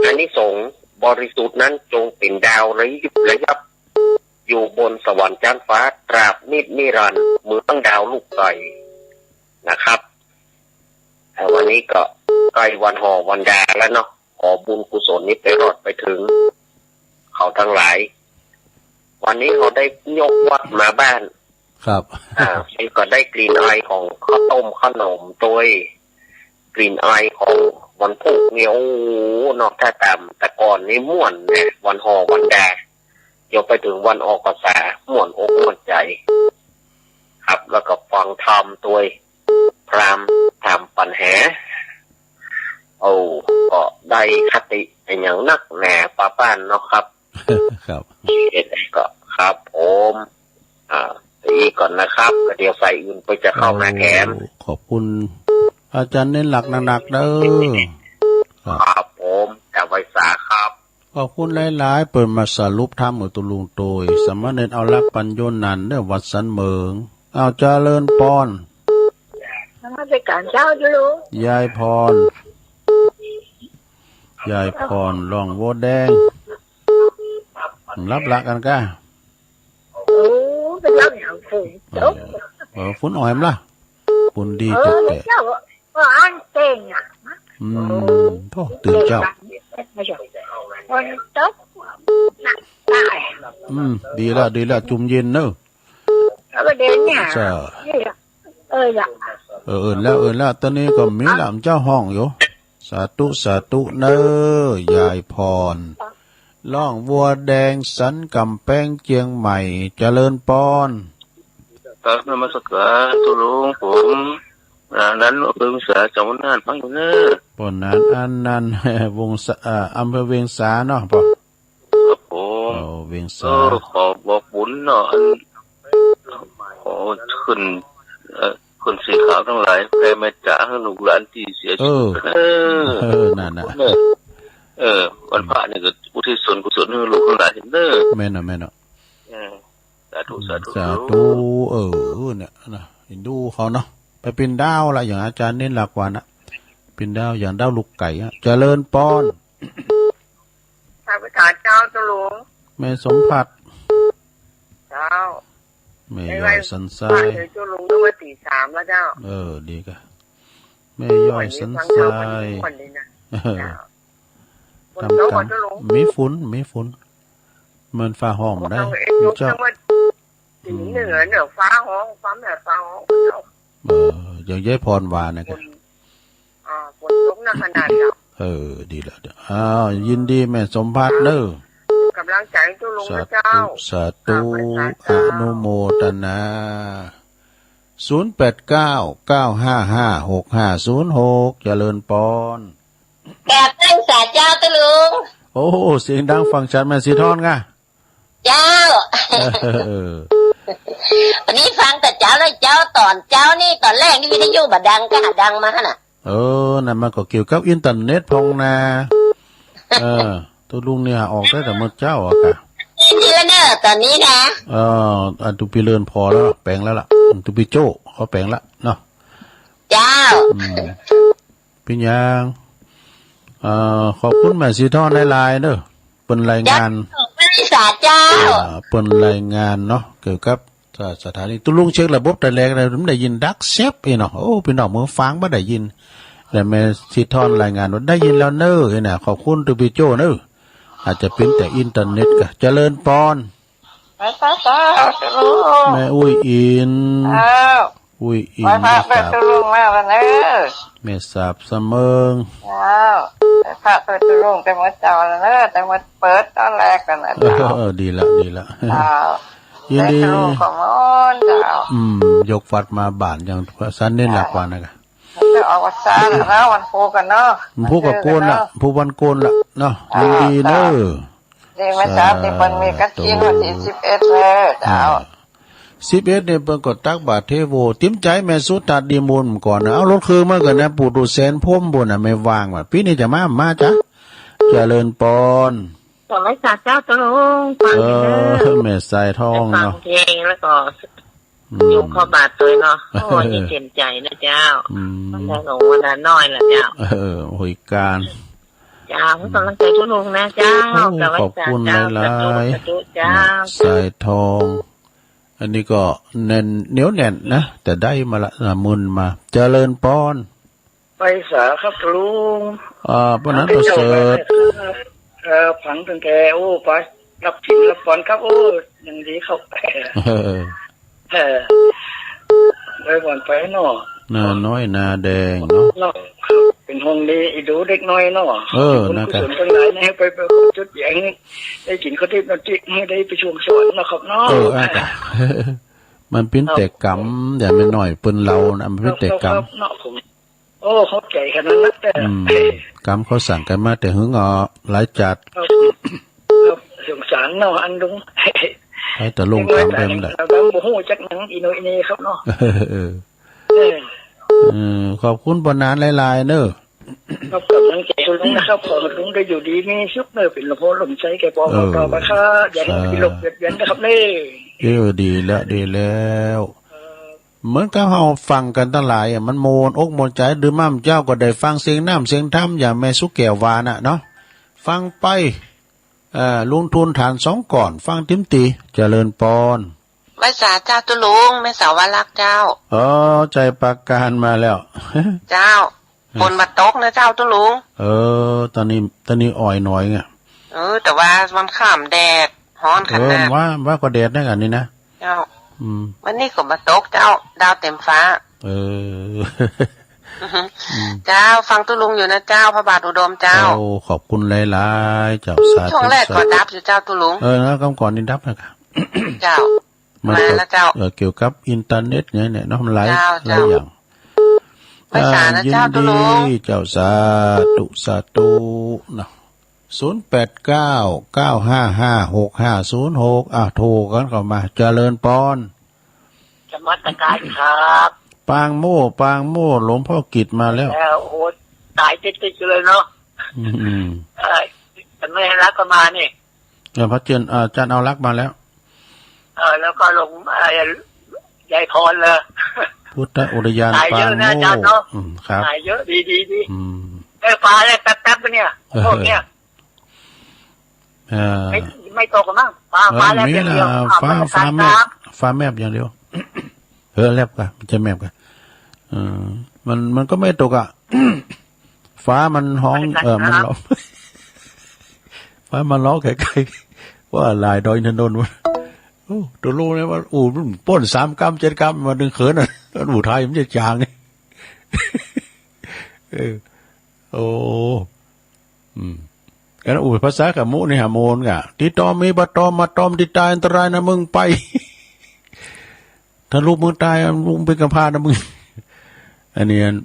อานิสงส์บริสุทธิ์นั้นจงเป็นดาวระยิบระยับ อยู่บนสวรรค์ชั้นฟ้าตราบนิจนิรันดร์เหมือนดาวลูกไก่นะครับ แต่วันนี้ก็ใกล้วันห่อวันดาแล้วเนาะ ขอบุญกุศลนี้ไปรอดไปถึงเขาทั้งหลาย วันนี้เราได้ยกวัดมาบ้าน ครับ อ่า ก็ได้กลิ่นอายของข้าวต้มขนมโดย กลิ่นอายของวันพุธเนี่ย โอ้โห เนาะ ถ้าตามแต่ก่อนนี่ม่วนนะ วันห่อวันดา ยกไปถึงวันออกพรรษา ม่วนอกม่วนใจ ครับ แล้วก็ฟังธรรมโดย พรามถามปัญหา โอ้ ก็ได้คติเป็นอย่างนักแหน่ป้าป้านเนาะครับ ครับ เอ็ดก็ครับผม อ่า อีกก่อนนะครับ ก็เดี๋ยวฝ่ายอื่นไปจะเข้ามาแถม โอ้ ขอบคุณ อาจารย์เน้นหลักหนักๆเด้อ ครับ ครับผม จะไว้สาครับ ขอบคุณหลายๆ เปิ้นมาสรุปธรรมกับตุลุงโตย สามเณรเอาหลักปัญโยนันเด้อ วัดสันเหมิง เอาเจริญปอน นมัสการเจ้าตุลุง ยายพร ยายพร ร้องวัวแดง หลับละกันกะ โอ้ เป็นเล่าอย่างฝนตก เออ เออ ฝนอ่อยมั้ยล่ะ ฝนดี เออ ตกแต่ เจ้า ก็อ่านเก่งอ่ะ อืม โอ้ โธ่ ตื่นเจ้า ฝนตก หนักตาย อืม ดีละ ดีละ จุ่มเย็นเนอะ แล้วก็เดินเนี่ย ใช่ นี่ละ เออละ เออ เออ แล้ว เออ แล้ว ตอนนี้ก็มีละ เจ้าห้องอยู่ สาธุ สาธุ เนอะ ยายพร ร้องวัวแดงสันกำแพงเจียงใหม่ เจริญปอน ครับ นมัสการตุลุง ผม อ่า นันท์ อำเภอเวียงสา จังหวัดน่าน ฟังอยู่เนอะ ปอนนันท์ อันนันท์ วงศา อ่า อำเภอเวียงสาเนาะ ปอ ครับผม เออ เวียงสา เออ ขอบอกบุญเนาะ อัน ขอขึ้น เอ่อ ขึ้นสีขาวทั้งหลาย แผ่เมตตาให้ลูกหลานที่เสียชีวิต เออ เออ เออ นั่นน่ะ เนอะ เออ วันพระนี่ก็อุทิศส่วนกุศลให้ลูกทั้งหลายเนอะ แม่นเนาะ แม่นเนาะ เออ สาธุ สาธุ สาธุ เออ เนี่ยนะ เห็นดูเขาเนาะ ไปปีนดาวละ อย่างอาจารย์เน้นหลักวันอะ ปีนดาว อย่างดาวลูกไก่อะ เจริญปอน ข้าพเจ้าเจ้าหลวง แม่สมผัส เจ้า แม่ย่อยสันทราย เจ้าหลวง นึกว่าตีสามแล้วเจ้า เออ ดีกะ แม่ย่อยสันทราย วันนี้ฟังธรรมวันนี้ม่วนดีนะ เออ เจ้า ฝนตกบ่เจ้าหลวง มีฝน มีฝน มันฟ้าห้องได้ เจ้า เจ้า เหนือ เหนือฟ้าห้อง ฟ้าแม่ฟ้าห้อง เจ้า เออ อย่างยายพรว่านะ ฝน อ่า ฝนตกหนักขนาดเนาะ เออ ดีละ อ้าว ยินดีแม่สมผัสเนอะ กำลังใจเจ้าหลวงนะเจ้า สาธุ สาธุ อนุโมทนา ศูนย์แปดเก้า เก้าห้าห้า หกห้าศูนย์หก เจริญปอน กราบไหว้สาเจ้าเจ้าหลวง โอ้ เสียงดังฟังชัดแม่สีทอนไง เจ้า เออ วันนี้ฟังแต่เจ้าเลยเจ้า ตอนเจ้านี่ ตอนแรกนี่วิทยุบ่ดัง ก็หาดังมาหั่นน่ะ เออ นั่นมันก็เกี่ยวกับอินเทอร์เน็ตพองนา เออ ตัวลุงเนี่ยออกได้แต่เมื่อเจ้าอะค่ะ ยินดีแล้วเนอะ ตอนนี้นะ เออ อันตุปีเลินพอแล้ว แปลงแล้วล่ะ อันตุปีโจ้เขาแปลงแล้วเนาะ เจ้า อืม เป็นหยัง เอ่อ ขอบคุณแม่สีทอนหลายๆเด้อ เปิ้นรายงาน เจ้า ขอบคุณสาเจ้า อ่า เปิ้นรายงานเนาะ เกี่ยวกับสถานี ตุลุงเช็คระบบแต่แรกแล้ว มันได้ยินดักเซฟอีเนาะ โอ้ พี่น้องเมืองฟังบ่ได้ยิน แล้วแม่สีทอนรายงานว่าได้ยินแล้วเน้ออีน่ะ ขอบคุณตุปีโจ้เน้อ อาจจะเป็นแต่อินเทอร์เน็ตกะ เจริญปอน ไปไปไป แม่อุ้ยอิน เจ้า อุ้ยอิน ไหว้พระ แม่สาบ เปิดตุลุงมาแล้วเนอะ แม่สาบเสมิง เจ้า ไหว้พระเปิดตุลุงแต่เมื่อเจ้าแล้วเนอะ แต่เมื่อเปิดตอนแรกกันนะเจ้า เออ ดีละ ดีละ เจ้า ยินดี เปิดตุลุงของมนต์เจ้า อืม ยกวัดมาบ้านอย่างสันเน้นหลักวันนะกะ จะออกวันซาแล้วเนาะ วันพูกันเนาะ วันพูกับโกนละ วันพูวันโกนละเนาะ อ่า ยินดีเนอะ เจ้า เดี๋ยวแม่สาบที่มันมีกระถินวันที่สิบเอ็ดเลยเจ้า อ่า สิบเอ็ดเนี่ยเปิ้นก็ตักบาตรเทโว ติมใจแม่สุทัศน์ดีมูลก่อนนะ เอารถเครื่องมาก่อนนะ ปู่ดูแสนพรหมบุญนะ ไม่ว่างว่ะ ปีนี้จะมา มาจ้ะ เจริญปอน ขอไหว้สาเจ้าตะลง ฟัง เอ เด้อ อ แม่สายทอง ฟัง เนาะ เพลงแล้วก็ อืม โยมเข้าบาตรตัวเนาะ โอ้ นี่เต็มใจนะเจ้า อืม มันได้หลวงวันละน้อยละเจ้า เออ โอ้ยการ เจ้า ให้กำลังใจทุกลุงนะเจ้า โอ้ กับไหว้สาเจ้า ขอบคุณหลายๆ สาธุ สาธุเจ้า แม่สายทอง อันนี้ก็แน่น เหนียวแน่นนะ แต่ได้มาละ อ่ะ หมื่นมา เจริญปอน ไปสาครับลุง อ่า ปานนั้นประเสริฐ เออ ฟังตั้งแต่ โอ้ ไปรับศีลรับพรครับ โอ้ ยังดีครับ เออ เออ ไปบ่อนไปเนาะ นาน้อยนาแดงเนาะ เนาะ เป็นห้องนี้อีดูเด็กน้อยเนาะ เออ บุญกุศล นะครับ ทั้งหลายนะ ให้ไป ไปจุดแยง ได้กินข้าวทิพย์น้ำทิพย์ ให้ได้ไปช่วงสวรรค์เนาะครับเนาะ เออ อ่ะ จ้ะ มันเป็นแต่กรรม อย่าไม่น้อยเปิ้นเล่านะ มันเป็นแต่กรรม ครับ ครับ เนาะ ผม โอ้ เข้าใจขนาดนั้น อืม กรรมเขาสั่งกันมาแต่หึงอ่ะ หลายจัด ครับ ครับ สงสารเนาะ อันลุง ให้แต่ลุงถามไปมันแหละ เราบ่ฮู้จักหนังอีโนอีเนครับเนาะ เออ เออ เออ ขอบคุณปอหนานหลายๆ เนอะ ครับ กำลังใจลุงนะครับ ขอให้ลุงได้อยู่ดีมีสุขเนอะ เป็นลมโพลมไส้แก่ปอ เออ ต่อไปครับ อย่าให้ สา มีโรคเบียดเบียนนะครับเน่ เออ ดีแล้ว ดีแล้ว เหมือนกับเฮาฟังกันตังหลายอะ มันม่วนอกม่วนใจ ดื่มน้ำเจ้าก็ได้ฟังเสียงน้ำเสียงธรรม อย่างแม่สุแก้วว่าน่ะเนาะ ฟังไป เอ่อ ลุงทูลฐานสองก่อน ฟังติมตี เจริญปอน ไหว้สาเจ้าตุ๊ลุง แม่สาววารักษ์เจ้า อ๋อ ใจปราการมาแล้ว เจ้า ฮะ ฝนบ่ตกนะเจ้าตุ๊ลุง เออ ตอนนี้ ตอนนี้อ่อยหน่อยไง เออ แต่ว่าวันค่ำแดดฮ้อนขนาด เออ ว่า ว่าก็แดดนะอันนี้นะ เจ้า อืม วันนี้ก็บ่ตกเจ้า ดาวเต็มฟ้า เออ อืม เจ้า ฟังตุ๊ลุงอยู่นะเจ้า พระบาทอุดมเจ้า โอ้ ขอบคุณหลายๆ เจ้า สาธุ ช่วงแรกก็ดับอยู่เจ้าตุ๊ลุง เออ แล้วก่อนนี่ดับนะครับ เจ้า มันก็ มาแล้วเจ้า เอ่อ เกี่ยวกับอินเทอร์เน็ตไงเนี่ยเนาะ มันหลาย เจ้า หลายอย่าง เจ้า ไหว้สานะ อ่า เจ้า ยินดี ตุ๊ลุง เจ้า สาธุ สาธุ เนาะ ศูนย์แปดเก้า เก้าห้าห้า หกห้าศูนย์หก อ่ะ โทรกันเข้ามา เจริญปอน นมัสการครับ ปางโม่ ปางโม่ หลวงพ่อกิจมาแล้ว แล้ว โอ้โห ตายติดๆ เลยเนาะ อืม อืม เออ แต่ไม่ให้รักก็มานี่ เออ พระเจน อาจารย์เอารักมาแล้ว เออ แล้วก็หลวง เอ่อ ยายพรเลย พุทธอุทยาน ตายเยอะนะ ปางโม่ อาจารย์เนาะ อืม ครับ ตายเยอะ ดี ดี ดี อืม เออ ฟ้าแลบแป๊บๆ เนี่ย เออ พวกเนี่ย เออ ไม่ ไม่ตกหรอกมั้ง ฟ้า เออ ฟ้าแลบอย่างเดียว ไม่นะ อ่ะ ฟ้า ฟ้าแมบ ฟ้าแมบอย่างเดียว เออ แลบกะ มันจะแมบกะ เออ มัน มันก็ไม่ตกอ่ะ ฟ้ามันฮ้อง มันจะกัด เออ มัน นะ ร้อง ฟ้ามันร้องไกลๆ ว่าหลายดอยอินทนนท์วะ โอ้ ตุ๊ลุงเนี่ยว่า อู้ มันป้นสามกำเจ็ดกำ มาดึงเขินอ่ะ มันอู้ไทยมันจะจาง เออ โอ้ อืม กันอู้ภาษาขมุนี่หาโมนกะ ติดต่อมีบัตรตอมมาตอมติดตายอันตรายนะมึงไป ถ้าลูกมึงตาย มึงเป็นกำพร้านะมึง อันนี้อัน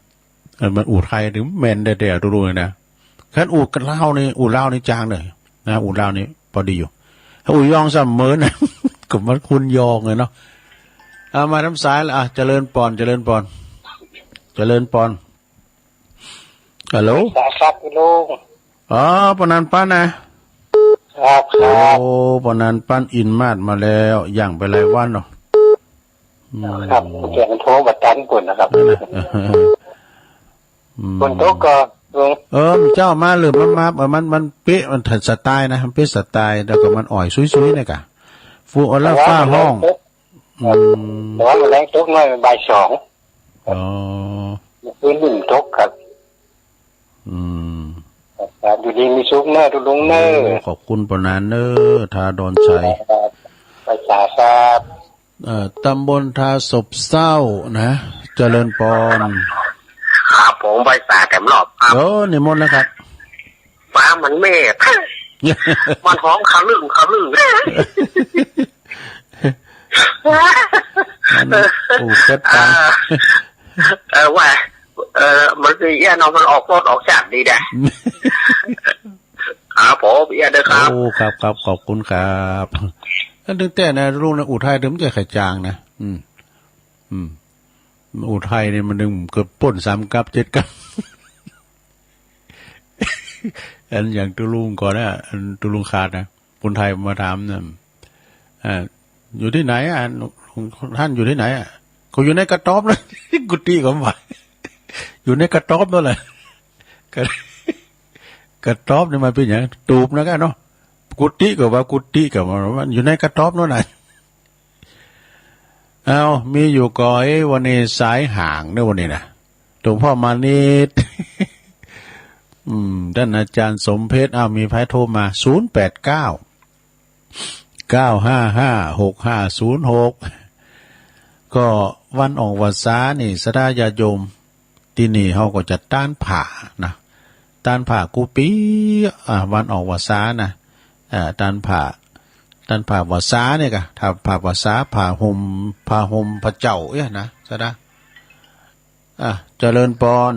อันมันอู้ไทยถึงแม่นแท้ๆ ตุ๊ลุงนะ คันอู้ลาวนี่ อู้ลาวนี่จางเลยนะ อู้ลาวนี่พอดีอยู่ ถ้าอู้ยองซ้ำเหมินนะ ก็มันคุณยองเลยเนาะ เอามาทางสายละ อ่ะ เจริญปอน เจริญปอน เจริญปอน ฮัลโหล ครับ ครับ ลุง อ๋อ ปอหนานปันนะ ครับ ครับ โอ้ ปอหนานปันอินมาดมาแล้ว ย่างไปหลายวันเนาะ อืม ครับ เสียงโทรมาตันปุ่นนะครับ นั่นน่ะ อืม ฝนตกก็ลุง เออ มันเจ้ามาหรือมันมา เออ มัน มันเป๊ะ มันสไตล์นะ มันเป๊ะสไตล์ แล้วก็มันอ่อยซุยๆ เนี่ยกะ ฟูเอาแล้ว แต่ว่า ฟ้าฮ้อง มันแรงตก อืม แต่ว่ามันแรงตกน้อย มันบ่ายสอง อ๋อ เมื่อคืนนี่มันตกครับ อืม ครับ อยู่ดีมีสุขเนอะ ตุ๊ลุงเนอะ โอ้ ขอบคุณปอหนานเนอะ ทาดอนชัย ครับ ไปสาครับ เอ่อ ตำบลทาสบเศร้านะ เจริญปอน ครับผม ไหว้สาแถมรอบครับ เออ นิมนต์นะครับ ฟ้ามันแมบ มันฮ้องขะลึ่งขะลึ่ง มัน โอ้ เกิดตาย เออ เออ ว่า เออ มันสิเอี้ยเนาะ มันออกรสออกชาติดีแด่ ครับผม เอี้ยเด้อครับ โอ้ ครับ ครับ ขอบคุณครับ นั่นถึงแต่นะ ลุงนะ อู้ไทยถึงมันจะขะจางนะ อืม อืม อู้ไทยนี่มันถึงเกือบป้นสามกับเจ็ดกับ อันอย่างตุ๊ลุงก่อนนะ อันตุ๊ลุงขาดนะ คนไทยมาถามนะ อ่า อยู่ที่ไหนอ่ะ ท่านอยู่ที่ไหนอ่ะ เขาอยู่ในกระต๊อบเลย กุฏิเขาว่า อยู่ในกระต๊อบนั่นแหละ กระ กระต๊อบนี่มันเป็นอย่างตูบนะกันเนาะ กุฏิก็ว่ากุฏิก็ว่า อยู่ในกระต๊อบนั่นแหละ เอา มีอยู่ก่อย วันนี้สายห่างเนอะวันนี้นะ หลวงพ่อมานิด อืม ท่านอาจารย์สมเพชร เอา มีใครโทรมา ศูนย์แปดเก้า เก้าห้าห้า หกห้าศูนย์หก ก็วันออกพรรษานี่ ศรัทธาญาติโยม ที่นี่เขาก็จะต้านผ้านะ ต้านผ้ากู้ปี อ่า วันออกพรรษานะ อ่า ต้านผ้า Den ผ้าภาษา นี่กะ ถ้า ผ้าภาษา ผ้าห่ม ผ้าห่ม ผ้าเจ้า เอ้ยนะ จะได้ อ่ะ เจริญพร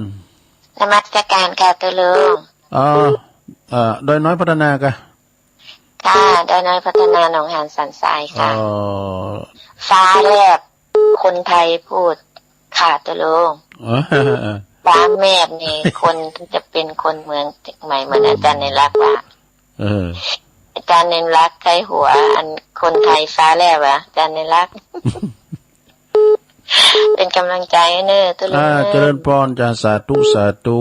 นมัสการค่ะ ตุ๊ลุง เอ่อ เอ่อ ดอยน้อยพัฒนากะ ค่ะ ดอยน้อยพัฒนา หนองหานสันทรายค่ะ เอ่อ ฟ้าแลบ คนไทยพูดค่ะ ตุ๊ลุง เออ ฟ้าแมบนี่ คนที่จะเป็นคนเมืองเชียงใหม่ เหมือนอาจารย์ในรักว่า เออ อาจารย์ในรักใครหัว อันคนไทยฟ้าแลบอะ อาจารย์ในรัก เป็นกำลังใจให้เนอะ ตุ๊ลุง อ่า เจริญพรจ้า สาธุ สาธุ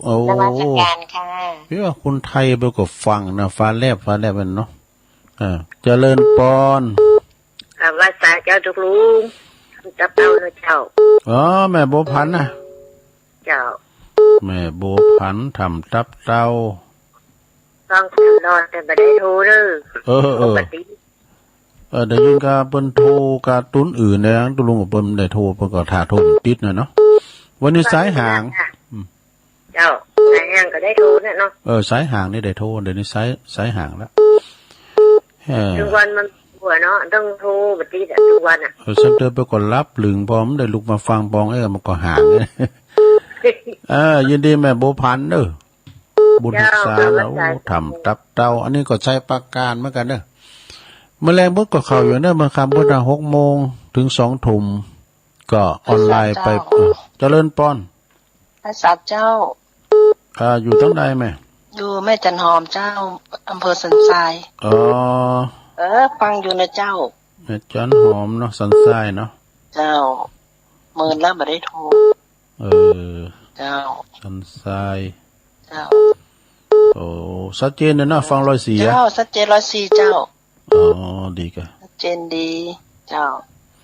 โอ้ นมัสการค่ะ พี่ว่าคนไทยเบลก็ฟังนะ ฟ้าแลบ ฟ้าแลบมันเนาะ อ่า เจริญพร กราบไหว้สาเจ้าตุ๊ลุง ตับเต้านะเจ้า อ๋อ แม่บัวผันนะ เจ้า แม่บัวผัน ทำตับเต้า ฟังตลอดแต่บ่ได้โทรเด้อ เออ เออ ปกติ เออ ได้ยินกะเปิ้นโทรกะตุ้นอื่นนะ ตุ๊ลุงกะเปิ้นได้โทร เปิ้นก็ถ้าโทรติดนะเนาะ วันนี้สายห่าง อืม เจ้า สายห่างก็ได้โทรเนี่ยเนาะ เออ สายห่างนี่ได้โทร เดี๋ยวนี้สาย สายห่างละ เออ ทุกวันมันหัวเนาะ ต้องโทรปกติอะ ทุกวันอะ เออ ฉันเดินไปก็รับหลึง พอมันได้ลุกมาฟังปอง เออ มันก็ห่าง เออ ยินดีแม่บัวผันเด้อ บุญรักษา เจ้า นะ โอ้ ทำตับเต้า อันนี้ก็ใช้ปราการเหมือนกันเนอะ เมื่อแรงพุธก็เข้าอยู่เนอะ เมื่อค่ำพุธนะ หกโมงถึงสองทุ่ม ก็ออนไลน์ไป เจ้า เออ เจริญพร พระสาเจ้า อ่า อยู่ทางใดแม่ อยู่แม่จันหอมเจ้า อำเภอสันทราย อ๋อ เออ ฟังอยู่นะเจ้า แม่จันหอมเนาะ สันทรายเนาะ เจ้า หมื่นแล้วบ่ได้โทร เออ เจ้า สันทราย เจ้า โอ้ ชัดเจนเลยเนาะ ฟังร้อยสี่อะ เจ้า ชัดเจนร้อยสี่เจ้า อ๋อ ดีกะ ชัดเจนดี เจ้า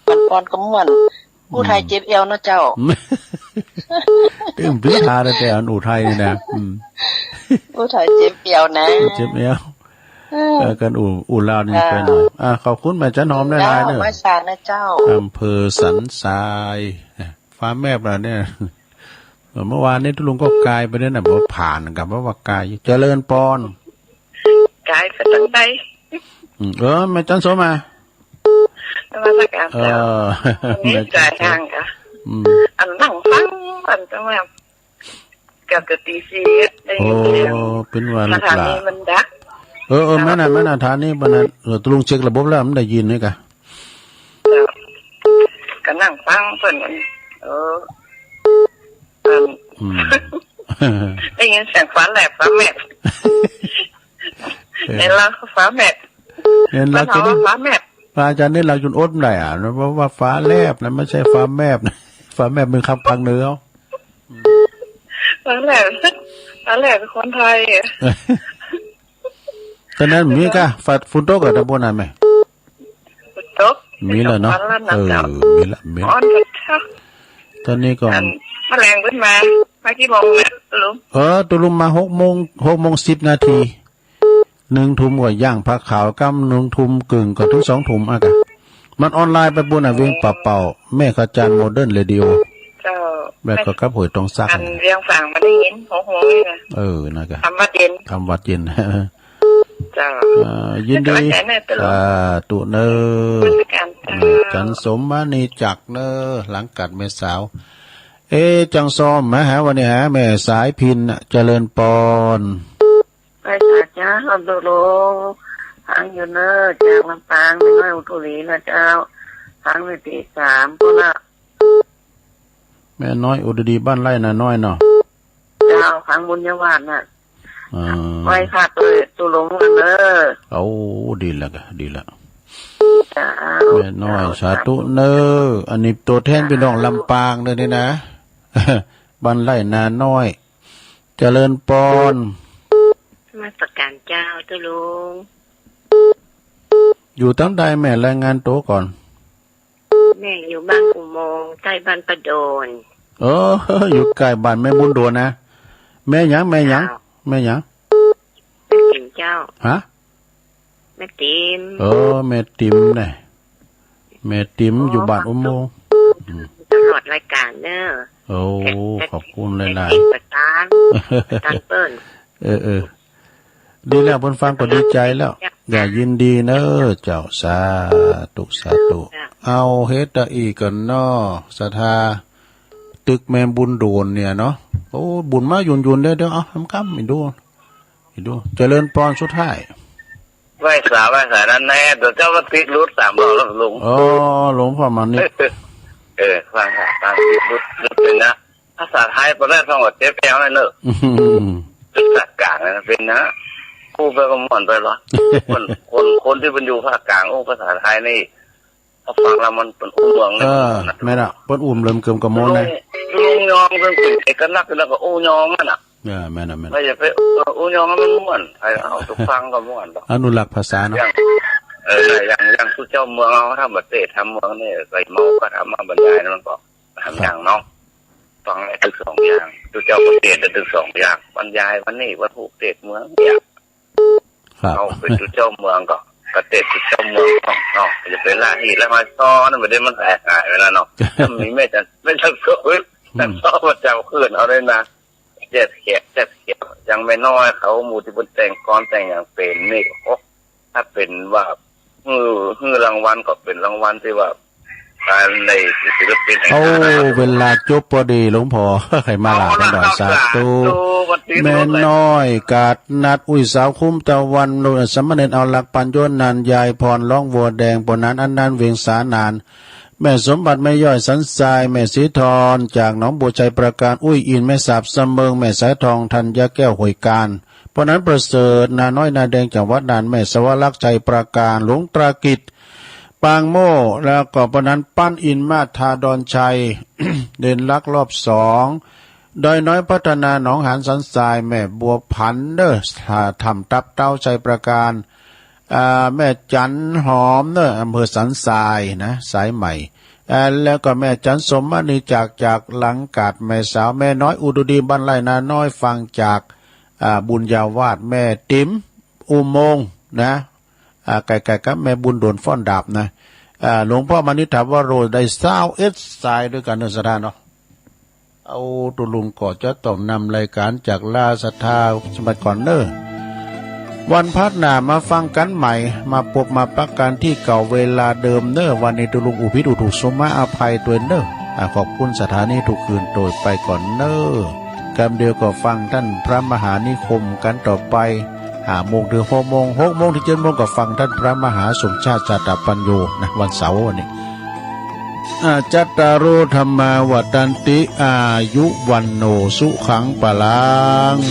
ปันปอนก็ม่วน อืม อู้ไทยเจ็บเอวนะเจ้า ตึงพิธาแต่อันอู้ไทยนี่นะ อืม อู้ไทยเจ็บเอวนะ อู้เจ็บเอว เออ เออ กันอู้ อู้ลาวนี่ อ่า ไปหน่อย อ่า ขอบคุณแม่จันหอมหลายๆ เด้อ เจ้า ไหว้สานะเจ้า อำเภอสันทราย ฟ้าแมบแล้วเนี่ย เออ เมื่อวานนี้ตุ๊ลุงก็กายไปด้วยนะ บอกผ่านกับว่ากาย เจริญพร กายไปทางใด อืม เออ แม่จันโสมา นมัสการเจ้า เออ วันนี้ แม่จันโส สายห่างค่ะ อืม อันนั่งฟัง อันจังว่า เกือบจะตีสี่ ได้ยินเสียง โอ้ เป็นว่าลูกหลาน สถานีมันดับ เออ เออ แม่น่ะ แม่น่ะ สถานีมันน่ะ เออ ตุ๊ลุงเช็คระบบแล้ว มันได้ยินนี่กะ ก็นั่งฟังเพิ่น เออ อัน อืม ได้ยินเสียงฟ้าแลบ ฟ้าแมบ เออ เห็นแล้วฟ้าแมบ เห็นแล้ว มันเฮาว่าฟ้าแมบ พระอาจารย์นี่เราจนอดไม่ได้อ่ะ เพราะว่าฟ้าแลบนะ ไม่ใช่ฟ้าแมบนะ ฟ้าแมบเป็นคำภาคเหนือ ฟ้าแลบ ฟ้าแลบเป็นคนไทยอะ ตอนนั้นมีกะ ฝนตกกะ ตำบลนั้นไหม ตก มีแล้วเนาะ ตกวันละนะ เออ เจ้า มีละ มีละ อ่อนกะเช้า ตอนนี้ก็ อัน แมลงขึ้นมา มากี่โมงเนี่ย ตุ๊ลุง เออ ตุ๊ลุงมาหกโมง หกโมงสิบนาที หนึ่งทุ่มก็ย่างผ้าขาวกำ หนึ่งทุ่มครึ่งก็ถึงสองทุ่มอะกะ มันออนไลน์ไปปู้นน่ะ เวียงป่าเป่า แม่ขจารย์โมเดิร์นเรดิโอ เจ้า แล้วก็กับห้วยตองซัก อันเวียงฝางมาได้ยิน หกโมงนี่นะ เออ นั่นกะ ทำวัดเย็น ทำวัดเย็น เจ้า อ่า ยินดี สาธุเนอ นมัสการเจ้า จันสมมานีจักรเนอ หลังกัดแม่สาว เอ๊ะ จังซอมมาหาวันนี้หาแม่สายพินน่ะ เจริญปอน ไปหาเจ้า ตุ๊ลุง ฟังอยู่เนอ จากลำปาง แม่น้อยอุทุลีนะเจ้า ฟังในตีสามพุ้นละ แม่น้อยอุดดี บ้านไร่นาน้อยเนาะ เจ้า ฟังบุญญาวาสน่ะ อ่า ไหว้พระตุ๊ลุงกันเนอ โอ้ ดีแล้วกะ ดีแล้ว เจ้า แม่น้อย เจ้า สาธุเนอ อันนี้ตัวแทนพี่น้องลำปางเด้อนี่นะ บ้านไร่นาน้อย เจริญปอน นมัสการเจ้า ตุ๊ลุง อยู่ทางใดแม่ รายงานตัวก่อน แม่อยู่บ้านอุโมงค์ ใกล้บ้านป้าโดน เออ อยู่ใกล้บ้านแม่บุญโดนนะ แม่หยัง แม่หยัง เจ้า แม่หยัง แม่ติ๋มเจ้า ฮะ แม่ติ๋ม เออ แม่ติ๋มนะ แม่ติ๋ม โอ้ อยู่บ้านอุโมงค์ อืม ตลอดรายการเนอะ โอ้ ขอบคุณหลายๆ แม่ติ๋มประธาน ประธานเปิ้ล เออ เออ ดีแล้ว เปิ้นฟังก็ดีใจแล้ว Ja, ยินดี เนอะเจ้า สาธุ สาธุ เอา เฮ็ดอีกก่อนเนาะ ศรัทธา ตึกแม่บุญโดนเนี่ยเนาะ โอ้ บุญมาหยุ่นๆ เด้อ เดี๋ยว เอา คำๆ อีกดู อีกดู เจริญพรสุดท้าย ไหว้สา ไหว้สา นั่นแน่ เดี๋ยวเจ้ามาติดรุดสามรอบแล้วลุง อ๋อ หลวงพ่อมานิด เออ ฟังค่ะ ฟังติดรุด รุดเป็นนะ ภาษาไทย ตอนแรกท่องว่าเจ๊แปวนั่นเนอะ อืม ภาษากลางนะ เป็นนะ อู้ไปก็ม่วนไปเหรอ คน คน คนที่มันอยู่ภาคกลาง อู้ ภาษาไทยนี่ เขาฟังแล้วมันเป็นอู้เมืองเลย เออ นะ แม่นละ เปิ้นอู้เริ่มเกิมกะโมนนะ ลุง ลุงยองเปิ้นเป็นเอกลักษณ์แล้วก็อู้ยองนั่นน่ะ เออ แม่นละ แม่นละ ไม่อย่าไป เออ อู้ยองมันม่วน ใครเอาทุกฟังก็ม่วนดอก อนุรักษ์ภาษาเนาะ อย่าง เออ อย่าง อย่างผู้เจ้าเมืองเอาทำประเทศทำเมืองนี่ ใส่เมาก็ทำมาบรรยายนั่นก็ ทำอย่างเนาะ ฟังได้ทั้งสองอย่าง ทุกเจ้าก็เทศน์ได้ทั้งสองอย่าง บรรยายวันนี้วันผูกเทศน์เมืองเนี่ย ครับ เขาเป็นทุกเจ้าเมืองก็ ก็เทศน์ทุกเจ้าเมืองเนาะ จะไปล่าอีกแล้วมาซ้อนมันได้มันหายหายไปแล้วเนาะ ถ้ามีแม่จัน แม่จันโซ่ อืม จันโซ่มาเจ้าคืนเอาได้นะ เจ็ดเขียด เจ็ดเขียด ยังไม่น้อยเขาหมู่ที่บนแต่งกลอนแต่งอย่างเป็นนี่ โอ้ ถ้าเป็นว่า ฮือ ฮือรางวัลก็เป็นรางวัลที่ว่า การในศิลปินแห่งชาติ โอ้ เวลาจบพอดี หลวงพ่อ ใครมาลากันหน่อย เอาล่ะ สาธุ สาธุ วันนี้ แม่น้อย กาดนัด อุ้ยสาวคุ้มตะวัน สามเณรเอาหลักปัญโยนาน ยายพรร้องวัวแดง ปนนั้นอันนั้นเวียงสานาน แม่สมบัติ แม่ย่อยสันทราย แม่สีทอน จากหนองบัวชัยประการ อุ้ยอิน แม่สาบสะเมิง แม่สายทอง ธัญญาแก้ว ห้วยการ ปนนั้นประเสริฐ นาน้อยนาแดง จังหวัดน่าน แม่สวรักษ์ ชัยประการ หลวงตรากิจ ปางโม่ แล้วก็ปนนั้น ปั้นอิน มาศ ทาดอนชัย เด่นลักษณ์ รอบสอง ดอยน้อยพัฒนา หนองหานสันทราย แม่บัวผันเนอะ ถ้ำตับเต้า ชัยประการ อ่า แม่จันหอมเนอะ อำเภอสันทรายนะ สายใหม่ อ่า แล้วก็แม่จันสมมณี จาก จากหลังกาด แม่สาว แม่น้อยอุดรดี บ้านไร่นาน้อย ฟังจาก อ่า บุญญาวาส แม่ติ๋ม อุโมงค์นะ อ่า ใกล้ๆ กับแม่บุญโดนฟ้อนดาบนะ อ่า หลวงพ่อมณิษฐวโร ได้ซาวเอ็ดสายด้วยกันเนอะ ศรัทธาเนาะ เอา ตุลุงก็จะต้องนำรายการจากลาศรัทธาสมบัติก่อนเนอะ วันพัดหน้ามาฟังกันใหม่ มาปบมาปักกันที่เก่าเวลาเดิมเนอะ วันนี้ตุลุงอู้ผิดอู้ถูก สมาอภัยตวยเนอะ อ่า ขอบคุณศรัทธานี้ทุกคืน โตยไปก่อนเนอะ กำเดียวก็ฟังท่านพระมหานิคมกันต่อไป ห้าโมงถึงหกโมง หกโมงถึงเจ็ดโมงก็ฟังท่านพระมหาสมชาติ ชาตปัญโญนะ วันเสาร์วันนี้ อาจัตตาโรธรรมาวัตตันติ อายุวันโนสุขังปะลัง